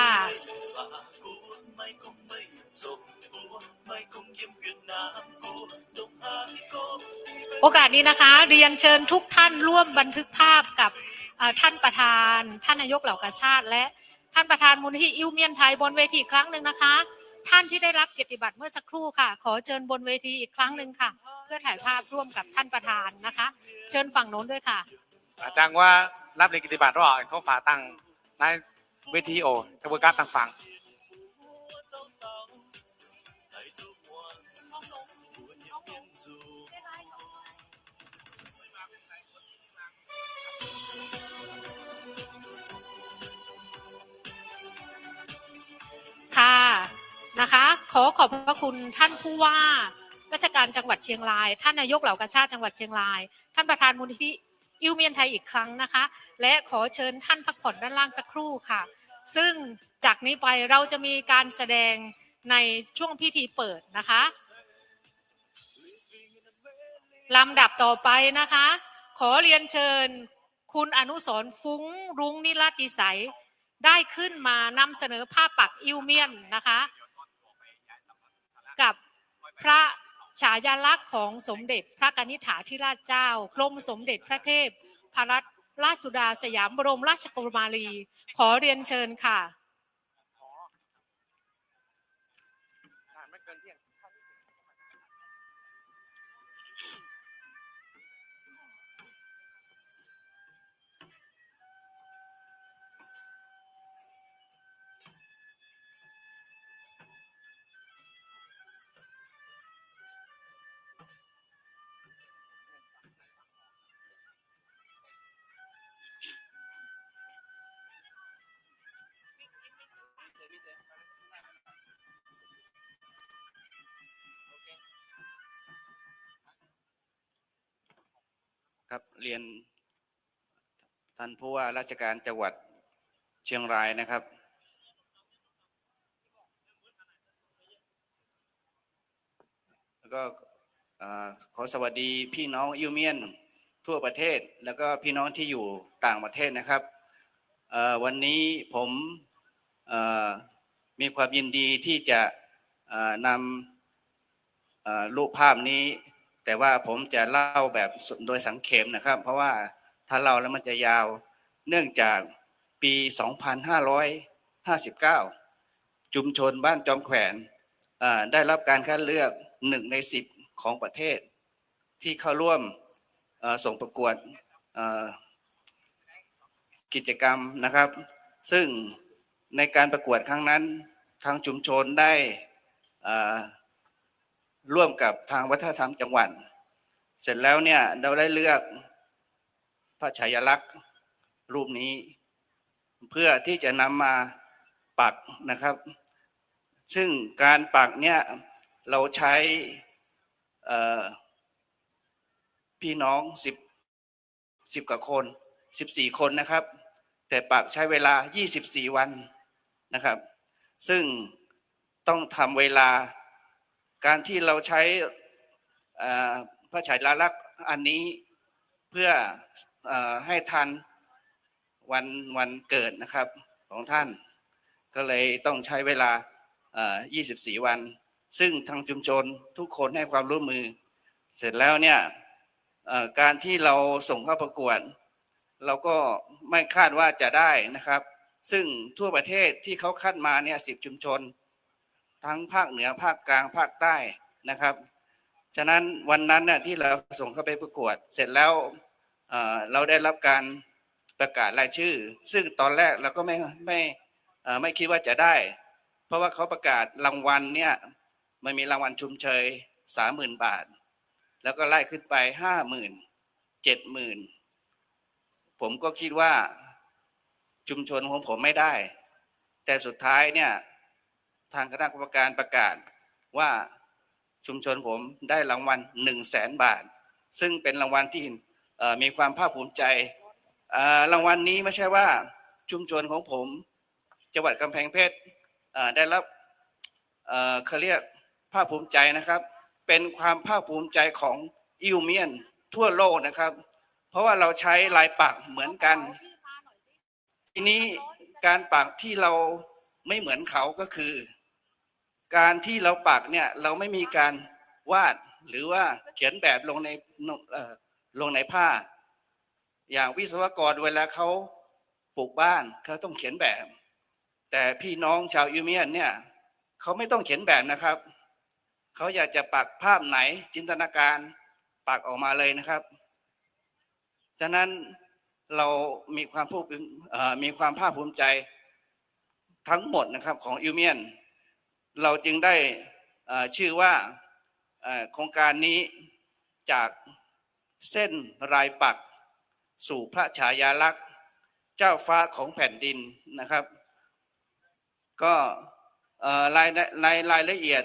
โอกาสนี้นะคะ เรียนเชิญทุกท่านร่วมบันทึกภาพกับ เอ่อ ท่านประธาน ท่านนายกเหล่ากาชาด และท่านประธานมูลนิธิอิ้วเมียนไทยบนเวทีอีกครั้งหนึ่งนะคะ ท่านที่ได้รับเกียรติบัตรเมื่อสักครู่ค่ะ ขอเชิญบนเวทีอีกครั้งหนึ่งค่ะ เพื่อถ่ายภาพร่วมกับท่านประธานนะคะ เชิญฝั่งโน้นด้วยค่ะ อาจารย์ว่ารับเหรียญเกียรติบัตรแล้วเหรอ เขาฝากตังค์ในเวทีโอ้ กระบวนการต่างฝั่ง ค่ะ นะคะ ขอขอบพระคุณท่านผู้ว่าราชการจังหวัดเชียงราย ท่านนายกเหล่ากาชาดจังหวัดเชียงราย ท่านประธานมูลนิธิอิ้วเมียนไทยอีกครั้งนะคะ และขอเชิญท่านพักผ่อนด้านล่างสักครู่ค่ะ ซึ่งจากนี้ไปเราจะมีการแสดงในช่วงพิธีเปิดนะคะ ลำดับต่อไปนะคะ ขอเรียนเชิญคุณอนุสรณ์ ฟุ้งรุ้งนิรติสัย ได้ขึ้นมานำเสนอภาพปักอิ้วเมียนนะคะ กับพระฉายาลักษณ์ของสมเด็จพระกนิษฐาธิราชเจ้า กรมสมเด็จพระเทพรัตนราชสุดาสยามบรมราชกุมารี ขอเรียนเชิญค่ะ ครับ เรียนท่านผู้ว่าราชการจังหวัดเชียงรายนะครับ แล้วก็ เอ่อ ขอสวัสดีพี่น้องอิ้วเมียนทั่วประเทศ แล้วก็พี่น้องที่อยู่ต่างประเทศนะครับ เอ่อ วันนี้ผม เอ่อ มีความยินดีที่จะ เอ่อ นำ เอ่อ รูปภาพนี้ แต่ว่าผมจะเล่าแบบโดยสังเขปนะครับ เพราะว่าถ้าเล่าแล้วมันจะยาว เนื่องจากปี สองพันห้าร้อยห้าสิบเก้า ชุมชนบ้านจอมแขวน เอ่อ ได้รับการคัดเลือกหนึ่งในสิบของประเทศ ที่เข้าร่วม เอ่อ ส่งประกวด เอ่อ กิจกรรมนะครับ ซึ่งในการประกวดครั้งนั้น ทางชุมชนได้ เอ่อ ร่วมกับทางวัฒนธรรมจังหวัด เสร็จแล้วเนี่ยเราได้เลือกพระฉายาลักษณ์รูปนี้ เพื่อที่จะนำมาปักนะครับ ซึ่งการปักเนี่ยเราใช้ เอ่อ พี่น้องสิบ สิบกว่าคน สิบสี่คนนะครับ แต่ปักใช้เวลายี่สิบสี่วันนะครับ ซึ่งต้องทำเวลา การที่เราใช้ เอ่อ พระฉายาลักษณ์อันนี้ เพื่อ เอ่อ ให้ทันวัน วันเกิดนะครับ ของท่าน ก็เลยต้องใช้เวลา เอ่อ ยี่สิบสี่วัน ซึ่งทางชุมชนทุกคนให้ความร่วมมือ เสร็จแล้วเนี่ย เอ่อ การที่เราส่งเข้าประกวด เราก็ไม่คาดว่าจะได้นะครับ ซึ่งทั่วประเทศที่เขาคัดมาเนี่ย สิบชุมชน ทั้งภาคเหนือ ภาคกลาง ภาคใต้นะครับ ฉะนั้นวันนั้นน่ะที่เราส่งเข้าไปประกวดเสร็จแล้ว เอ่อ เราได้รับการประกาศรายชื่อ ซึ่งตอนแรกเราก็ไม่ ไม่ เอ่อ ไม่คิดว่าจะได้ เพราะว่าเขาประกาศรางวัลเนี่ย มันมีรางวัลชมเชยสามหมื่นบาท แล้วก็ไล่ขึ้นไปห้าหมื่น เจ็ดหมื่น ผมก็คิดว่าชุมชนของผมไม่ได้ แต่สุดท้ายเนี่ย ทางคณะกรรมการประกาศว่าชุมชนผมได้รางวัลหนึ่งแสนบาท ซึ่งเป็นรางวัลที่ เอ่อ มีความภาคภูมิใจ เอ่อ รางวัลนี้ไม่ใช่ว่าชุมชนของผม จังหวัดกำแพงเพชร เอ่อ ได้รับ เอ่อ เขาเรียกภาคภูมิใจนะครับ เป็นความภาคภูมิใจของอิวเมียนทั่วโลกนะครับ เพราะว่าเราใช้ลายปักเหมือนกัน ทีนี้การปักที่เราไม่เหมือนเขาก็คือ การที่เราปักเนี่ย เราไม่มีการวาดหรือว่าเขียนแบบลงใน เอ่อ ลงในผ้า อย่างวิศวกรเวลาเขาปลูกบ้านเขาต้องเขียนแบบ แต่พี่น้องชาวอิวเมียนเนี่ย เขาไม่ต้องเขียนแบบนะครับ เขาอยากจะปักภาพไหนจินตนาการปักออกมาเลยนะครับ ฉะนั้นเรามีความภูมิ เอ่อ มีความภาคภูมิใจทั้งหมดนะครับของอิวเมียน เราจึงได้ เอ่อ ชื่อว่า เอ่อ โครงการนี้จากเส้นลายปักสู่พระฉายาลักษณ์เจ้าฟ้าของแผ่นดินนะครับ ก็ เอ่อ ราย ในรายละเอียด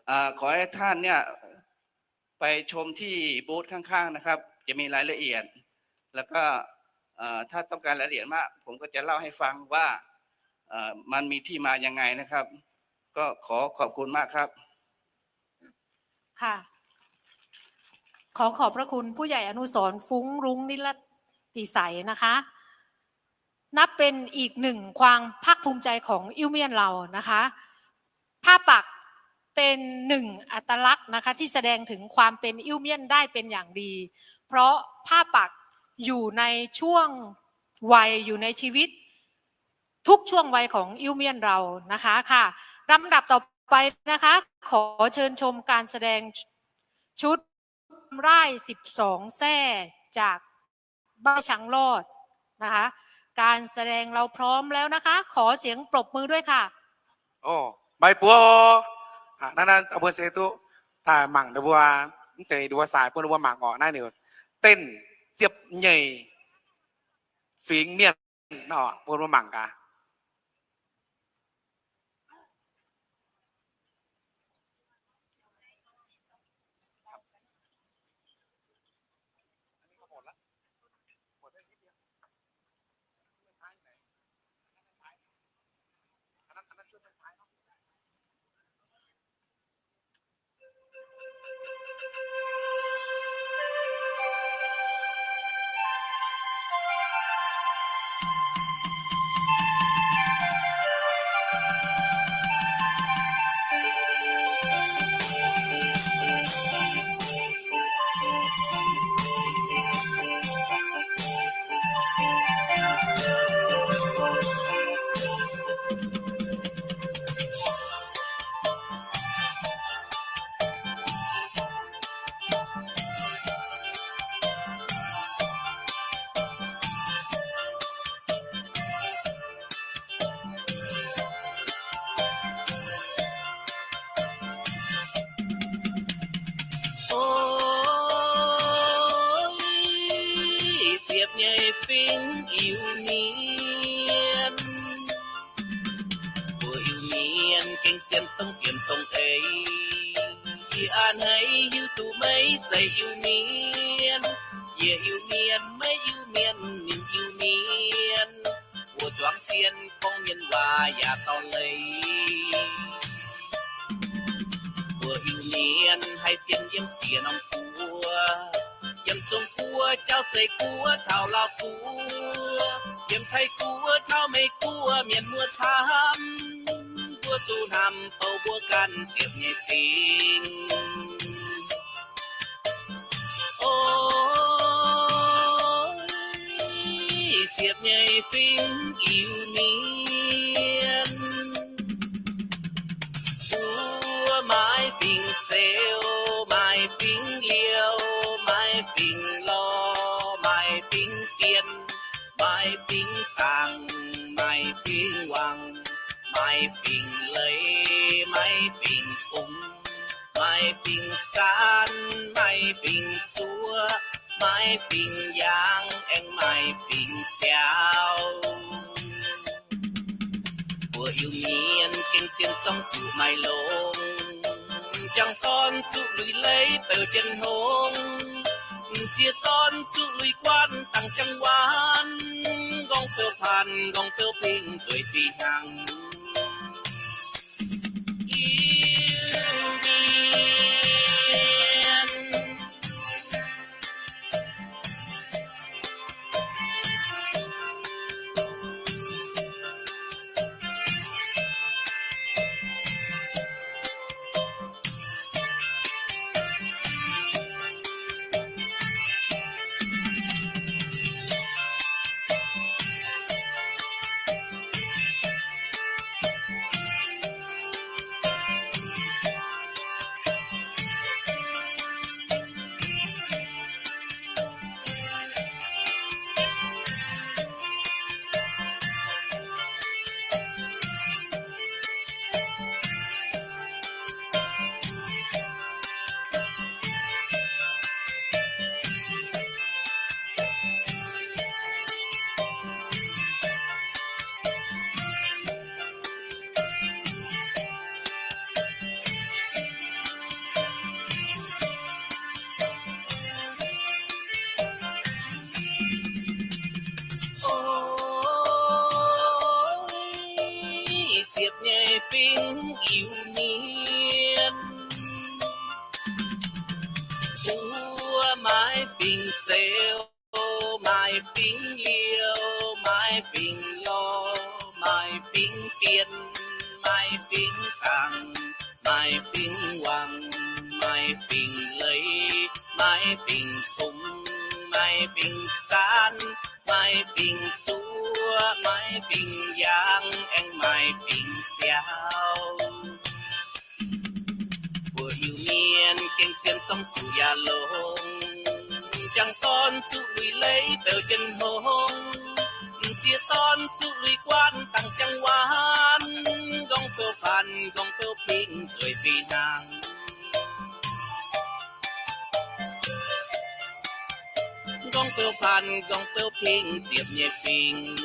เอ่อ ขอให้ท่านเนี่ย ไปชมที่บูธข้างๆนะครับ จะมีรายละเอียด แล้วก็ เอ่อ ถ้าต้องการรายละเอียดมาก ผมก็จะเล่าให้ฟังว่า เอ่อ มันมีที่มายังไงนะครับ ก็ขอขอบคุณมากครับ ค่ะ ขอขอบพระคุณผู้ใหญ่อนุสรณ์ ฟุ้งรุ้งนิรติใสนะคะ นับเป็นอีกหนึ่งความภาคภูมิใจของอิ้วเมียนเรานะคะ ผ้าปักเป็นหนึ่งอัตลักษณ์นะคะ ที่แสดงถึงความเป็นอิ้วเมียนได้เป็นอย่างดี เพราะผ้าปักอยู่ในช่วงวัย อยู่ในชีวิต ทุกช่วงวัยของอิ้วเมียนเรานะคะ ค่ะ ลำดับต่อไปนะคะ ขอเชิญชมการแสดงชุดร่ายสิบสองแทร่จากบ้านช้างรอดนะคะ การแสดงเราพร้อมแล้วนะคะ ขอเสียงปรบมือด้วยค่ะ โอ้ ใบบัว อ่ะ นั่น นั่น เอาเบอร์เซตุ ตาหมั่งเดยวบัว ตั้งแต่เดยวบัวสาย เปิ้ลบัวหมั่งออกนะเนี่ย เต้นเจี๊ยบเหย่ย ฝีงเมียน เนาะ เปิ้ลบัวหมั่งกะ Ziepc nyei fingx Iu-Mienh. Mbuo Iu-Mienh gengh zien dongh fienx dongh eix. Yie a'hneiv hiuv duqv meih zeiz Iu-Mienh. Yie Iu-Mienh, meih Iu-Mienh, ninh Iu-Mienh. Mbuo zuangx cien gorngv mienh waac yaac dorh leiz. Mbuo Iu-Mienh haih fienx yiem ziex norm guoqv, yiem Zong Guoqv, Jauv Zeiv Guoqv, taux Laauv Guoqv, yiem Taiv Guoqv, taux Meiv Guoqv, mienh muoz camv. Mbuo zuqc hnamv bouh mbuo ganh ziepc nyei fingx. O, ziepc nyei fingx Iu-Mienh. Mbuo maaih fingx Seux, maaih fingx Liouh, maaih fingx Lorh, maaih fingx Dien, maaih fingx Dangc, maaih fingx Wangc, maaih fingx Leiz, maaih fingx Fungx, maaih fingx Zaanv, maaih fingx Zuoqv, maaih fingx Yaangh, aengx maaih fingx Siaaux. Mbuo Iu-Mienh gengh zien zorngv zuqc maaih longx, m'jangc dorn zuqc lui leiz beu jien hngongx, m'sieqv dorn zuqc lui guaanv dangx jangx waanc, nqorngv beu paanh, nqorngv beu pingh zueiz fih hnyangx. Iu-Mienh. O, ziepc nyei fingx Iu-Mienh. Mbuo maaih fingx Seux, maaih fingx Liouh, maaih fingx Lorh, maaih fingx Dien, maaih fingx Dangc, maaih fingx Wangc, maaih fingx Leiz, maaih fingx Fungx, maaih fingx Zaanv, maaih fingx Zuoqv, maaih fingx Yaangh, aengx maaih fingx Siaaux. Mbuo Iu-Mienh gengh zien zorngv zuqc yaac longx, m'jangc dorn zuqc lui leiz beu jien hngongx, m'sieqv dorn zuqc lui guaanv dangx jangx waanc, nqorngv beu paanh, nqorngv beu pingh zueiz fih hnyangx. Nqorngv beu paanh, nqorngv beu pingh ziepc nyei fingx.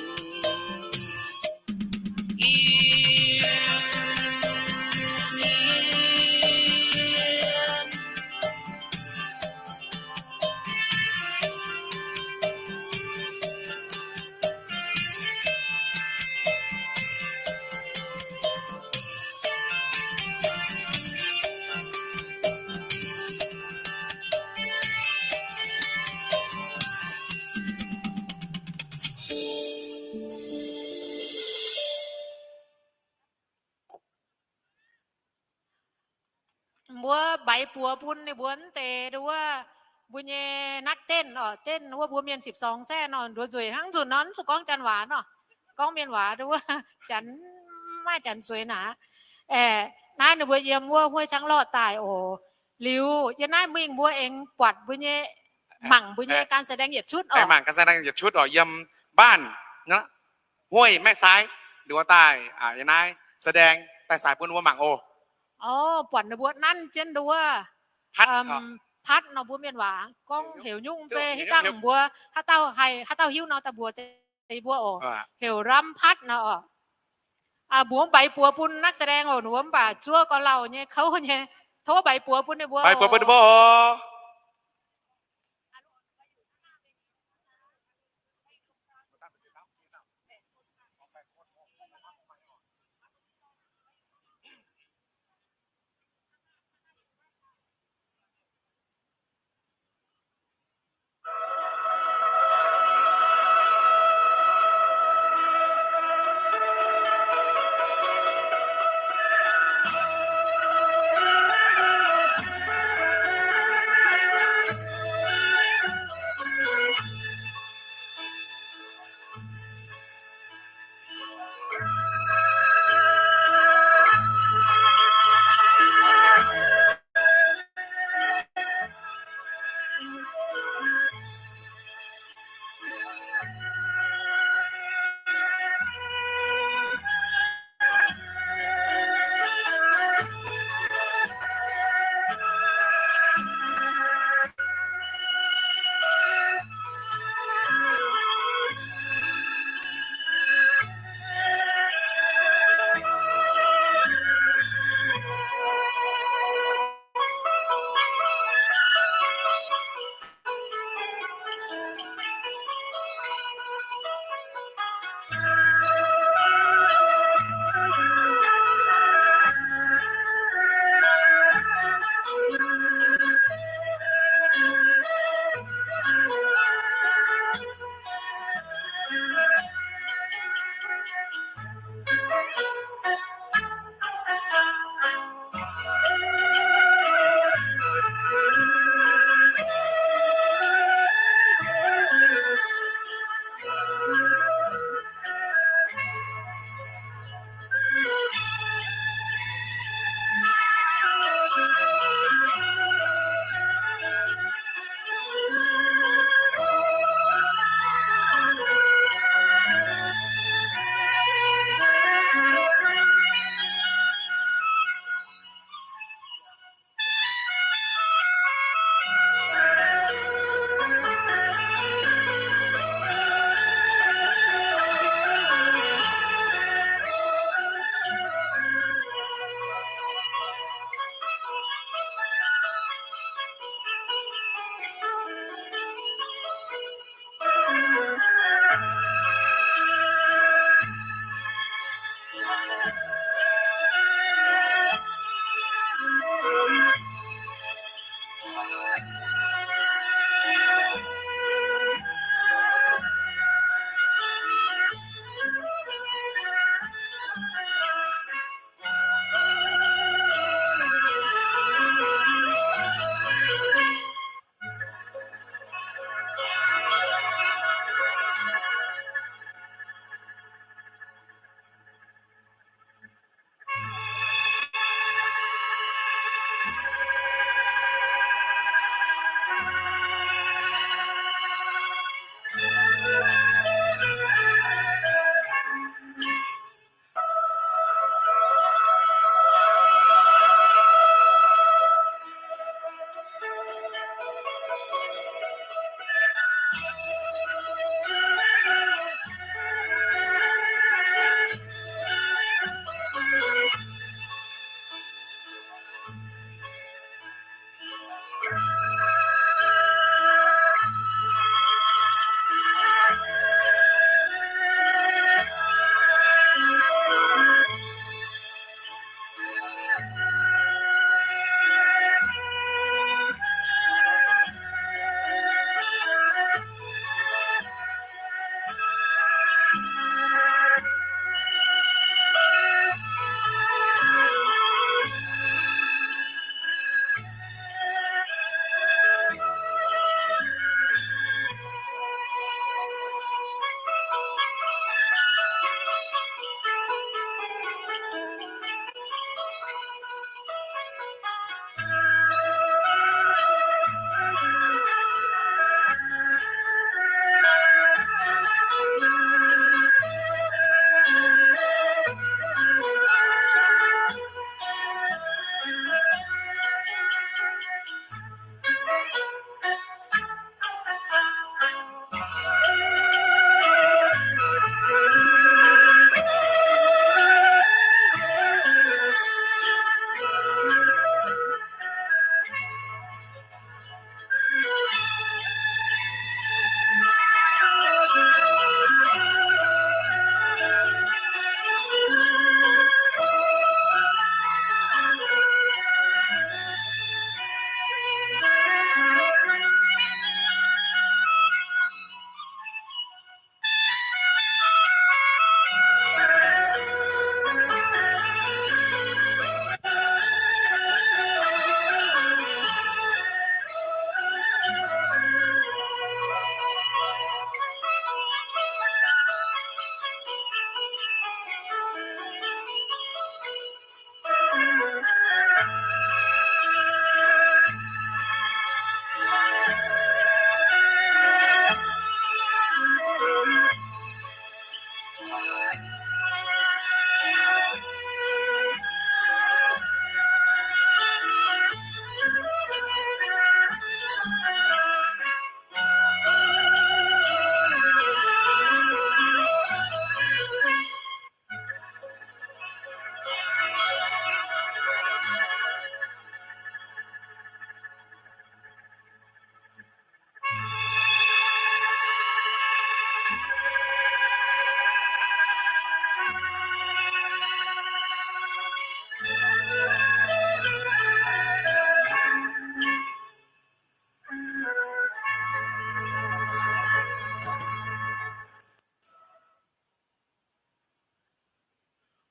Mbuo mbaix buoz bun ninh mbuo deix nduov, mbuo nyei natv denv oc, denv wuov mbuo mienh sipv sorng saeqv nor, nduov nzueic hnangv nzunc nor, mv zuqc gorngv janx waac nor, gorngv mienh waac nduov, janx maiv janx zueiz naaic. Aeqv, naaiv ninh mbuo yiem wuov hueiv cangv lorh daaih oc. Liuz yiem naaiv mingh mbuo aengx buatc mbuo nyei, mangc mbuo nyei การแสดง yietc cuotv oc. Mangc การแสดง yietc cuotv oc, yiem baanh hueiv Maeqv Saaiv nduov daaih, yiem naaiv แสดง daaih saix bun mbuo mangc oc. Oc, buatc ninh mbuo nanv jienv nduov, Patv nor mbuo mienh waac gorngv heuc nyungc zeiv, hitv dangh mbuo haaix dauh haih, haaix dauh hiuv nor daaih mbuox deix mbuo oc. Heuc ram patv nor oc. Mbuo mv baac buoz bun นักแสดง oc, mbuo mv baac zuov gauh lauh nyei kouv nyei. Tov mv baac buoz bun ninh mbuo oc.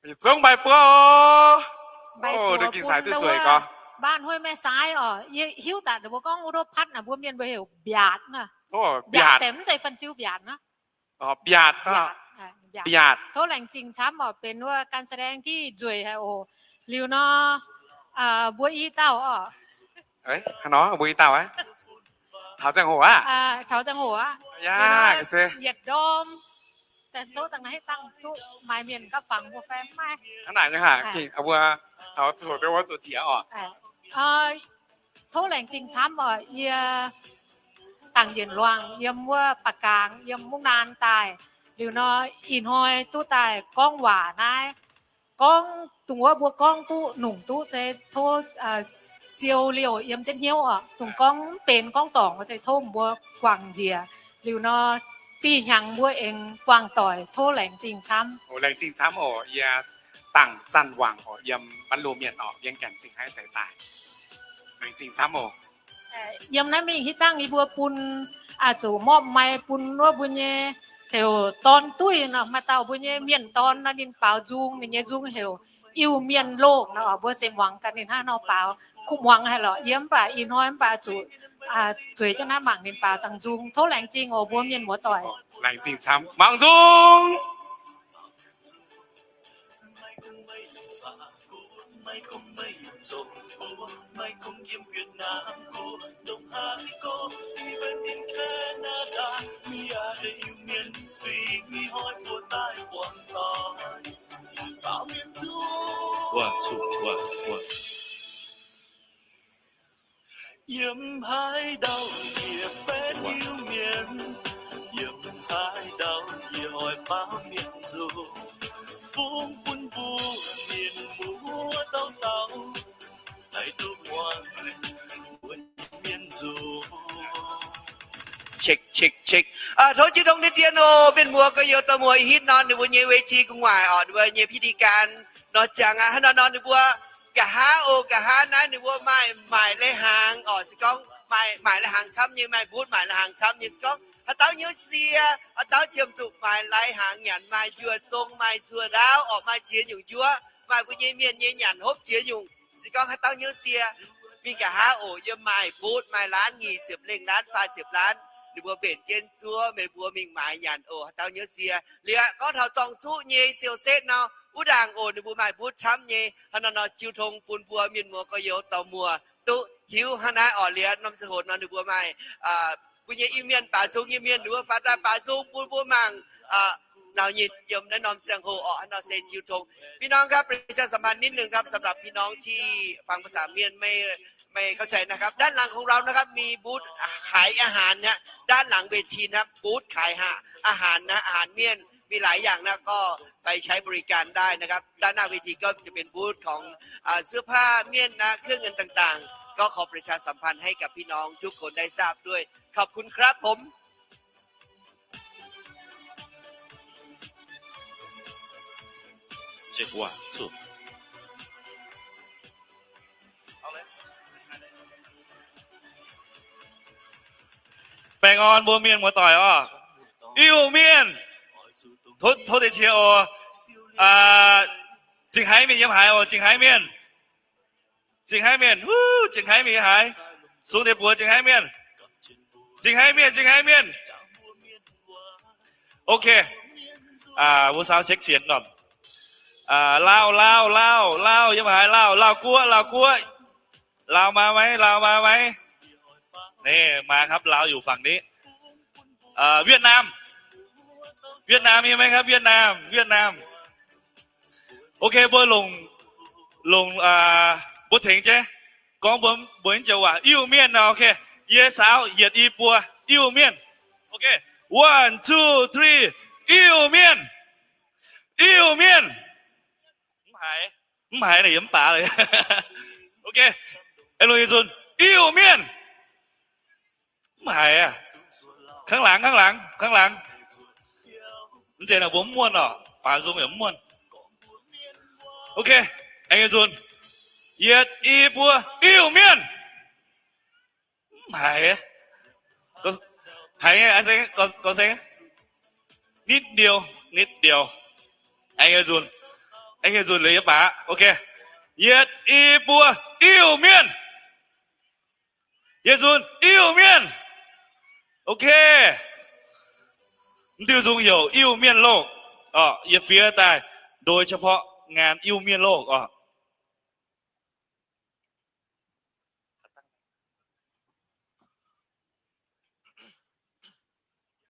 Yietc zungv mbaih buo. Mbaih buo bun ndau wuov baanh huei maiv saaiv oc. Yie hiuv daaih mbuo gorngv wuov ndouv patv naaic mbuo mienh mbuo heuc mbiaatc naaic. Mbiaatc deix mv zeiz fan-ziu mbiaatc naaic. Mbiaatc, mbiaatc. Tov laengz zingh camv oc, benx wuov การแสดง diuh nzueic haic oc. Liuz nor, mbuo i dauh oc. Hnangv nor mbuo i dauh aqv. Taux ziangh hoc aqv. Taux ziangh hoc aqv. Yietc ndorm daaih souv dangh naaiv dangh duqv maaih mienh gapv fangx mbuo fai maiv? Hnangv naaic nyei haic. Mbuo taux ziangh hoc deix wuov zuqc jiex oc. Tov laengz zingh camv oc. Yie dangc yienc luangh yiem wuov Ba'gaang, yiem Mungv Naan daaih. Liuz nor, ih hnoi duqv daaih gorngv waac naaiv, gorngv dongh wuov mbuo gorngv duqv nungc duqv se tov siou liouh yiem jienv hnyouv oc. Dongh gorngv mv benx gorngv dorngc se tov mbuo guangc njiec. Liuz nor, dih hnyangx mbuo aengx guangc doic. Tov laengz zingh camv. Laengz zingh camv oc. Yie dangc zanc wangc oc, yiem Banh Loh Mienh oc, Vieng Gaengh Cing Haiv deix daaih. Laengz zingh camv oc. Yiem naaiv mingh hitv dangh yie mbuo bun, zuqc morpv mai bun wuov mbuo nyei heuc dorn duih nor, maaih dauh mbuo nyei mienh dorn nor, ninh baaux nzung, ninh nyei nzung heuc Iu-Mienh Loh nor. Mbuo se muangx gaax ninh hnangv nor baaux, kuv muangx haic lorqc. Yie mv baac ih hnoi mv baac zuqc zueiz jienv naaiv mangc ninh baaux dangh nzung. Tov laengz zingh oc mbuo mienh muoz-doic. Laengz zingh camv, mangc nzung. Yiem haaix dauh yie benx Iu-Mienh, yiem haaix dauh yie oix baaux mienh nzung, fungx bun mbuo mienh muoz dauh dauh haih duqv muangx mbuo nyei mienh nzung. Check, check, check. Tov jiu tong deix dien oc, mienh muoz gorx-youz dorh muoz ih hitv nor ninh mbuo nyei เวที gu'nguaaic oc, ninh mbuo nyei พิธีการ nor ziangx aqv. Hnangv nor nor ninh mbuo nqa'haav oc, nqa'haav naaiv ninh mbuo maaih maaic lai-hnaangx oc. Se gorngv maaih maaic lai-hnaangx camv nyei, maaih butv maaic lai-hnaangx camv nyei. Se gorngv haaix dauh hnyouv sie, haaix dauh qiemx zuqc maaic lai-hnaangx nyanc, maaih njuov zong, maaih njuov ndaauv oc, maaih ziex nyungc njuov, maaih mbuo nyei mienh nyei nyanc hopv ziex nyungc. Se gorngv haaix dauh hnyouv sie, mingh nqa'haav oc. Yiem maaih butv, maaih laanv nyic ziepc lengh laanv, faah ziepc laanv, ninh mbuo mbenc jienv zuov meih mbuo mingh maaiz nyanc oc. Haaix dauh hnyouv sie. Liuz gorngv taux zorng-zuqv nyei siou-setv nor, wuov ndaangc oc, ninh mbuo maaih butv camv nyei. Hnangv nor nor jiu tong bun mbuo mienh muoz gorx-youz dorh muoz duqv hiuv hnangv naaiv oc. Liuz norm ziangh hoc nor ninh mbuo maaih mbuo nyei Iu-Mienh baaux nzung nyei mienh, ninh mbuo faaux daaih baaux nzung bun mbuo mangc nau nyitc yiem naaiv norm ziangh hoc oc. Hnangv nor se jiu tong. พี่น้องครับ ประชาสัมพันธ์นิดนึงครับ สำหรับพี่น้องที่ฟังภาษาเมียนไม่ไม่เข้าใจนะครับ ด้านหลังของเรานะครับ มีบูธขายอาหารนะฮะ ด้านหลังเวทีนะครับ บูธขายอาหารนะ อาหารเมียน มีหลายอย่างนะ ก็ไปใช้บริการได้นะครับ ด้านหน้าเวทีก็จะเป็นบูธของอ่าเสื้อผ้าเมียนนะ เครื่องเงินต่างๆ ก็ขอประชาสัมพันธ์ให้กับพี่น้องทุกคนได้ทราบด้วย ขอบคุณครับผม Check one, two. Baengh orn mbuo mienh muoz-doic oc. Iu-Mienh, tov deix qiex oc. Zingh Haiz mienh yiem haaix oc? Zingh Haiz mienh. Zingh Haiz mienh, Zingh Haiz mienh yiem haaix? Sung deix buoz Zingh Haiz mienh. Zingh Haiz mienh, Zingh Haiz mienh. Ok. Mbuo sound check sienx norm. Laauv, Laauv, Laauv, Laauv yiem haaix? Laauv, Laauv Guoqv, Laauv Guoqv. Laauv maa maiv? Laauv maa maiv? Næh, maa ครับ Laauv อยู่ฝั่งนี้. Việt Nam, Việt Nam yiem maiv ครับ Việt Nam, Việt Nam. Ok, mbuo longc, longc, mbuo tengx jienv gorngv mbuo, mbuo nyei joux waac. Iu-Mienh nor, ok. Yie saauv yietc i buo. Iu-Mienh. Ok. One, two, three. Iu-Mienh. Iu-Mienh. Mv haiz, mv haiz naaic yie mv baac. Ok. Aengx longc yietc nzunc. Iu-Mienh. Mv haiz aqv. ข้างหลัง, ข้างหลัง, ข้างหลัง. Mv zeiz naaic mbuo mv muonh orqc, faaux nzung yaac mv muonh. Ok, aengx yietc nzunc. Yietc, i, buo. Iu-Mienh. Mv haiz. Haiz nyei, nitv ndiouh, nitv ndiouh. Aengx yietc nzunc. Aengx yietc nzunc liuz yie baac, ok. Yietc, i, buo, Iu-Mienh. Yietc nzunc, Iu-Mienh. Ok. Mv diuh nzung heuc Iu-Mienh Loh. Yie fiev daaih โดยเฉพาะงาน Iu-Mienh Loh oc.